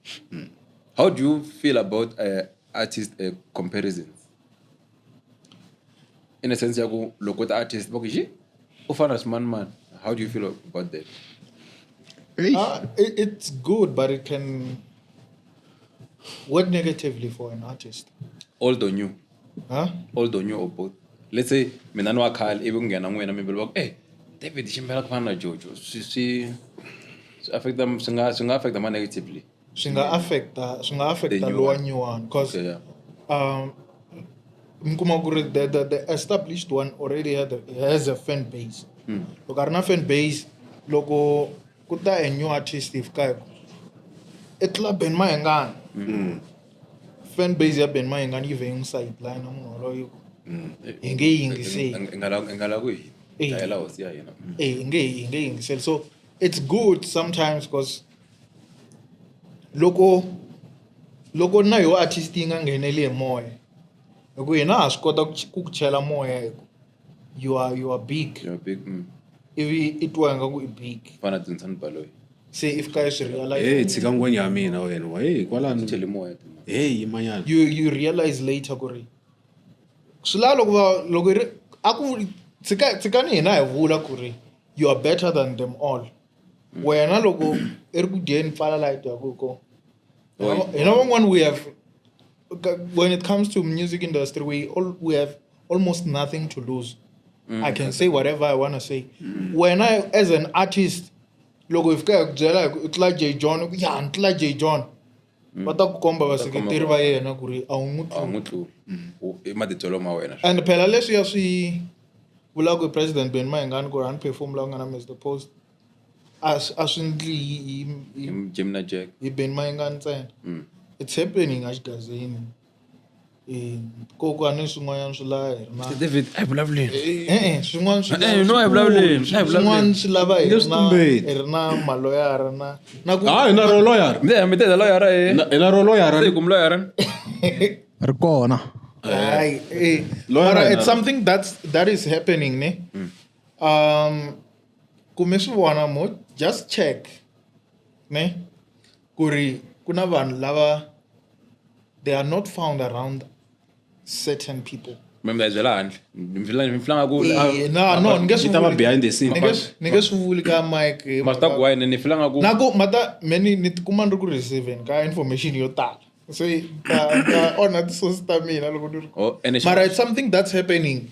How do you feel about artist comparisons? In a sense ya ku loko ta artist va ku xi u fana na swimanimani. How do you feel about that? It's good, but it can work negatively for an artist. Old or new? Huh? Old or new or both? Let's say mina ni wa khale ivi ku nghena n'wina mi va ku eh David ximbela ku fana na Jojo swi affecta swi nga affecta ma negatively. Swi nga affecta The new lowa one. new one because Okay, yeah. Mi kuma ku ri the established one already has a fan base. Loko a ri na fan base loko ku ta a new artist hi fika hi ku i tlula Ben Mayengani. Fan base ya Ben Mayengani yi vhe yi n'wi sideline munhu waloye ku hi nge yi yingiseli. Hi nga la ku hi Eh. dlayela hosi ya hina. Eh, hi nge yingiseli. So it's good sometimes because loko na yo artist yi nga ngheneli hi moya hi ku hina ha swi kota ku ku chela moya hi ku you are big. You are big. Ivi i twa ingaku i big. Fana Dunstan Baloyi. Se if ka swi realize. Hey, tshika ngwenya ya mina wena. Hey, kwalano. Cheli moya. Hey, yimanyana. You realize later ku ri swi lava loko va loko ri a ku tshikani hina hi vula ku ri you are better than them all. Wena loko i ri ku dyeni pfala light ya ku ko. Hina van'wani we have when it comes to music industry we have almost nothing to lose. I can say whatever I want to say. When I as an artist loko hi fika hi ku byela hi ku i tlula J John ku ya ni tlula J John. Va ta ku komba vaseketeri va yena ku ri a wu n'wi A wu n'wi tluli. I matitwelo ma wena. And phela leswiya swi vulaka hi President Ben Mayengani ku ri a ni perform la ku nga na Mr Post a swi ndli Hi Jim na Jack. hi Ben Mayengani ntsena. It's happening exigazini. Kokwani swin'wanyana swi lava hi ri na David, a hi vulavuleni. E-e, swin'wana swi Eh, no, a hi vulavuleni, a hi vulavuleni. Swin'wana swi lava hi Leswi ri na tumbeti. hi ri na maloyara na ku Ah, hi na ro loyara. Mi te loyara eh. Hi na ro loyara. Se kum loyara. Ri kona. Hayi, eh. Loyara Mara hi it's na- something that is happening ne. Kume swi vona mo just check ne ku ri ku na vanhu lava they are not found around certain people. Mi mi byela handle. Mi filanga ku Eh, no, ni nge swi Yi ta va vuli. behind the scene. Ni nge swi vuli ka mic. Ma swi ta ku why ni filanga ku Na ku mata me ni tikuma ni ri ku receiving ka information yo tala. So ta onha ti-source ta mina loko ni ri Oh, and Mara it's something that's happening.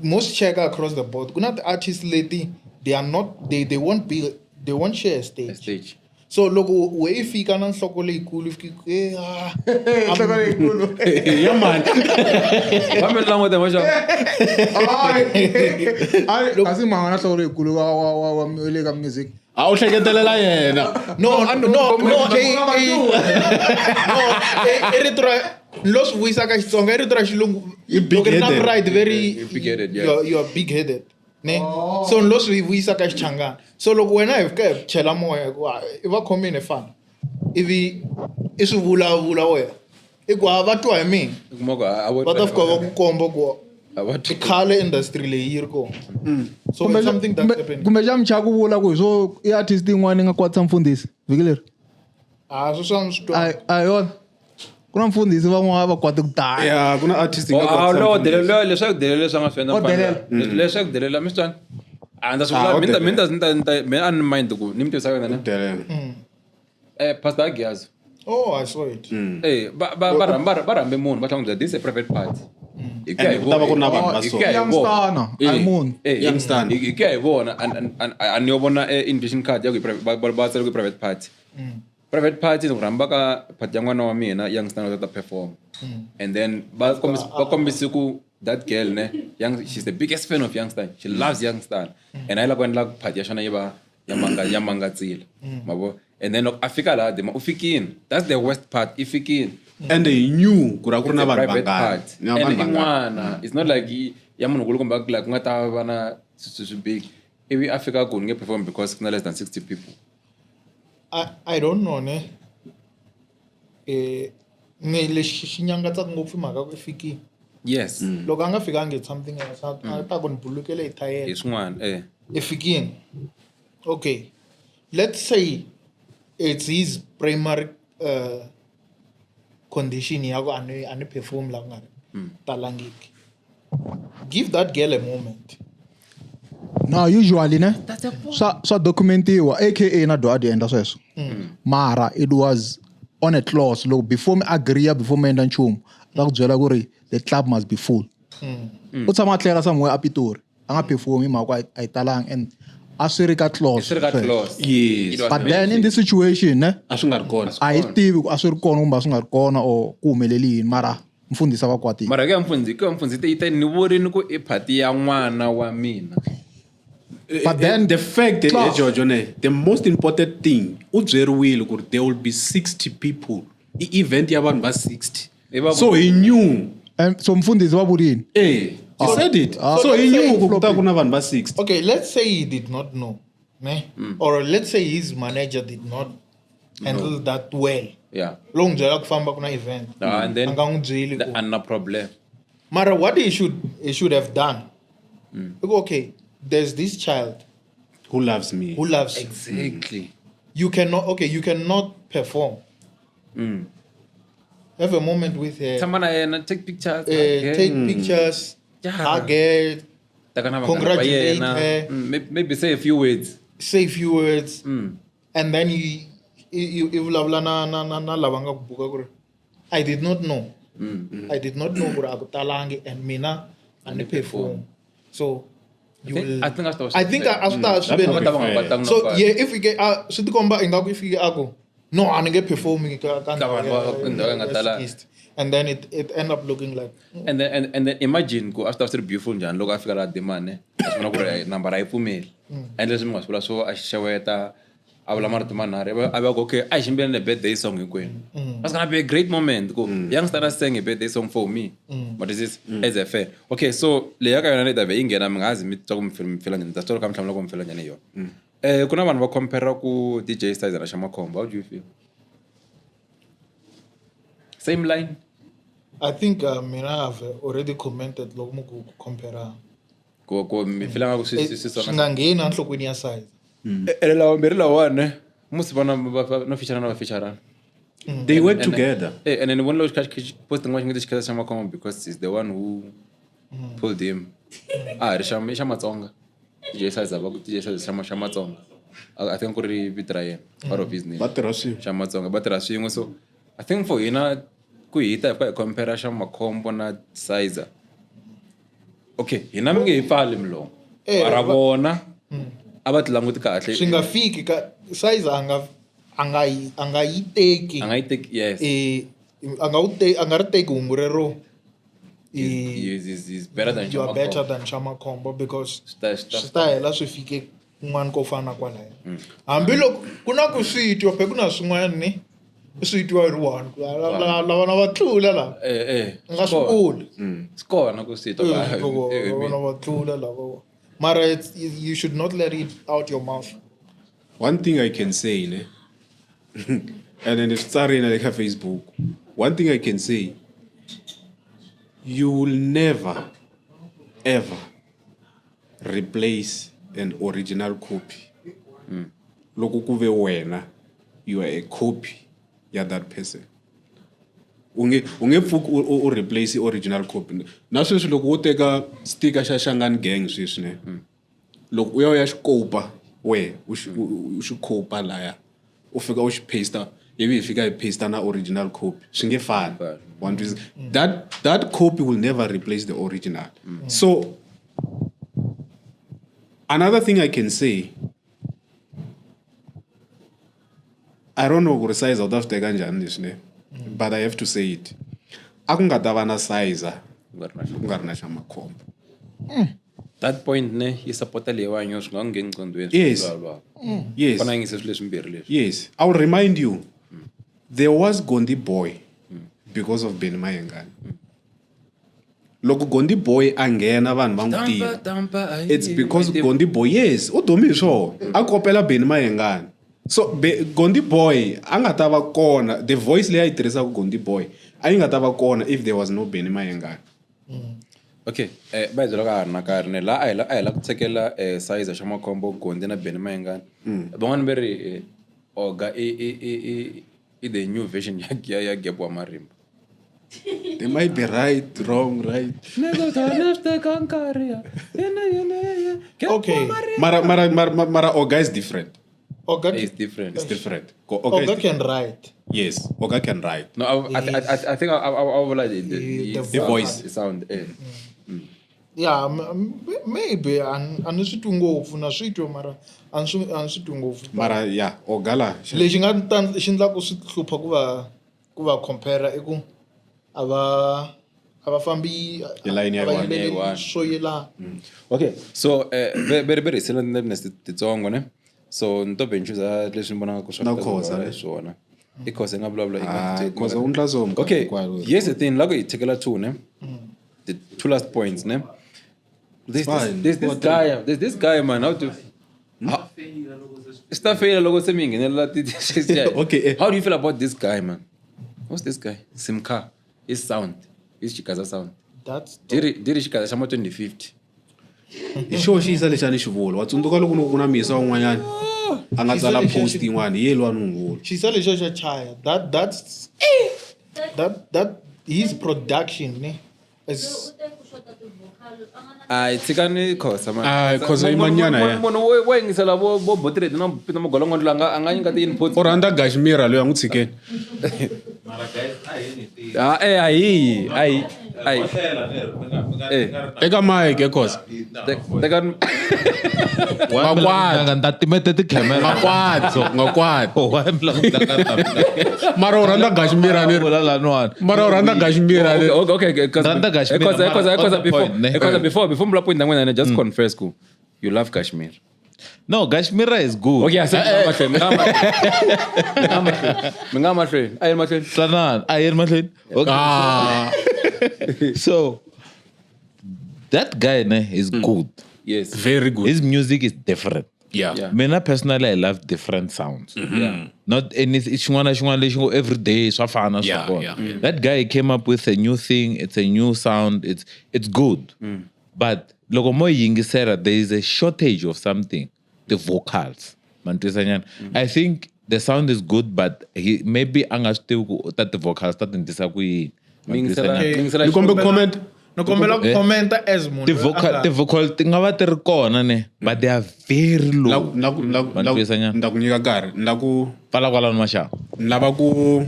Most check across the board. Ku na ti-artists leti they are not they won't be they won't share a stage. stage. So loko we i fika na nhloko leyikulu i fika eh ah Nhloko leyikulu. Ya mani. Va mi languta ma xa. Hayi, kasi mhaka na nhloko leyikulu wa le ka music. A u hleketelela yena. No, no, no, no, i rito ra ni lo swi vuyisa ka Xitsonga i rito ra xilungu. I Loko ri na big-headed. pride very You're big-headed, yes. You are big headed. Ne? So ni lo swi vuyisa ka Xichangani. So loko wena hi fika hi chela moya ku i va khomile fana. Ivi i swi vulavula wena. I ku va twa hi mina. Kuma ku a Va ta fika va ku komba ku A va I khale industry leyi yi ri kona. So it's something that's happening. Kumbe xa muchaku vula ku hi swo i artist yin'wana yi nga kwatisa mfundhisi vhiki leri. Ah, sweswo a ni swi A twangi. a hi yona. Ku na mfundhisi van'wana va kwate ku tala. Ya, ku na artist yi nga Oh, kwatisa lowo mfundhisi. delela leswaku delela leswi a nga swi endla O delela. leswaku delela mi swi twani a ndza swi Ah, vula o mi ta mi delela. ta mi ta mi ta mina a ni mind ku ni mi tivisa yona ne Delela. Pastor Agiazo. Oh, I saw it. Eh, va rhambe munhu va tlhela va n'wi byela this is a private party. Hi ku ya hi And ku ta va ku ri na vanhu va hi so. ku ya hi vona. Youngstana, a hi munhu. Youngstana. Hi ku ya hi vona a ni yo vona invitation card ya ku va tsale ku i private party. Private party ni ku rhamba ka party ya n'wana wa mina youngster u ta perform. And then va kombise ku that girl ne young she's the biggest fan of youngster. She loves youngster. And a yi lava ku endla party ya xona yi va ya manga ya mangatsila. Ma vo? And then loko a fika laha Dima u fikini. That's the worst part. I fikini. And he knew ku ri a ku ri na It's a vanhu private vangani. party. Na And vanhu i vangani. n'wana. It's not like ya munhu nkulu kumbe like ku nga ta va na swilo swi big. Ivi a fika ku ni nge perform because ku na less than 60 people. I don't know ne. Ni lexi xi nyangatsaka ngopfu i mhaka ku i fikile. Yes. Loko a nga fikangi it's something else. A ta ku ni bulukele hi thayele. Hi swin'wana eh. I fikile. Okay. Let's say it's his primary condition ya ku a ni perform la ku nga ri talangiki. Give that girl a moment. No, usually ne swa documentiwa aka na do a di endla sweswo. Mara it was on a clause loko before mi agree before mi endla nchumu va ku byela ku ri the club must be full. U tshama a tlela somewhere a Pitori a nga perform hi mhaka ku a yi talanga and a swi ri ka clause. Swi ri ka sweswo. clause. Yes. It was But then in this situation ne A swi nga ri kona. a hi tivi ku a swi ri kona kumbe a swi nga ri kona or ku humeleli yini mara mfundhisi a va kwatile. Mara ku ya mfundhisi, ku ya mfundhisi yi te ni vurini ku i party ya n'wana wa mina. But then the fact that clause. Jojo ne, the most important thing u byeriwile ku ri there will be 60 people. I event ya vanhu va 60. I va So he knew. And so mfundhisi va vurini. He said it. So So he let's knew say- ku ta ku na vanhu va 60. Okay, let's say he did not know, ne? Or let's say his manager did not handle that well. Yeah. Loko n'wi byela ku famba ku na event. And then A nga n'wi byeli ku. A na problem. Mara what he should have done. Okay, there's this child Who loves me. who loves you. Exactly. You cannot, okay, you cannot perform. Have a moment with her. Tshama na yena, take pictures. Okay. Take pictures. Yeah. Hug her. Taka na vanghana va Congratulate yena. her. Maybe say a few words. Say a few words. And then you vulavula na lava nga ku buka ku ri, I did not know. I did not know ku ri a ku talangi and mina a ni perform. So you will I think a swi ta va I think a swi ta swi ve A va ta va nga Fair. kwatanga na So kwata. yeah, if we get swi tikomba ingaku i fike a ku no a ni nge perform ka Ka vanhu va ndhawu ya nga talanga. 60. And then it end up looking like And then imagine ku a swi ta va swi ri beautiful njhani loko a fika laha Dimane, a swi vona ku ri nambara a yi pfumeli. And leswi mi nga swi vula swo a xeweta, a vula marito manharhu, a va ku okay, a hi ximbeleni birthday song hinkwenu. That's going to be a great moment ku youngster sang a birthday song for me. But this is as a fan. Okay, so leyi ya ka yona leyi ta ve yi nghena mi nga ha zi mi twa ku mi fela njhani, ta swi twa ka mi hlamula ku mi fela njhani hi yona. Ku na vanhu va compare ku DJ Sizer na Xamaccombo. How do you feel? Same line? I think mina I've already commented loko mi ku compare. Ku mi feel nga ku swi Swi nga ngheni enhlokweni ya Sizer. Ene lava mbirhi lawani, musi vona no feature na va feature. They work together. And then one loko xi post n'wana xi nge xi xa Makhombo because he's the one who pulled him. Ri i xa Matsonga. DJ Sizer va ku DJ Sizer xa Matsonga. I think ku ri vito ra yena, part of his name. Va tirha swin'we. Xa Matsonga, va tirha swin'we. So I think for hina ku hita hi fika hi compare xa Makhombo na Sizer. Okay, hina mi nge hi pfali milomo. Mara vona a va ti languti kahle. Swi nga fiki ka Sizer a nga yi teki. A nga yi teki, yes. A nga wu te-, a nga ri teki hungu rero. Is better than You are Xamaccombo. better than Xamaccombo because Swi ta, swi ta, swi ta hela swi fike kun'wana ko fana na kwalaya. Hambi loko ku na ku swi twa, phela ku na swin'wana ni swi twa hi ri one, ku lava na va tlula lava. U nga swi vuli. Swi kona ku swi twa, Lava na va tlula lava. Mara you should not let it out your mouth. One thing I can say, ne? And then it's starting like Facebook. One thing I can say, you will never ever replace an original copy loko ku ve wena you are a copy ya that person u nge u nge pfuki u replace original copy na sweswi loko wo teka sticker xa Shangani gang sweswi ne loko u ya u ya xikopa we u xi u xi khopa laya u fika u xi paste ivi hi fika hi paste na original copy swi nge fani wa ni twisisa that copy will never replace the original so another thing i can say i don't know ku ri size u ta swi teka njhani leswi ne but i have to say it a ku nga ta va na size ku nga ri na xa makhombo That point ne yi sapota leyiwani yo swi nga ngheni nqondweni Yes. Yes. Fana yingise swilo leswimbirhi leswi. Yes. I will remind you, there was Gondi Boy because of Benny Mayengani. Loko Gondi Boy a nghena vanhu va n'wi tiva. It's because Gondi Boy, yes, u dume hi swona. A kopela Benny Mayengani. So Gondi Boy a nga ta va kona, the voice leyi a yi tirhisaka Gondi Boy a yi nga ta va kona if there was no Benny Mayengani. Okay, va hi byela ka ha ri na nkarhi ne laha a hi la a hi la ku tshekela size xa makhombo Gondi na Benny Mayengani. Van'wani va ri Oga i i i i i the new version ya ya ya Gap wa Marimba. They might be right, wrong, right. Okay. Mara mara mara mara Oga is different. Oga It's different. It's different. Oga is Oga can write. Yes, Oga can write. No, I think I would like The The voice. The sound. Eh. Yeah, maybe a ni swi twi ngopfu na swi twa mara a ni swi twi ngopfu. Mara yeah, Oga la. Lexi nga ta xi endlaku swi hlupha ku va ku va compare i ku a va a va fambi Hi line ya a va one. yimbeleli Ya one. swo yelana. Okay, so ve ri hisela na titsongo ne. So ni to benchuza leswi ni vonaka ku swa Na ku Khoza, vulavula ne? swona. I Khoza nga vulavula i Ah, nga Khoza u ndla so minkarhi Okay, hinkwayo. here's the thing, loko hi tekela two ne. The two last points ne. This Fine. this this guy, there's this guy man, how to Swi ta feyila loko se mi nghenelela ti Okay, eh. How do you feel about this guy man? What's this guy? Simka. His sound. His Chikaza sound. That's Diri Chikaza xa ma 2050. Hi xo xiyisa lexi a ni xi vula. Wa tsundzuka loko ku na misa un'wanyana a nga tsala Xiyisa post lexi- yin'wana hi yelwani n'wi vula. Xiyisa lexiya xa chaya. That that's that that his production ne is Ai tshikani Khoza man. Ai, Khoza i manyana yena. Munhu wo yingisela vo vo Botredi na Peter Mogolongo la nga a nga nyika ti inputs. U rhandza Gashmira loyi a n'wi tshikeni. Ah eh ayi ayi ayi. Eh Eka mic e Khoza. teka Makwati. Nga timete tikhamera. Makwati, ngakwati. Why mi lava ku tlanga na mina? Mara u rhandza Gashmira ni. Vula laniwani. Mara u rhandza Gashmira ni. Okay, okay, okay. Rhandza Kashmir, Khoza, Khoza, mara Khoza, on the before, point, ne? Khoza, before mula point na just confess ku you love Kashmir. No, Kashmira is good. Okay, so mi nga mahlweni. Mi nga mahlweni. A yi mahlweni. Tlanani. A yi ri mahlweni. Okay. Ah, So that guy ne, is good. Yes. very good. His music is different. Yeah. Yeah. Mina personally, I love different sounds. Yeah. Not anything. Xin'wana na xin'wana lexi ngo every day swa fana swa Yeah, kona. yeah, yeah. That guy came up with a new thing. It's a new sound. It's good. But loko mo yingisela, there is a shortage of something. The vocals. Mantwisanyana. I think the sound is good, but he maybe a nga swi tivi ku ta ti-vocals ta tindlisa ku yini. Mi yingisela Okay. mi yingisela Ni kombe comment. No kombela ku Eh. commenta as munhu loyi a Ti-vocal nga- ti-vocal ti nga va ti ri kona ne, but they are very low. La ku la ku Mantwisanyana. la ku nyika nkarhi. La ku Pfala kwalano maxava. lava ku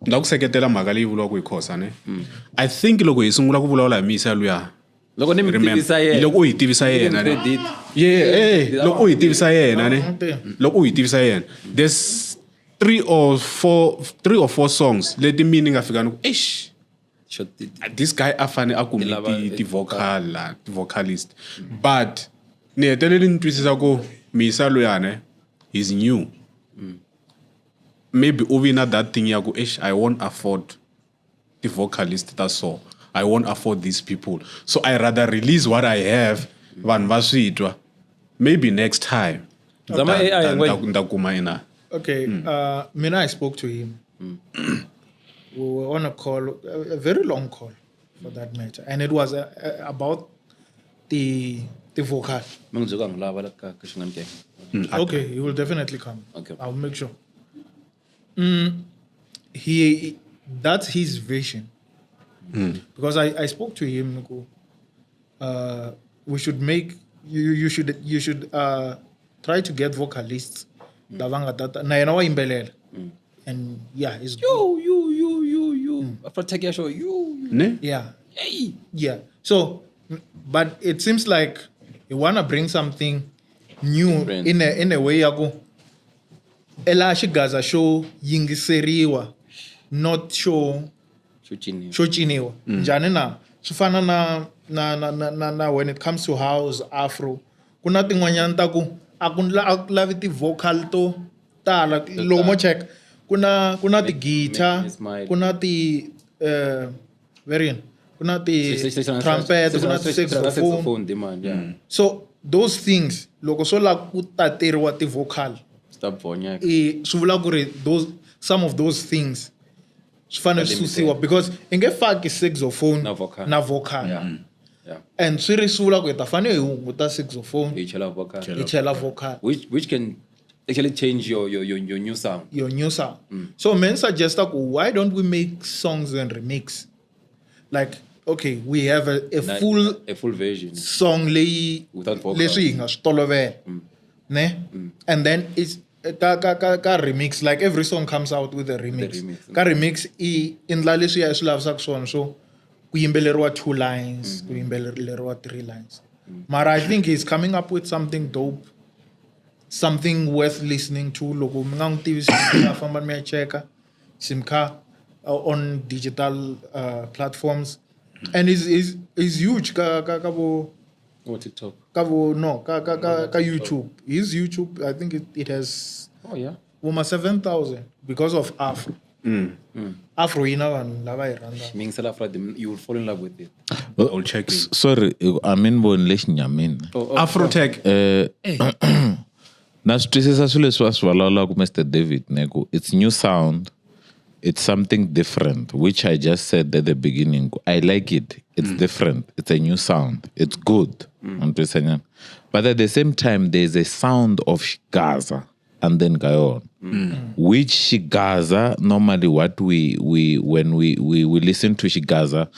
la ku seketela mhaka leyi vuriwaka hi Khoza ne. I think loko hi sungula ku vulavula hi Misa luya. Loko ni mi Remember. tivisa yena. Loko u hi tivisa yena ne. Credit. Yeah, eh, loko u hi tivisa yena ne. Okay. Loko u hi tivisa yena. There's 3 or 4 songs leti mina ni nga fika ni ku eish this guy a fane a kume Ti lava- ti vocal la, ti vocalist. But ni hetelele ni twisisa ku Misa luya ne he's new. Maybe u vi na that thing ya ku eish I won't afford the vocalist ta so. I won't afford these people. So I rather release what I have vanhu va swi twa. Maybe next time. Zama AI ngwe. Nda kuma ina. Okay, mina I spoke to him. We were on a call, a very long call. for that matter. And it was about the vocal. Mi n'wi byela ku a n'wi lava la ka Xingani Gang. Okay, he will definitely come. Okay. I'll make sure. He that's his vision. Because I spoke to him, Nuku, we should make you should try to get vocalists lava nga ta na yena wa yimbelela. And yeah, it's good. You. After take your show, you. Ne? Yeah. Yeah. So, but it seems like you wanna bring something new Different. in a way ya ku ela xigaza xo yingiseriwa, not xo Xo ciniwa. xo ciniwa. Njhani na? Swi fana na when it comes to house, afro, ku na tin'wanyana ta ku a ku a ku lavi ti-vocal to tala. Loko mo check, ku na ti-guitar, make me smile. ku na ti variant, ku na ti trumpet, ku na ti saxophone. Saxophone demand, yeah. So those things, loko swo lava ku tateriwa ti-vocal, Swi ta bvonyeka. Swi vula ku ri some of those things swi fanele swi susiwa because i nge faki saxophone Na vocal. na vocal. Yeah. Yeah. And swi ri swi vula ku hi ta fanele hi hunguta saxophone, Hi chela vocal. hi chela vocal. Which can actually change your new sound. Your new sound. So men suggest that why don't we make songs and remix? Like, okay, we have a full a full version song leyi Without vocal. leswi hi nga swi tolovela. Ne? And then it's ka remix, like every song comes out with a remix. The remix. Ka remix i endla leswi ya swi lavisaka swona, so ku yimbeleriwa 2 lines, ku yimbeleriwa 3 lines. Mara I think he's coming up with something dope, something worth listening to. Loko mi nga n'wi tivi Simkha, famba mi ya cheka Simkha on digital platforms, and is huge ka vo Oh, TikTok. ka vo no ka ka ka ka YouTube. His YouTube, I think it has Oh yeah. over 7,000 because of Afro. Afro yi na vanhu lava yi rhandzaka. Meaning Salah Afro, you will fall in love with it. I'll check it. Sorry, I mean boni lexi nyamini. Afrotech. Na swi twisisa swilo leswi va swi vulavulaka Mr David ne ku it's new sound, it's something different, which I just said at the beginning. I like it. It's different. It's a new sound. It's good. But at the same time, there's a sound of Xigaza and then Gayon, which Xigaza, normally what we when we listen to Xigaza,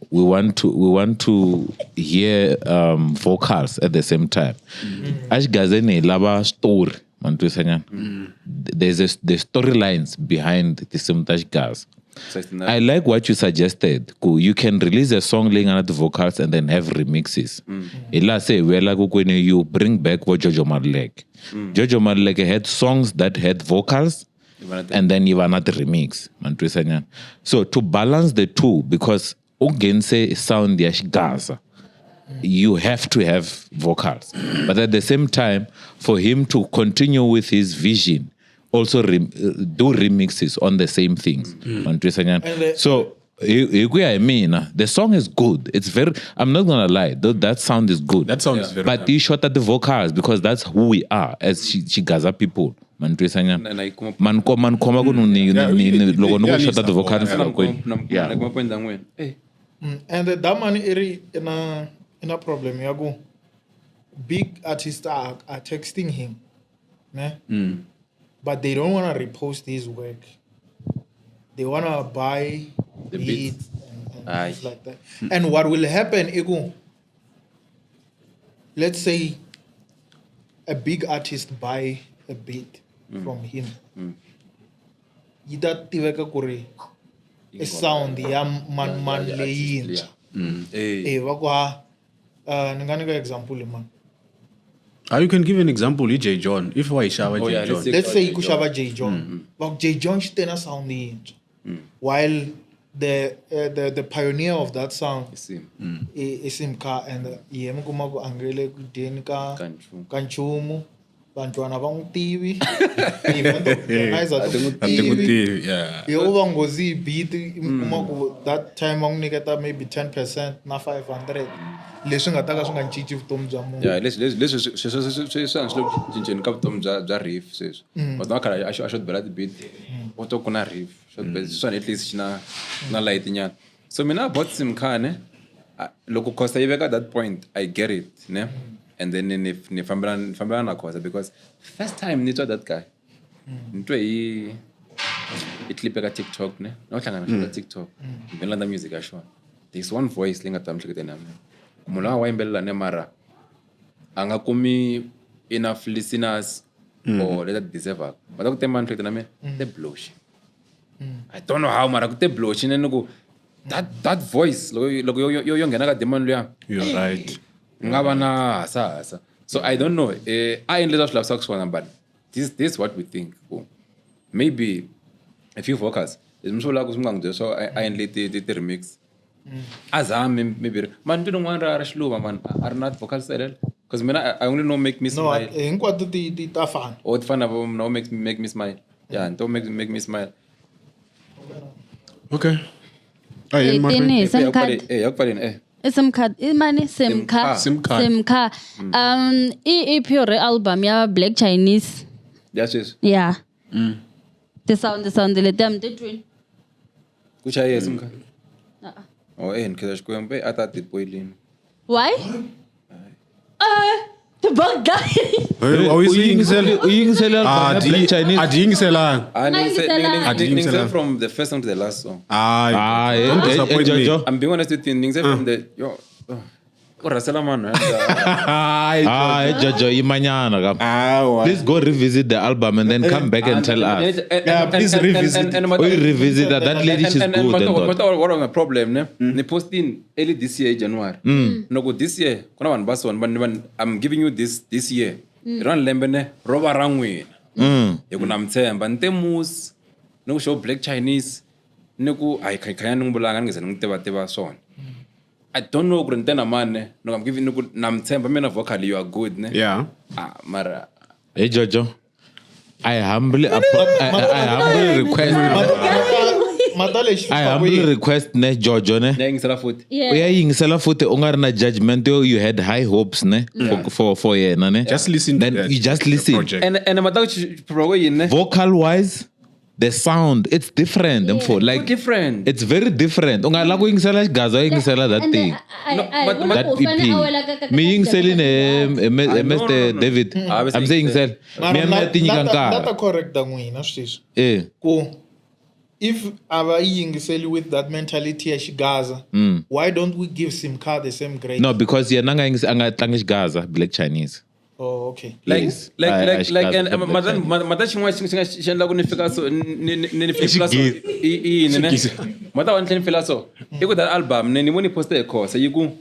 we want to hear vocals at the same time. Axigazeni lava story, There's the storylines behind the same Xigaza. I like what you suggested. You can release a song laying out the vocals and then have remixes. Ila say when you bring back what Jojo Maluleke. Jojo Maluleke had songs that had vocals and then Ivana remix. So to balance the two, because ungense sound ya Xigaza, you have to have vocals. But at the same time, for him to continue with his vision, also do remixes on the same things. So the song is good. It's very, I'm not gonna lie, that sound is good. That sound is very But he shot at the vocals because that's who we are as Xigaza people. Man shot at the vocals. And that man in a problem yago. Big artists are texting him. Ne? But they don't want to repost his work. They want to buy the beats and things like that. And what will happen, Igu, let's say a big artist buy a beat from him. Yi ta tiveka ku ri i sound ya man man leyintshwa. Va ku ha, ni nga nyika example man. You can give an example, J John. If I shava J John. Let's say ku shava J John. But J John xi tena sound yintshwa. While the pioneer of that sound is Simkha, and yena mi kuma ku a nge le ku dyeni ka nchumu. Vantwana va n'wi tivi. Event organizer a ti n'wi tivi. Yeah. Yo va nghozi yi beat, mi kuma ku that time va n'wi nyiketa maybe 10% na 500. Leswi nga ta ka swi nga cinci vutomi bya munhu. Yeah, leswi swi swi le ku cinceni ka vutomi bya riff sweswi. But na khale a xo bela ti beat. U to ku na riff. Xo bela swona at least xi na light nyana. So mina about Simkhane, loko Khosa yi veka that point, I get it, ne? And then ni fambelana na Khosa because first time ni twa that guy. Ni twe hi clip eka TikTok, ne? Na u hlangana na TikTok. Ni landza music ya xona. There's one voice leyi nga ta miehleketweni ya mina. Munhu loyi wa yimbelela ne mara a nga kumi enough listeners or leta deserve. Va ta ku tema miehleketweni ya mina, te Bloshi. I don't know how mara ku te Bloshi ne ni ku that voice loko yo nghena ka demon luya. You're right. Nga va na hasa hasa. So I don't know. A endle leswi lavisaka swona, but this is what we think. Maybe a few vocals. Leswi mi swi vulaka swi nga n'wi byela swa a endle ti remix. A zame maybe man ntwini un'wana ra xiluva man a ri na vocals selele. Because mina I only know make me smile. No, hinkwato ti ta fana. Or ti fana no make me smile. Yeah, don't make me smile. Okay. Sim card. Sim card. Imani Simca. Simca. EP or album ya Black Chinese. Yes, yes. Yeah. The sound le them the twin. Kuchaye Simca. Oh, nkhe xikwembu a ta ti poilini. Why? The bug guy. Black Chinese. A di yingiselanga. I from the first song to the last song. Don't disappoint me. I'm being honest with you. Ningse from the yo. Rasela man. Jojo imanyana ka. Please go revisit the album and then come back and tell us. Yeah, please revisit. We revisit that lady, she's good. But what was my problem ne? Ni posting early this year January. No go this year. Kuna vanhu va sona vanhu I'm giving you this year. Run lembe ne roba ra n'wina. Hi ku na mtshemba nte Moose ni ku show Black Chinese ni ku ai khaya ni n'wi vulanga ni nge se ni n'wi tiva swona. I don't know kuri ntena man no I'm giving you na mthemba mina vocal you are good ne. Yeah. Mara hey Jojo, I humbly request I humbly request ne Jojo ne. Yingisela futhi. Uya yingisela futhi u nga ri na judgment you had high hopes ne for yena ne. Just listen then to that. You just listen. And mata ku yini ne? Vocal wise the sound, it's different. Yeah. For like different. It's very different. Unga la ku yingisela xigaza yingisela that thing. No, but that EP. Mi yingiseli ne Mr. David. I'm saying yingisela. Mi mi ti nyika nkarhi. That correct n'wina sweswi. Eh. Ku if ava yingiseli with that mentality ya xigaza, why don't we give Simca the same grade? No, because yena anga tlangi xigaza Black Chinese. Oh, okay. Like, and mata xin'wana xi endla ku ni fika so ni fika so i yini ne mata wa ni tlhela ni fila so i ku that album ne ni voni poste hi Khosa yi ku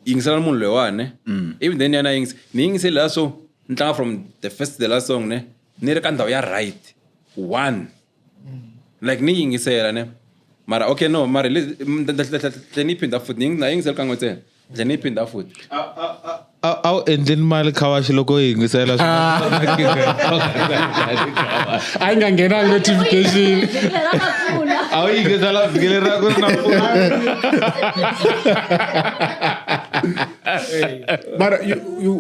yingisela munhu loyiwani ne even then yana yingisa ni yingiseli la so ni tlanga from the first to the last song ne ni ri ka ndhawu ya right one like ni yingisela ne mara okay no mara tlhela ni phinda futhi na yingisela kan'we ntsena tlhela ni phinda futhi. A wu endleni mali khawaxi loko u yingisela a yi nga nghenanga notification a wu yingisela vhiki leri ra ku ri na mara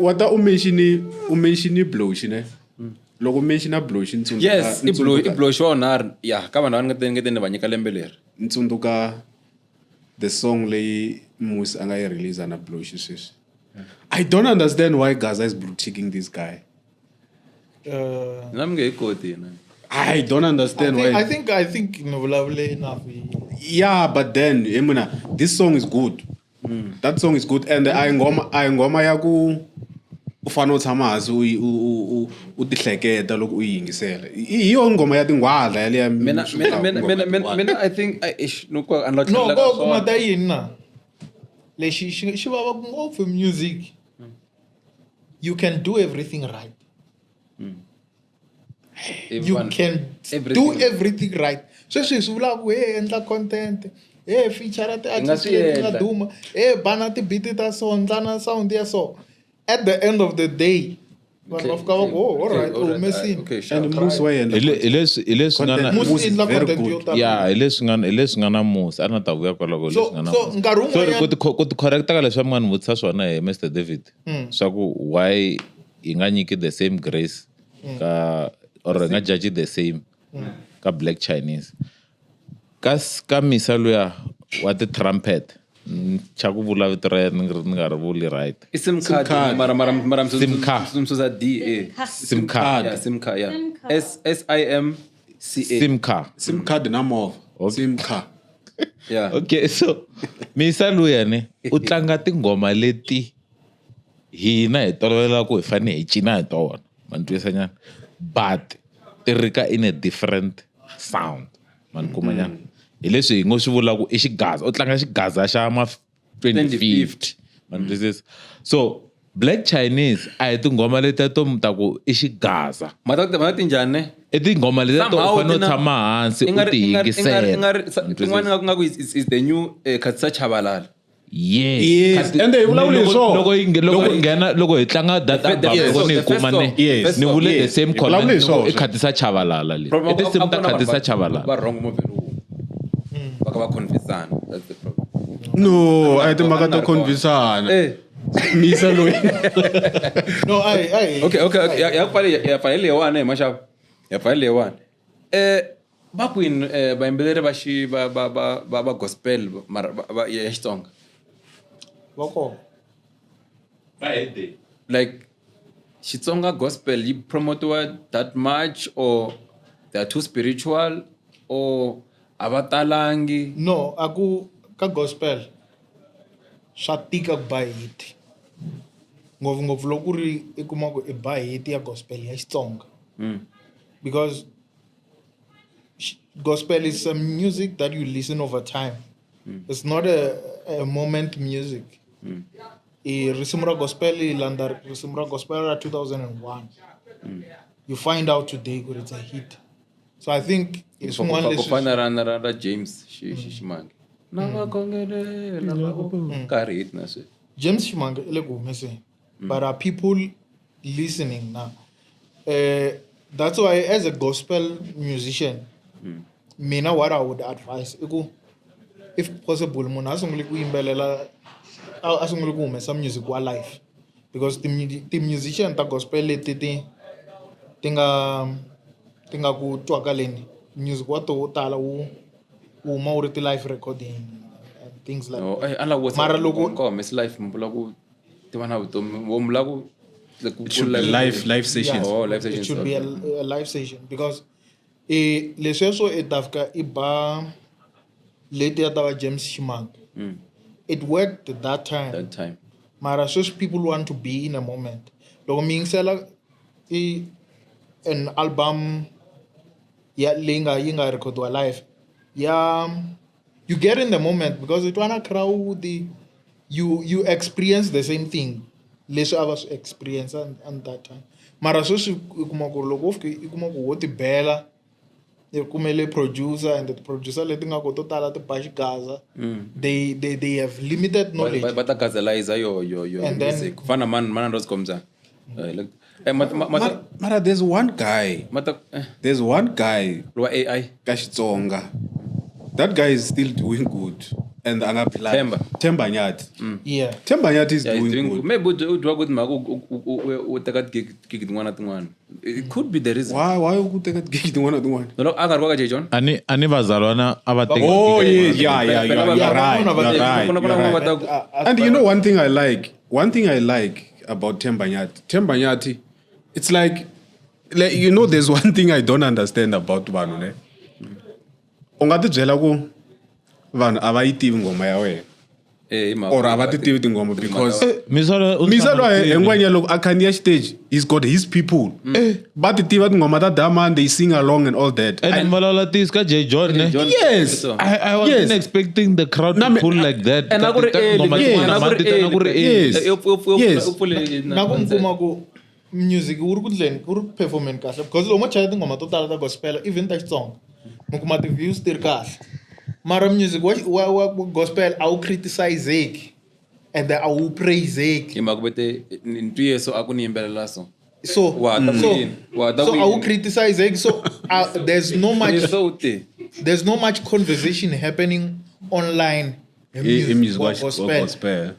wata u mention Bloshi ne loko u mention Bloshi ntsundzuka yes i Bloshi wa wona ya ka vanhu va nga te ni va nyika lembe leri ntsundzuka the song leyi Moose a nga yi release na Bloshi sweswi. I don't understand why Gaza is blue ticking this guy. I don't understand why. I think enough. Yeah, but then Emuna, this song is good. That song is good, and I ngoma ya ku u fanele u tshama hansi u tihleketa loko u yingisela. Hi yo ngoma ya tinghwadla yaleya. Mina I think no go mata yini na. Lexi xi vava ngopfu music. You can do everything right. You can do everything right. Sweswi swi vulaka ku hey endla content, hey feature ti artist leti nga duma, hey bana ti beat ta so, ndlana sound ya so. At the end of the day, vanhu va fika va ku oh all right, u humesini. And Moose wa yena. Hi leswi nga na Moose endla content yo tala. Yeah, hi leswi nga na Moose a na ta vuya kwaloko leswi nga na. So nkarhi wun'wanyana sorry ku ti correcta ka leswi mi nga ni vutisa swona hi Mr David. Swa ku why hi nga nyiki the same grace ka or hi nga judge the same ka Black Chinese. Ka Misa luya wa ti-trumpet cha ku vula vito ra yena ni nga ri vuli right. I sim card card. mara mara mara Sim card. msusa D A. Sim card. Yeah, sim card, yeah. S S I M C A. Sim car. Sim card na movha. Sim car. Yeah. Okay, so Misa luya ne u tlanga tinghoma leti hina hi tolovela ku hi fanele hi cina hi tona ma ni twisisa nyana but ti ri ka in a different sound ma ni kuma nyana hi leswi hi ngo swi vula ku i xigaza u tlanga xigaza xa ma 2050 ma ni twisisa so Black Chinese a hi tinghoma letiya to mi ta ku i xigaza Mata mata tinjhani ne? i tinghoma letiya to u Somehow fanele u tina- tshama hansi I u nga ri- ti i nga ri- i nga ri- i yingisela nga ri- Ma ni tin'wana twisisa? nga ku is the new Khatisa Chabalala. Yes. Yes. Khathi- Ende hi vulavule hi loko- swona. loko yi nge- loko yi nghena loko hi tlanga that The album first loko ni yi song, the kuma first ne song. Yes. ni vule the Yes. same Hi vulavule comment hi ni ku swona. i Khatisa Chabalala leyi i tinsimu ta Khatisa Chabalala Va wrong movheni wun'we. Va ka va conversana. That's the problem. No, a hi timhaka to Anarko. convinsana. Eh. Misa loyi. No, I Okay. Ya pfale ya pfale leyiwani hi maxava. Ya pfale leyiwani. Va kwini vayimbeleri va xi va va va va va gospel mara va ya Xitsonga? Va kona. Like Xitsonga gospel yi promotiwa that much or they are too spiritual or a va talangi? No, a ku ka gospel swa tika ku ba hit. Ngopfungopfu loko ku ri i kuma ku i ba hit ya gospel ya Xitsonga. Because gospel is a music that you listen over time. It's not a moment music. I risimu ra gospel i landza risimu ra gospel ra 2001. You find out today ku it's a hit. So I think i swin'wana Ku leswi fana na ra James Ximange. Na va khongelela va ku ka ri hit na sweswi. James Ximange i le ku humeseni. But are people listening now? That's why as a gospel musician, mina what I would advise i ku if possible munhu a sunguli ku yimbelela a sunguli ku humesa music wa life because ti musician ta gospel leti ti nga ku twakaleni music wa to wo tala wu huma wu ri ti live recording and things like No, that. a la wo Mara loko ka humesi life mi vula ku tiva na vutomi wo mi la ku ku It should be live sessions. Oh, live sessions. It should be a live session because leswiya swo i ta fika i ba letiya ta va James Ximange. It worked that time. That time. Mara sweswi people want to be in a moment. Loko mi yingisela i an album ya leyi nga yi nga recordiwa live ya you get in the moment because i twa na crowd you experience the same thing leswi a va swi experience on that time. Mara sweswi i kuma ku loko wo fika i kuma ku wo tibela i kumele producer and the producer leti nga ko to tala ti ba xigaza they have limited knowledge. Va ta gazelize yo And then- music. Ku fana na man Rose Komza. Like mata Mara there's one guy. mata There's one guy wa AI. ka Xitsonga. That guy is still doing good. And anga phila. Themba. Themba Nyathi. Yeah. Themba Nyathi is Yeah, he's doing doing good. good. Maybe u dyiwa good mhaka u teka gig tin'wana na tin'wana. It could be the reason. Why u teka gig tin'wana na tin'wana? No, loko a nga ri wa ka Jay John. Ani vazalwana a va teki Oh, gig. yeah, yeah, yeah, Phela you're va- right, van'wana va you're teka- right, kuna- kuna you're van'wana right. va ta- And you know one thing I like, one thing I like about Themba Nyathi, Themba Nyathi, it's like you know, there's one thing I don't understand about vanhu ne. U nga ti byela ku vanhu a va yi tivi nghoma ya wena Eh, hi mhaka- or a va ti tivi tinghoma because Misalo u Misalo tshama hi ngwenya loko a khandziya stage he's got his people va ti tiva tinghoma ta Daman, they sing along and all that. And vulavula ntiyiso ka Jay John ne. John- Yes. So- I wasn't Yes. expecting the crowd to Na pull like that. And a ku ri Ka early, tinghoma yes. tin'wana, A ku ri mati tana ku ri early. early. Yes. U pfule Na ku mi kuma ku music wu ri ku ndleni wu ri ku performeni kahle because loko mo chaya tinghoma to tala ta gospel even ta Xitsonga mi kuma ti-views ti ri kahle mara music wa gospel a wu criticizeki and a wu praiseki. Hi mhaka vete ni twi Yesu a ku ni yimbelela so. So Wa ta ku so yini? Wa ta so ku a wu yini? criticizeki so there's no much Yesu u te. there's no much conversation happening online hi Hi music wa wa gospel.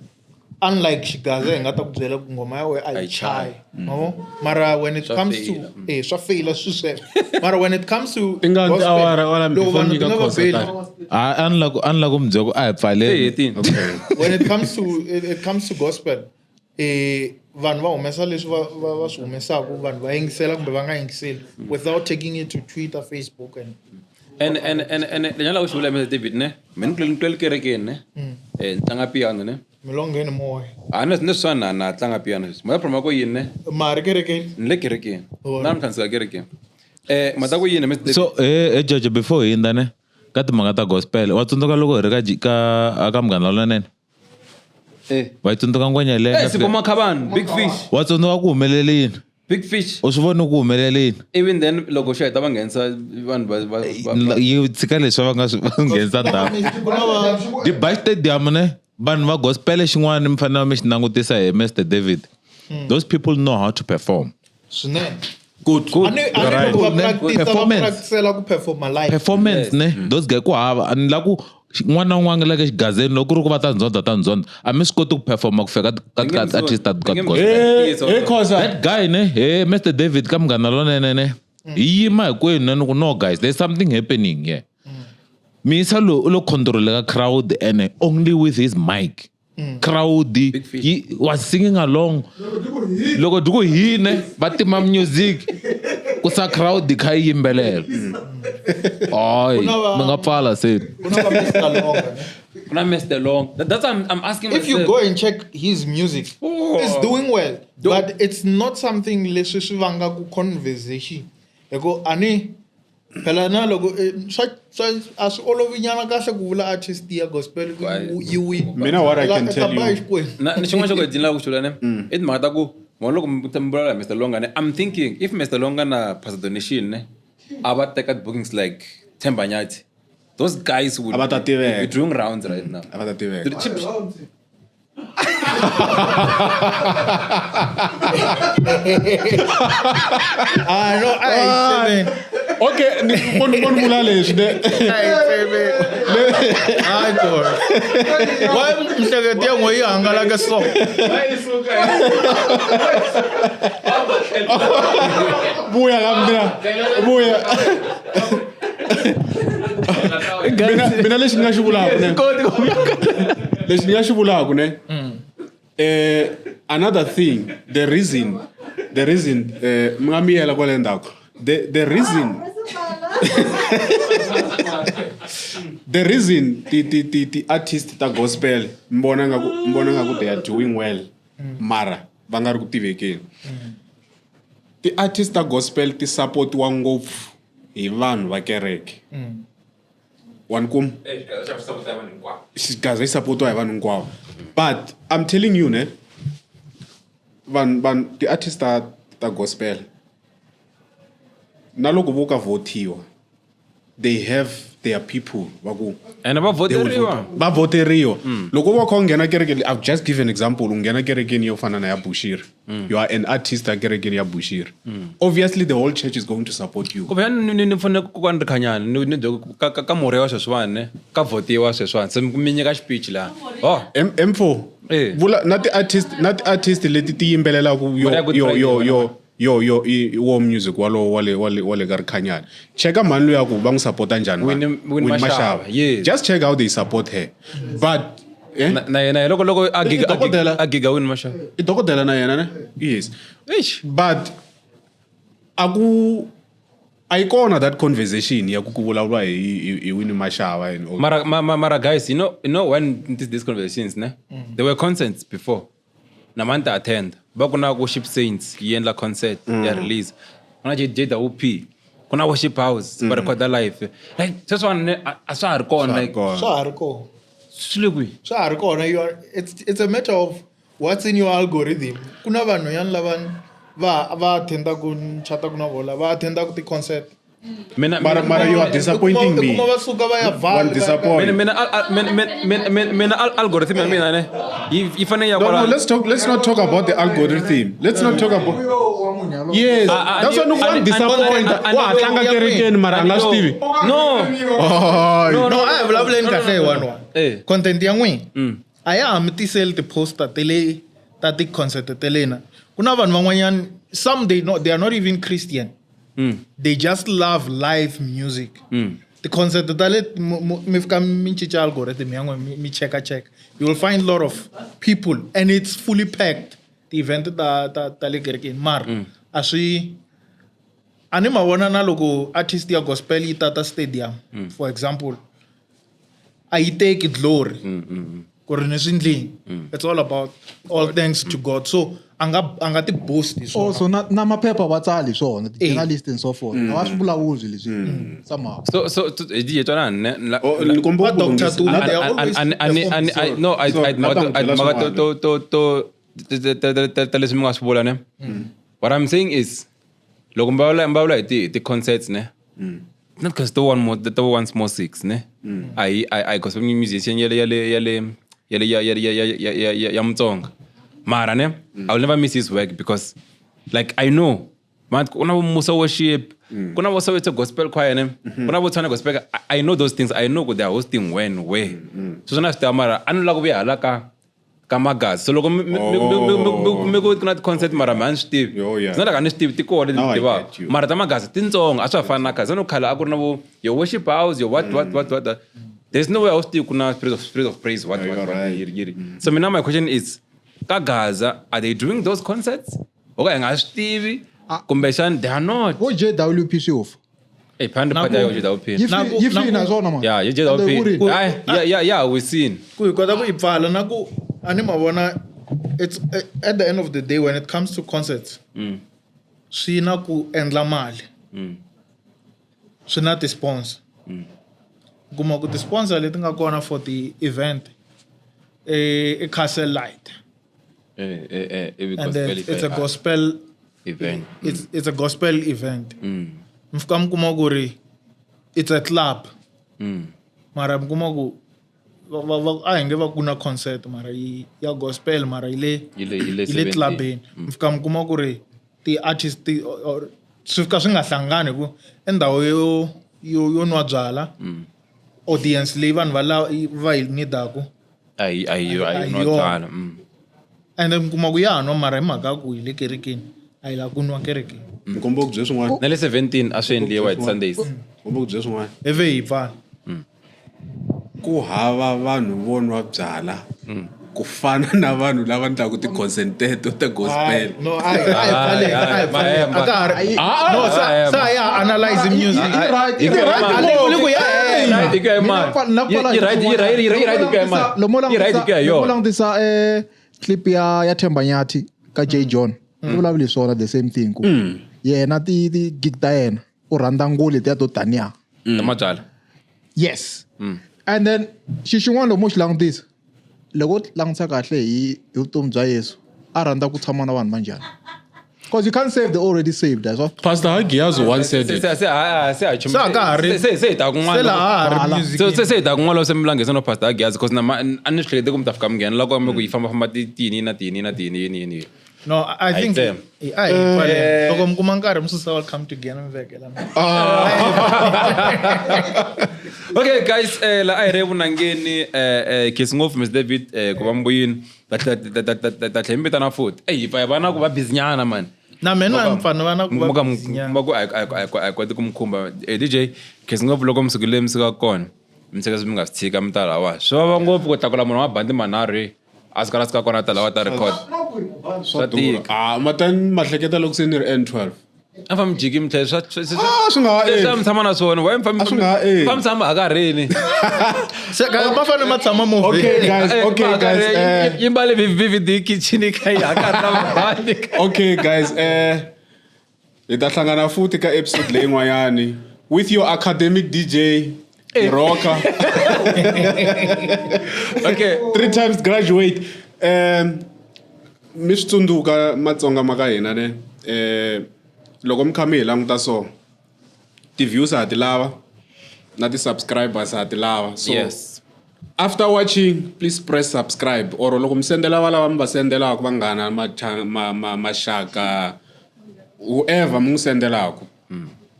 Unlike xigaza hi nga ta ku byela ku nghoma ya wena a yi chayi. Ma vo? Mara when it Swa comes to feyila. swa feyila swi sweswo. Mara when it comes to Ti nga gospel, tiawara wala loko before vanhu ti nyika nga va khosa beli, tani. A ni la ku a ni la ku mi byela ku a hi Se pfaleni hetini. when it comes to it comes to gospel vanhu va humesa leswi va swi humesaka vanhu va yingisela kumbe va nga yingiseli without taking it to Twitter, Facebook and And lenyala ku xi vula Mr. David ne mina ni kulele kerekeni ne ni tlanga piano ne milongheni moya a ni swa na tlanga piano sweswi mhaka problem ku yini ne mari kerekeni ni le kerekeni Oh. na namuntlha ni suka kerekeni mhaka ku yini Mr. David So Jojo before hi hindza ne ka timhaka ta gospel wa tsundzuka loko hi ri ka ka ka Munghana Lonene va yi tsundzuka ngwenya leyi nga Sipho fika- Makhabane big fish wa tsundzuka ku humelele yini big fish u swi voni ku humelele yini even then loko xi heta va nghenisa vanhu va yi tshika leswi va nga swi va nghenisa ndhawu Ku na va- Dubai Stadium ne vanhu va gospel xin'wana mi fanele mi xi langutisa hi Mr David those people know how to perform swinene Good. A ni Right. loko va practice va Performance. practicela ku performa live performance ne those guy ku hava a ni la ku n'wana na un'wana la ka xigazeni loko ku ri ku va ta ndzondza ta ndzondza a mi swi koti ku performa ku fika ka ka artist ta ka gospel Hey, Khosa. that guy ne hey Mr David ka Munghana Lonene ne hi yima hinkwenu ne ni ku no guys there's something happening here miyisa loyi u lo control ka crowd and only with his mic crowd fish. yi was singing along loko di ku hine va tima music ku sa crowd kha yi yimbelela hayi Ku na va- mi nga pfala se ku na va Mr. Longa, ne? Ku na Mr. Long that's why I'm asking If you myself. go and check his music Oh. it's doing well but it's not something leswi swi vangaku conversation hi ku a ni phela na loko swa a swi olovi nyana kahle ku vula artist ya gospel ku yi wini Mina what I can Phela, tell ta ba you- Xikwembu. Na ni xin'wana xa ku ni lava ku xi vula ne i timhaka ta ku vona loko mi vulavula hi Mr. Longa ne I'm thinking if Mr. Longa na Pastor Donation ne a va teka bookings like Themba Nyathi those guys would A va ta tiveka. be doing rounds right now A va ta tiveka. Ah, no, a hi tshemeni. Okay, ni mo ni vula leswi ne. A hi tshemeni. Hayi kona. Why mihleketo ya n'we yi hangalake so? Vuya ka mina. Vuya. Mina lexi ni nga xi vulaka ne. Lexi ni nga xi vulaka ne. Another thing, the reason mi nga miyela kwale ndzhaku. The reason the reason ti artist ta gospel mi vona nga ku they are doing well mara va nga ri ku tivekeni. Ti artist ta gospel ti supportiwa ngopfu hi vanhu va kereke. Wa ni kuma? Xigaza xi supportiwa hi vanhu hinkwavo. But I'm telling you ne, vanhu ti artist ta gospel na loko vo ka votiwa they have their people va ku And va they will voteriwa. vote. Va voteriwa. Loko va kha u nghena kerekeni, I've just give an example, u nghena kerekeni yo fana na ya Bushiri. You are an artist a kerekeni ya Bushiri. Obviously the whole church is going to support you. Kumbe ni pfune ku ni ri khanyana ni byela ku ka murhi wa sweswiwani ne ka votiwa sweswiwani se mi nyika xipichi laha. Oh. M4. Vula na ti artist na ti artist leti ti yimbelelaka yo Mara ya Good yo Friday, yo wena. yo yo yo i wo music walowo wale ka rikhanyana. Cheka mhani luya ku va n'wi support-a njhani vanhu. Winnie Winnie Mashaba, Mashaba. yes. Just check how they support her. But Na yena hi loko a giga, I dokodela. a giga Winnie Mashaba. I dokodela na yena ne? Yes. Eish. But a ku a yi kona that conversation ya ku vulavula hi Winnie Mashaba and all. Mara, mara guys, you know when these conversations ne? There were concerts before. Na man ta attend. Va ku na Worship Saints yi endla concert ya release. Ku na JWP. Ku na Worship House va record live. Like sweswiwani ne, a swa ha ri kona, Swa ha ri like, kona. Swa ha ri kona. Swi le kwihi? Swa ha ri kona. You are, it's a matter of what's in your algorithm. Ku na vanhu yani lava va attend-aku, ni chat-aku na vona, va attend-aku ti-concert. Mina, Mara, mina, mara you are disappointing me. Kuma va suka va ya One disappoint. Mina, mina, al, al, mina, mina, mina, mina, al, algorithm ya mina ne, yi fanele ya No, no, kwala. let's not talk about the algorithm. Let's not talk about. Yes, that's why no one disappoint. Wa ha tlanga kerekeni mara a nga swi tivi. No. Oh, No, a hi vulavuleni kahle hi one one. Eh. Content ya n'wina. A ya ha mi tiseli ti-poster te le ta ti-concert te lena. Ku na vanhu van'wanyana some they not they are not even Christian. They just love live music. Ti-concert ta le mi fika mi cinca algorithm ya n'wina mi cheka cheka. You will find a lot of people and it's fully packed. Ti-event ta le kerekeni mara a swi a ni ma vona na loko artist ya gospel yi tata stadium for example a yi teki glory ku ri ni swi ndlini it's all about all thanks to god so a nga ti boast hi swona Also na maphepha va tsali hi swona Eh. ti-journalist and so forth a va swi vulavuli leswi somehow. So hi twanana ne Oh, ni komba Va ku Dr. lunghisa. Tumi, they are And- always and I, no, I, So, I, na ta n'wi byela mhaka swin'wana. to ta leswi mi nga swi vula ne. What I'm saying is, loko mi vulavula hi ti concerts ne. Not because the one more the one small six ne. A hi gospel musician ya le ya le ya le ya le ya ya ya ya ya ya ya ya Mutsonga. Mara ne, I will never miss his work because like I know man ku na vo Musa worship, ku na vo Soweto gospel choir ne, ku na vo Tshwane gospel. I know those things. I know ku they are hosting when where. So swona swi tiva mara a ni lava ku vuya hala ka Magazi. So loko mi ku ku na ti-concert mara mi a ni swi tivi. Oh, yeah. It's not like a ni swi tivi ti kona leti Now ni I tivaka. get you. Mara ta Magazi tintsongo a swa ha fani na khale. Se no khale a ku ri na vo your worship house, your what what what what. There's no way a wu swi tivi ku na spirit of praise what Yeah, what you're what right. yiri yiri. So mina my question is ka Gaza are they doing those concerts? O ka hi nga swi tivi kumbexana they are not. Vo JWP swi Hey, phanda Na phanda ku- yo JWP. yi Na ku- yi na fina ku- swona man. Yeah, yo Ende ku ri- JWP. Ay, yeah, we seen. Ku hi kota ku yi pfala na ku a ni ma vona it's at the end of the day when it comes to concerts swi na ku endla mali swi na ti-sponsor kuma ku ti-sponsor leti nga kona for ti-event i Castle Light Eh, and then it's a gospel event. It's a gospel event mi fika mi kuma ku ri it's a club mara mi kuma ku a hi nge va ku na concert mara yi ya gospel mara yi le Yi le yi le 17. clubini mi fika mi kuma ku ri ti-artist swi fika swi nga hlangani ku i ndhawu yo nwa byala audience leyi vanhu va va yi nidaku Ayi A hi no yona. tala. Ende mi kuma ku ya nwa mara hi mhaka ya ku hi le kerekeni a yi lava ku nwa kerekeni. Ni komba ku bye swin'wana. Na le 17 a swi endliwa hi Sundays. Komba ku bye swin'wana. Ivi hi pfala. Ku hava vanhu vo nwa byala ku fana na vanhu lava endlaka ti-concert teto ta gospel. No, a hi pfaleni, a hi pfaleni. A ka ha ri no Ah, sa ya analyze music. Yi right, Yi yi right right, ngopfu. ngopfu. Yi right, yi Mina right. na pfala Yi right, yi right, yi right, yi right, Lomo yi right, langutisa yi lomo yona. langutisa clip ya Themba Nyathi ka J John. U vulavule swona the same thing ku yena ti gig ta yena u rhandza nguli letiya to taniya. Ta mabyala. Yes. And then xi xin'wana loko mo xi langutisa loko u langutisa kahle hi vutomi bya Yesu a rhandza ku tshama na vanhu va njhani? Because you can't save the already saved. That's all. Pastor Hagiazo once said Se it. se se ha se ha Se a ka ha ri- se hi ta kun'wana. Se laha ha ha ri Hala. music. Se hi ta kun'wana loko se mi langisa no Pastor Hagiazo because na a ni swi hlekete ku mi ta fika mi nghena la ku mi ku yi famba famba ti tini na tini na tini yini yini. No, I think Ayi, a hi pfaleni. Loko mi kuma nkarhi mi susa welcome to Giyani mi vekela. Okay guys, la a hi ri vunangeni khensi ngopfu Mr David ku va mbuyini ta tlhela mi vitana futhi. Ey hi pfa hi va na ku va busy nyana man. Na mina ni pfa ni va na ku va busy nyana. Ku a hi koti ku mi khumba. DJ khensi ngopfu loko mi sukile mi suka kona mi tshika mi nga swi tshika mi ta lawa. Swi vava ngopfu ku tlakula munhu wa bandi manharhu a suka la suka kona ta lawa ta record. Swa tika. Ah, matani mahleketa loko se ni ri N12. A fa mi jiki mi tlhela swa Ah, swi nga ha swi endli. mi tshama na swona. Why mi fa A swi nga ha endli. mi tshama hakarheni. Se ka va fanele ma tshama movheni. Okay guys, okay guys. Yi mbale VVD kitchen ka yi hakarhi na mabandi. Okay guys, hi ta hlangana futhi ka episode leyin'wanyani with your academic DJ Rocker. Okay. Three times graduate. Mi swi tsundzuka Matsonga ma ka hina ne. Loko mi kha mi hi languta so ti-views ha ti lava na ti-subscribers ha ti lava. So Yes. after watching please press subscribe or loko mi sendela valava mi va sendelaka vanghana maxaka whoever mi n'wi sendelaka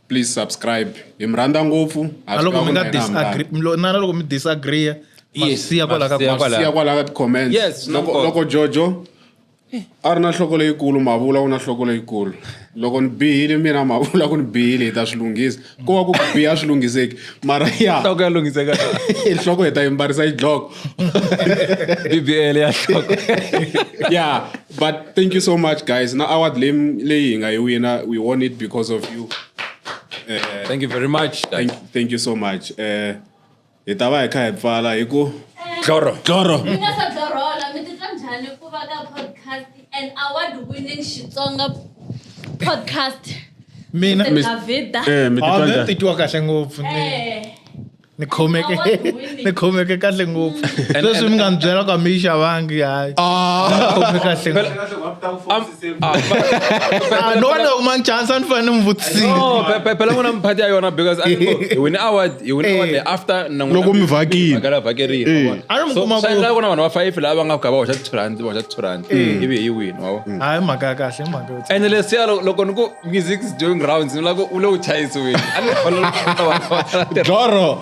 please subscribe hi mi rhandza ngopfu. Ha Na swi loko tiva mi ku nga na hina ha mi rhandza. disagree, na loko mi disagree Yes, Siya kwala ka siya kwala. Siya kwala ka ti-comments. Yes, loko, nkoka. loko Jojo a ri na nhloko leyikulu, Mavula u na nhloko leyikulu. Loko ni bihile mina, Mavula ku ni bihile, hi ta swi lunghisa. Ko va ku ku biha swi lunghiseki, mara ya Nhloko ya lunghiseka. Nhloko hi ta yi mbarisa xidloko. BBL ya nhloko. Yeah, but thank you so much, guys. Na award leyi hi nga yi wina, we won it because of you. Thank you very much, guys. Thank you so much. Hi ta va hi kha hi pfala hi ku Tloro. Tloro. Mi nga sa tlorola, mi titwa njhani ku va ka podcast, an award winning Xitsonga podcast? Mina Mr. Davida. Mi titwa Ah, mina njhani? titwa kahle ngopfu ni Eh. ni khomeke Award winning. ni khomeke kahle ngopfu sweswi mi nga ni byela ku a mi yi xavangi, hayi, ni khome kahle ngopfu. Ah, no wonder uma ni chance a ni fanele ni mi vutisile. No, phela n'wina mphati ya yona because I know hi win award, hi win award after na n'wina. Loko mi vhakile. Vhakela vhakerile. Wa vona. A ni mi So, kuma swi ku- endla ku na vanhu va 5 lava va nga fika va hoxa R2, va hoxa R2, ivi hi win, wa vona. Hayi, mhaka ya kahle, mhaka yo Ene leswiya loko ni ku music is doing rounds, ni la ku u le ku chayisiweni. A ni fanele ku- Tloro.